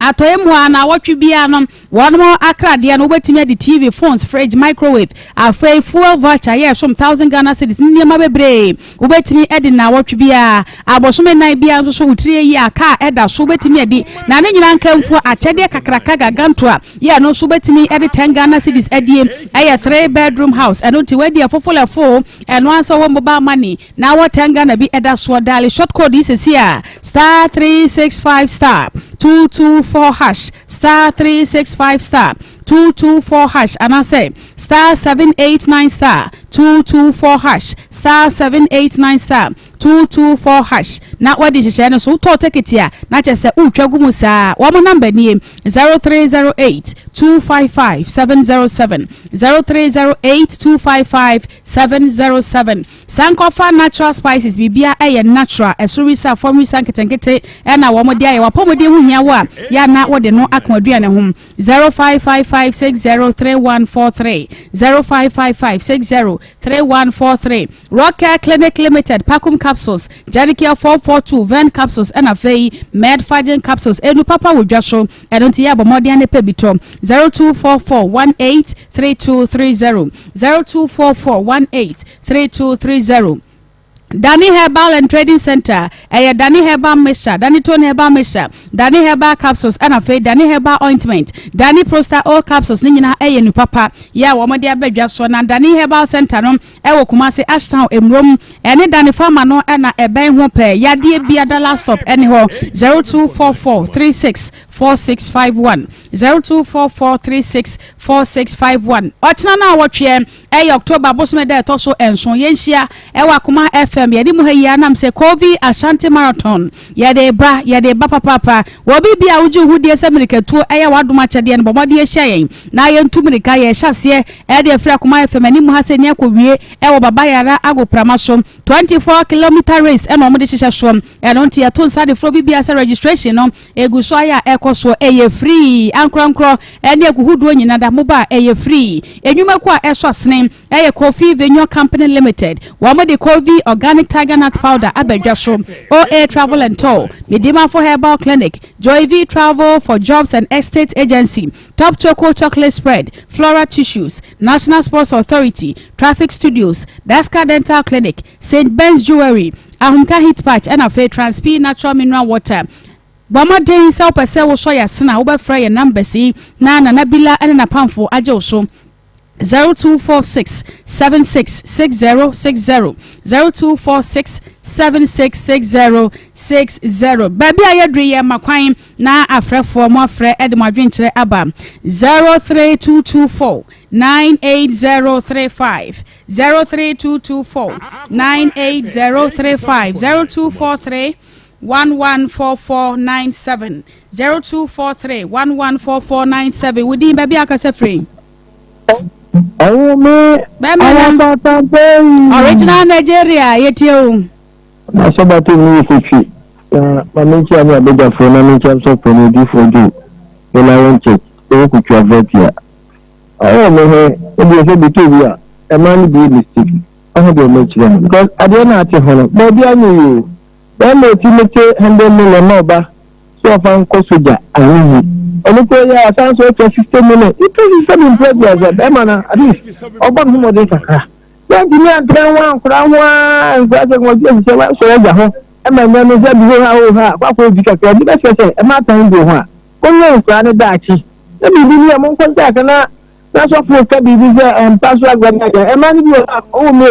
atɔeɛ mu a naawɔtwe biara no Wɔn akradeɛ no wobɛtumi adi TV, phones, fridge, microwave, afei fuel voucher yɛ ɛsom thousand Ghana cedis ne nneɛma bebree. Wobɛtumi adi nnawɔtwe biara, abosome nnan biara nso so wo tiri ayi a car ɛda so wobɛtumi adi. Na ne nyinaa nkamfuo akyɛdeɛ kakraka gargantua yɛ ɛno nso wobɛtumi de ten Ghana cedis adie. Ɛyɛ three bedroom house ɛno nti wadi ɛfofolɛfoo ɛno ara nso wɔ mobile money Na wɔ ten Ghana bi ɛda soɔ diale short code yi sɛsi a *365 *224 hash *365 *224 hash anaasɛ *789 *224 hash *789 *224 hash na wadi nhyehyɛɛ no so wotɔɔ tekiti a na kyerɛ sɛ wotwa gu mu saa wɔn namba nie 0308 255 707 0308 255 707 Sankɔfa natural spices biribia ɛyɛ natural ɛsoro wisa fam wisa nketenkete ɛna wɔn de ayɛ wapɔmuden ho hia wo a yɛ ana wode no aka aduane ho 0555603143 0555603143 Rockcare Clinic Limited Pakum capsules Janicare 442 Ven capsules ɛna afei Medfagin capsules enu papa wɔ dwa so ɛno nti yɛ abɔ mmɔden ne pɛ bi tɔ 024418 3230 024418 3230 Dani Herbal and Trading Center ɛyɛ Dani Herbal Mixture, Dani Tone Herbal Mixture, Dani Herbal Capsules ɛna afei Dani Herbal Ointment, Dani Prosta Oil Capsules ne nyinaa ɛyɛ nu papa yɛ a wɔn de aba dwa soɔ na Dani Herbal Center no ɛwɔ Kumasi Ashtown Emurom ɛne Dani Pharma no ɛna ɛbɛn ho pɛɛ yadeɛ bia da last stop ɛne hɔ 0244 36 4651 0244 36 4651 Ɔkyena naawɔtweɛ ɛyɛ October bosome da ɛtɔ so nson yɛnhyia ɛwɔ Akoma FM yɛde mu ha yi ara nam sɛ Kovi Ashanti Marathon yɛde ba yɛde ba papaapa wɔ obi bia a wogye wo ho die sɛ mirikatuo ɛyɛ w'adom akyɛdeɛ no bɔ mmɔden ahyia yɛn na yɛntu mirika yɛhyɛ aseɛ ɛde afiri Akoma FM anim ha sɛ ni akɔwie ɛwɔ Baba Yara agoprama so 24 kilometer race ɛna wɔde hyehyɛ soɔ ɛno nti yɛto nsa de frɛ obi bia sɛ registration no Egu so ayɛ a ɛkɔ soɔ, ɛyɛ free. Ankorankorɔ ne aguhudoɔ nyina da moba a, ɛyɛ free. Nnwumakuo a ɛsɔ asene yɛ Kofi Venure Company Limited, wɔn de Kovi Organic Tiger Nut Powder aba dwa so, OA Travel and Tour, Medimafo Herbal Clinic, Joy V Travel for Jobs and Estate Agency, Top Choco Chocolate Spread, Flora Tissues, National Sports Authority, Traffic Studios, Daska Dental Clinic, Saint Ben's Jewelry, Ahomka Heat Patch ɛna afei Transpi Natural Mineral Water. Bɔ mmɔden sɛ wopɛ sɛ wosɔ yɛn asene a wobɛfrɛ yɛn numbers yi na Nana Bila ne n'apamfo agye wo so 0246 76 6060 0246 76 60 60. Baabi a yɛduru yɛ ma kwan na afrɛfoɔ mo afrɛ de mo adwenkyerɛ aba 03224 98035 03224 98035 0243 114497 0243 114497 wo din baabi akasa firi. Ɛwɔ me Bɛmɛ na original Nigeria yɛtie o. Asɔbato mu yɛ fitwi na ma menkyia me abadwafoɔ na menkyia sɔfoɔ no odiyifoɔ Joe ne Lion Church ɛwɔ Kutua Vɛtia. Ɔwɔ me he ebi sɛ bi to bi a ɛma no bi mistake ɔho deɛ mɛkyerɛ no because adeɛ no ate ho no baabi anyɛ yie o bɛrima ɔtumi te 100 million ma ɔba sɛ ɔfa nkɔ sogya anyɛ yie. Ɔno mpo yɛ a ɔsan so atua 60 million. Nti sɛ me mpo aduasa bɛrima no at least ɔbɔ ne ho mmɔden kakra. Yɛntumi antra ho ankora ho ara nkora sɛ wɔn ti sɛ wɔasɔre agya hɔ ɛma nnɛ no sɛ bi ho ha ho ha akɔ akɔ di kakra bi bɛsɛ sɛ ɛma atan bi ho a wɔnyɛ nkora ne daakye na biribi ni a monkɔ ntaaka na na sɔfo ka biribi sɛ mpa so agorɔ ɛma no bi wɔ hɔ a ɔwɔ mu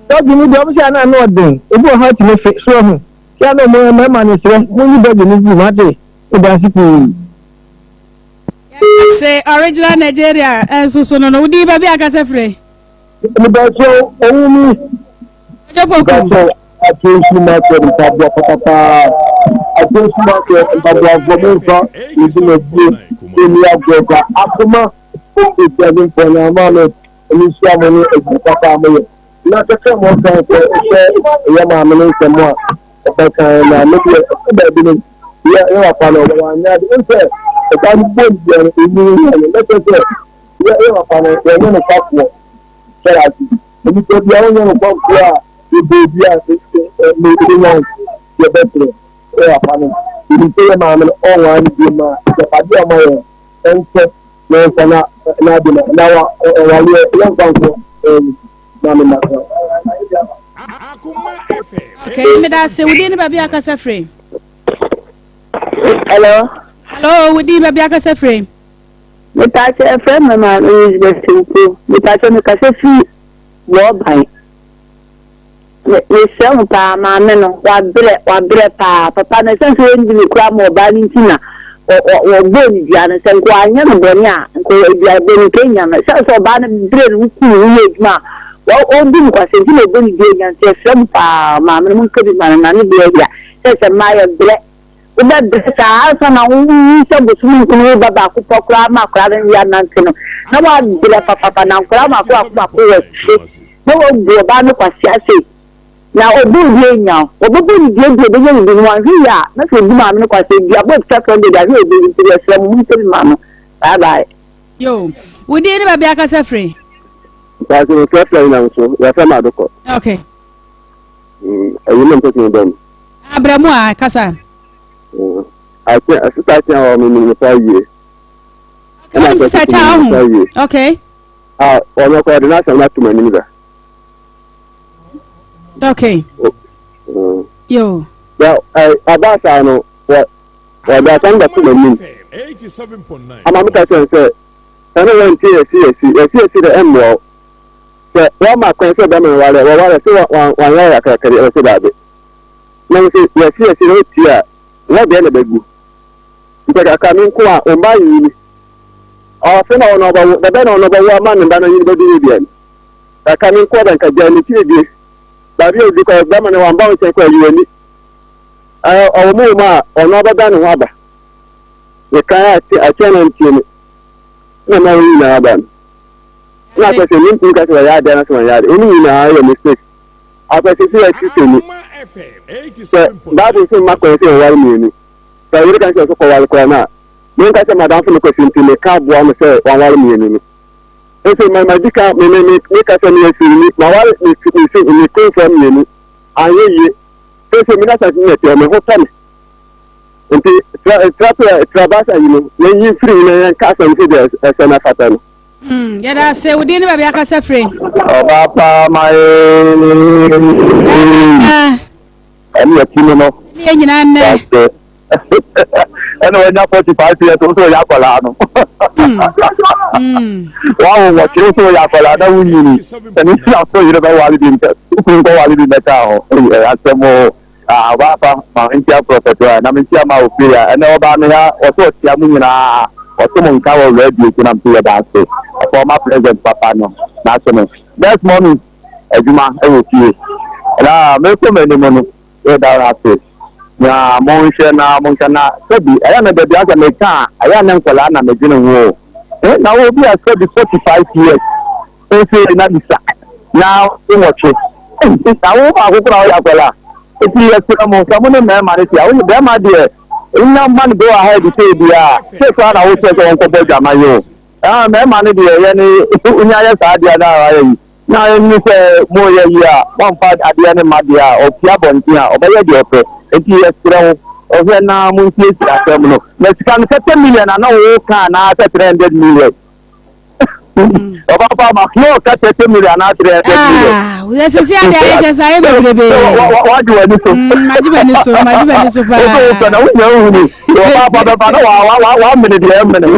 dɔgye no deɛ ɔmo sɛ ana ano ɔden ebi wɔ hɔ atumi fe so ɔho sɛ ana ɔmo mmarima no srɛ monyi dɔgye no gu mate ɛda ase pii. Se original Nigeria nso so no no wodi baabi akasa firi. Mebakyɛ ɔwo mi. Mebakyɛ atensu market mpaboa papapaa. Atensu market mpaboafoɔ mo nfa ebi na die emi agorɔ kwa akoma esi mpɔ na ama me ɛni nhyia mo ne adwuma papa a moyɛ. Na kɛkɛ mo kan sɛ sɛ ɛyɛ maame ne nsɛm a ɔbɛka na me deɛ ɛkɔ baabi no yɛ yɛ papa no ɔwɔ anyɛ ade nsɛ ɛda no bɔ no deɛ no ɛni yɛ no mɛkyɛ sɛ Yɛ yɛ papa no wɔnyɛ no kwafoɔ sɛ ase nipa bi a wɔnyɛ no kwafoɔ a yɛbɔ obi a ne ɛbɛnya yɛbɛbrɛ yɛ papa no yɛnim sɛ yɛ maame no ɔnwaa no bio ma agyapadeɛ a ɔma yɛ ɛnsɛ na ɛmfa na na ade na na wa ɔwaleɛ yɛmfa nko maame ma. Okay, meda ase wodi ne baabi akasa firi. Hello. Hello, wodi baabi akasa firi. Mepakyɛ ɛfrɛ me maame Elizabeth Mpo. Mepakyɛ mekasa firi Wɔɔban. Me mesrɛ mo paa maame no wabrɛ wabrɛ paa papa no ɛsɛn sɛ wɔndi no koraa ma ɔbaa no nti na wɔbɔɔ ne dua no sɛ nka wanyɛ no bɔne a nka dua bɔ no nka nya no ɛsɛn sɛ ɔbaa no brɛ no ho ku ne ho yɛ adwuma a ɔdi no kwasɛ nti na ɔbɔ ne dua nya nti ɛsrɛ mo paa maame no monka bi ma no na ne deɛ ya sɛ sɛ mmaa yɛ brɛ Wobɛbrɛ saa ansa na wohu sɛ bosome nkono wo ba baako pɔ koraa ma akwadaa no nwe anante no, na woabrɛ papapa na nkwadaa mako mako mako wɔ akyire na woabu ɔbaa no kwasea sei. Na ɔbɔ obi anya wo, wɔbɛbɔ no dua bi a ɔbɛnya no bi no wanhwɛ yie a na sɛ ɔbu maame no kwasea dua bɔ ɛtwa so deɛ ahwɛ ɔbɛwu nti yɛsrɛ mo monkyɛ bi ma no. Bye bye. Yo, wo din ne baabi akasa firi? Mpaase no fɛ fɛ nam so yɛfɛ ma adokɔ. Okay. Ɛyi na mpɛ sɛ mebɔ mu. Abrɛ mu a kasa. Akyɛ sisa akyɛ hɔ mi nim nipa yie. Ɛna sisa akyɛ ɔho. Okay. Ah, ɔno kɔ ɔde n'asɛm n'ato m'anim da. Okay. Yo. Bɛ ɛ ɔbaa saa no wɔ wɔde asɛm bɛto m'anim. Ama mi ka kyɛn sɛ ɛne wɔn ti yɛsi yɛsi yɛsi yɛsi dɛ ɛmmoa wo. Sɛ wɔma kwan sɛ bɛma ware wɔware sɛ wɔn wɔn yɛ kakrakari ɛwɔ sɛ daabi. Na mese, Yɛasi asi na wotie a, wo deɛ na bɛgu. Nti kakra me nko a, wo mma anyini. Ɔfe na ɔno ɔbɛwo, da bɛn na ɔno ɔbɛwo ama ne mba no anyini bɛdu ne deɛ no. Kakra me nko a, nka gyae ne tiri die. Baabi a ɔdi kɔ, bɛma no wamba wo nkyɛn kɔ ayi w'ani. Ɔwɔ mu wɔ mu a, ɔno ɔbɛda ne ho aba. Mekan akyɛ na ntie me. Na ma wo nyinaa aba no. Na akɔ sɛ, mentumi ka sɛ wɔyɛ adeɛ na sɛ wɔnyɛ adeɛ. Wɔn nyinaa yɛ mistake. Akwasi so yɛ Kristoni. Sɛ Bible nso mma kwan sɛ yɛnware mmienu. Sɛ ɔyere ka sɛ ɔsɛ kɔware koraa no a, menka sɛ m'adamfo no Kwasi nti meka aboa no sɛ wanware mmienu no. Nso ma madi ka me me me meka sɛ meyɛ sirini maware me me me me kumfoɔ mmienu anyɛ yie. Sɛ me nasa na ɛteɛ me ho tɔ me. Nti tra tra tra baasa yi no yɛnyi mfiri mu na yɛnka asɛm sɛ deɛ ɛsɛ na ɛfata no. Hmm, yɛda ase wo din ne baabi akasa firi. Ɔbaa paa ma ɛne yɛti no no. Ne yɛ nyinaa nnɛ. Ɛna wanya 45 years wo sɛ ɔyɛ akwadaa no. Wawo wɔtwe wo sɛ ɔyɛ akwadaa na wonyini. Ɛne si aso yere bɛwale bi ntɛ. Wokunu nkɔwale bi bɛka ho. Ɛyɛ asɛm o. Ah, ɔbaa pa, ma menkyia prɔfɛt a, na menkyia ma ofie a, ɛnɛ ɔbaa me ha, ɔsɛ ɔkyia mo nyinaa, ɔte mo nka wɔ radio so na mso yɛda ase, former president papa no, n'ase no. Next morning, adwuma ɛwɔ fie, na mekɔ m'anim no, yɛda ase, na monhwɛ na monhwɛ na sɛbi, ɛyɛ na dabi asɛ meka a, ɛyɛ na nkwadaa na medwene ho o, eh, na obi a sɛbi 45 years, Ose na bisa na nwɔtwe. Na wo baako koraa woyɛ akwadaa. Eti yɛsrɛ mo sɛ mo ne mmarima no te a, woyɛ barima deɛ nya ma no go ahead sɛ ebia sɛ koraa na wokyerɛ sɛ wɔnkɔbɔ adwaman yi o. Ah, mmarima no deɛ yɛ ne wonya yɛ saa adeɛ no a ayɛ yi na ɛni sɛ moyɛ yi a moamfa adeɛ no mma deɛ a ɔpia abɔnten a ɔbɛyɛ deɛ ɔpɛ. Eti yɛsrɛ wo. Ɔhwɛ na mo nsiesie asɛm no. Na sika no 30 million ana wɔka anaa sɛ 300 million? Ɔba pa ma na ɔka 30 million anaa 300 million. Ah, yɛ sisi ade ayɛ kyɛ sɛ ayɛ bebrebe. Wagye w'ani so. Magye m'ani so, magye m'ani so paa. Wosɛ wopɛ na wonya nhunu. Ɔba pa bɛba na wamene deɛ ɛmene.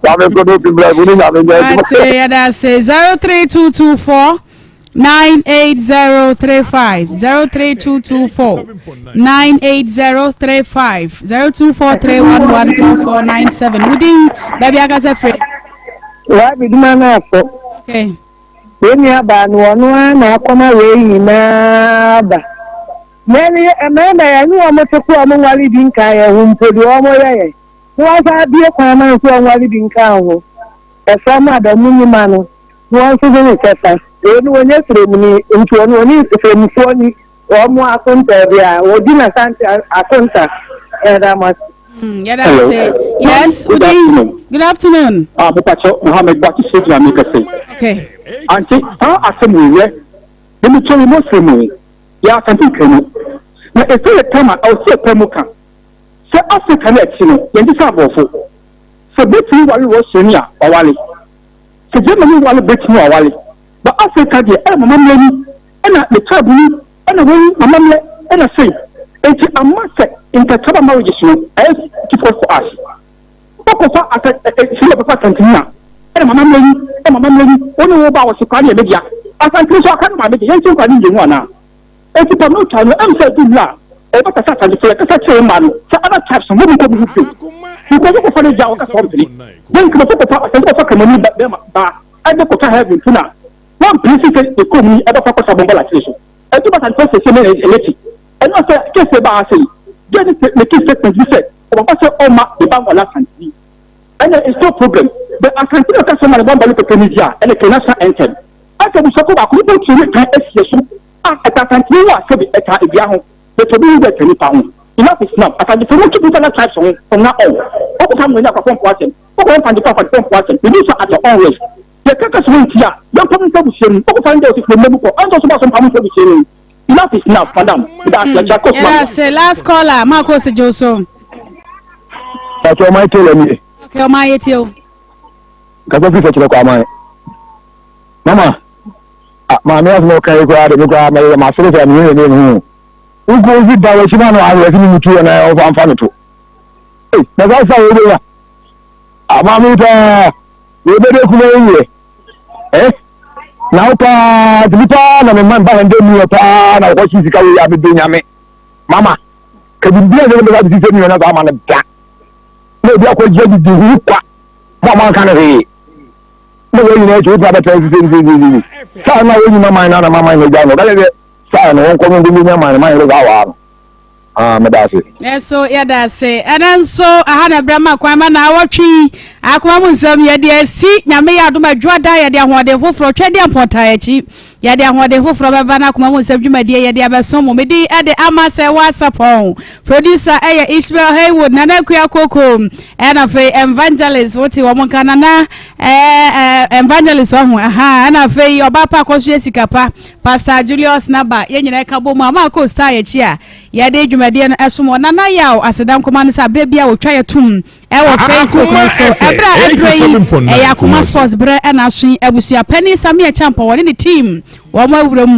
Nyame nko no fi mmerɛ mu ne nyame nyɛ adwuma. Ate yɛda ase 03224 98035 03224 98035 0243114497 wodin baabi akasa firi. Wabi duma no afɔ. Okay. Wei nua baa no ɔno ara na akɔma wei nyinaa ba. Yɛn mmarima yɛne wɔn te ko a wɔn nware bi nka yɛn ho mpo deɛ wɔn yɛ yɛn. Na wɔasan abue kwan ma nso wɔn nware bi nka ho. Ɛfam adamu nnwuma no na wɔn nso ho kyɛfa. Wei no wɔnyɛ sremuni nti wɔn wɔne sremfoɔ ni wɔn akonta biara wɔdi na sante akonta yɛda mo ase. Yɛda ase. Yes, Good afternoon. Good afternoon. Ah, mepakyɛ Mohammed Bati Sojina mi kɛse. Okay. Ante saa asɛm wei yɛ ne me kyɛn Muslim yi yɛ asante nkramu na ɛsɛ yɛ tam a ɛwɔ sɛ yɛpɛ mu ka sɛ Africa ne akyi no yɛn te sɛ aborɔfo sɛ Britain ware Russiani a wawale Sɛ Germany wale Britain a wawale but Africa deɛ ɛna mamammerɛ ni ɛna ne tribe ni ɛna wei mamammerɛ ɛna sei nti ama sɛ intertribal marriages no ɛyɛ difficult for us. Wokɔfa asa ɛ sɛ bɛfa Asanteni a ɛna mamammerɛ ni ɛna mamammerɛ ni wo ne wo ba wɔ se kwaa ne yɛ media Asanteni nso aka no maame deɛ yɛnte nkwa ne mmienu anaa? Enti pam no twa no ɛm sɛ ɛdu mmerɛ a ɛbɛka sɛ Asantefo yɛkasa kyerɛ yɛn mmaa no sɛ other tribes no monkɔ mo ho bio because wokɔfa no gya wɔka sɛ ɔmpene na Nkramofo kɔfa Asante kɔfa Kramoni bɛrima baa ɛde kɔka heaven mpo no a wampene si sɛ yɛ kurom ni ɛbɛfa kɔsa bɔmbɔ lakyere so ɛdu ba Asantefo sɛsɛ ne ɛnɛ ti ɛno sɛ kese baa ha sɛ yi gye ne make statement bi sɛ ɔbɛfa sɛ ɔma ne ba nwale Asanteni ɛnɛ it's no problem but Asanteni ɔka sɛ ɔma ne ba nwale pɛpɛ ne di a ɛnɛ kɛ national anthem asɛ abusuakuo baako nipa tumi kan asie so a ɛta Asanteni ho a sɛbi ɛta edua ho but obi hu dɛ ɛta nipa ho enough is enough Asantefo mo twe bi fa na tribes ho from now on ɔkɔ fa mmerɛ ne akwafo mpo asɛm ɔkɔ fa mfantefo afantefo mpo asɛm we do so at your own risk yɛ ka kasa ho ntia yɛn mpam mfa abusua no mu ɔkɔ fa ndɛ ɔsisi mmamu kɔ ɛnso so ba so mpam mfa abusua no mu enough is enough madam meda ase akyɛ akɔ suma Yɛda ase last caller Marcos Joso. Pàtó ọmọ ayé tẹ́lẹ̀ mi. Okay, ọmọ ayé tí o. Kasa fi fẹ́ kyerɛ kɔ aman. Mama, ah, maame asɛm a ɔka yi koraa de me koraa mɛyɛ masere sɛ mehu ne mehu. Wokɔ osi da w'akyi na no ahwɛ sɛ memutu yɛ na ɔmfa mfa no to. Ei, na saa sa wei bɛnya. Ah, maame yi paa, wei bɛde kuma yi yɛ. Eh, na wo paa, tumi paa na me man ba hɛndɛ mu yɛ paa na wɔkɔhye sika wei a mede nyame. Mama, ka biribi a nyɛ ne bɛsa de sisɛ nua na saa ma no da. Na obi akɔgye adidi hu kwa, mo a moanka no hwee. Na wɔn nyinaa akyi wotumi abɛtena sisɛ sisɛ sisɛ. Saa na wɔnyi ma man no na ma man no agya no. Ɔka kyerɛ sɛ saa no wɔnkɔ no nkɔnya man no man no saa waa no. Ah, meda ase. Ɛso yɛda ase. Ɛnɛ nso aha na ɛbrɛ ma kwan ma na awɔtwe yi akoma mu nsɛm yɛde asi nyame yɛ adom adwoada yɛde ahoɔden foforɔ twɛdeɛ mpɔtaa akyi yɛde ahoɔden foforɔ bɛba no akoma mu nsɛm dwumadie yɛde abɛso mo medi ɛde ama sɛ wasapɔn producer ɛyɛ Ishmael Haywood Nana Akua Koko ɛna afei evangelist wote wɔn nka Nana ɛɛ evangelist ɔho aha ɛna afei ɔbaa pa akɔso sika pa Pastor Julius Naba yɛn nyinaa ɛka bɔ mu a Marco star yɛkyi a yɛde dwumadie no ɛsom wɔ Nana Yaw aseda nkɔma no sɛ aberɛ bi a wɔtwa yɛ tom ɛwɔ Facebook no so ɛberɛ a ɛberɛ yi ɛyɛ Akoma Sports berɛ ɛna aso yi abusua panin Samia Champɔn wɔne ne team wɔn awura mu.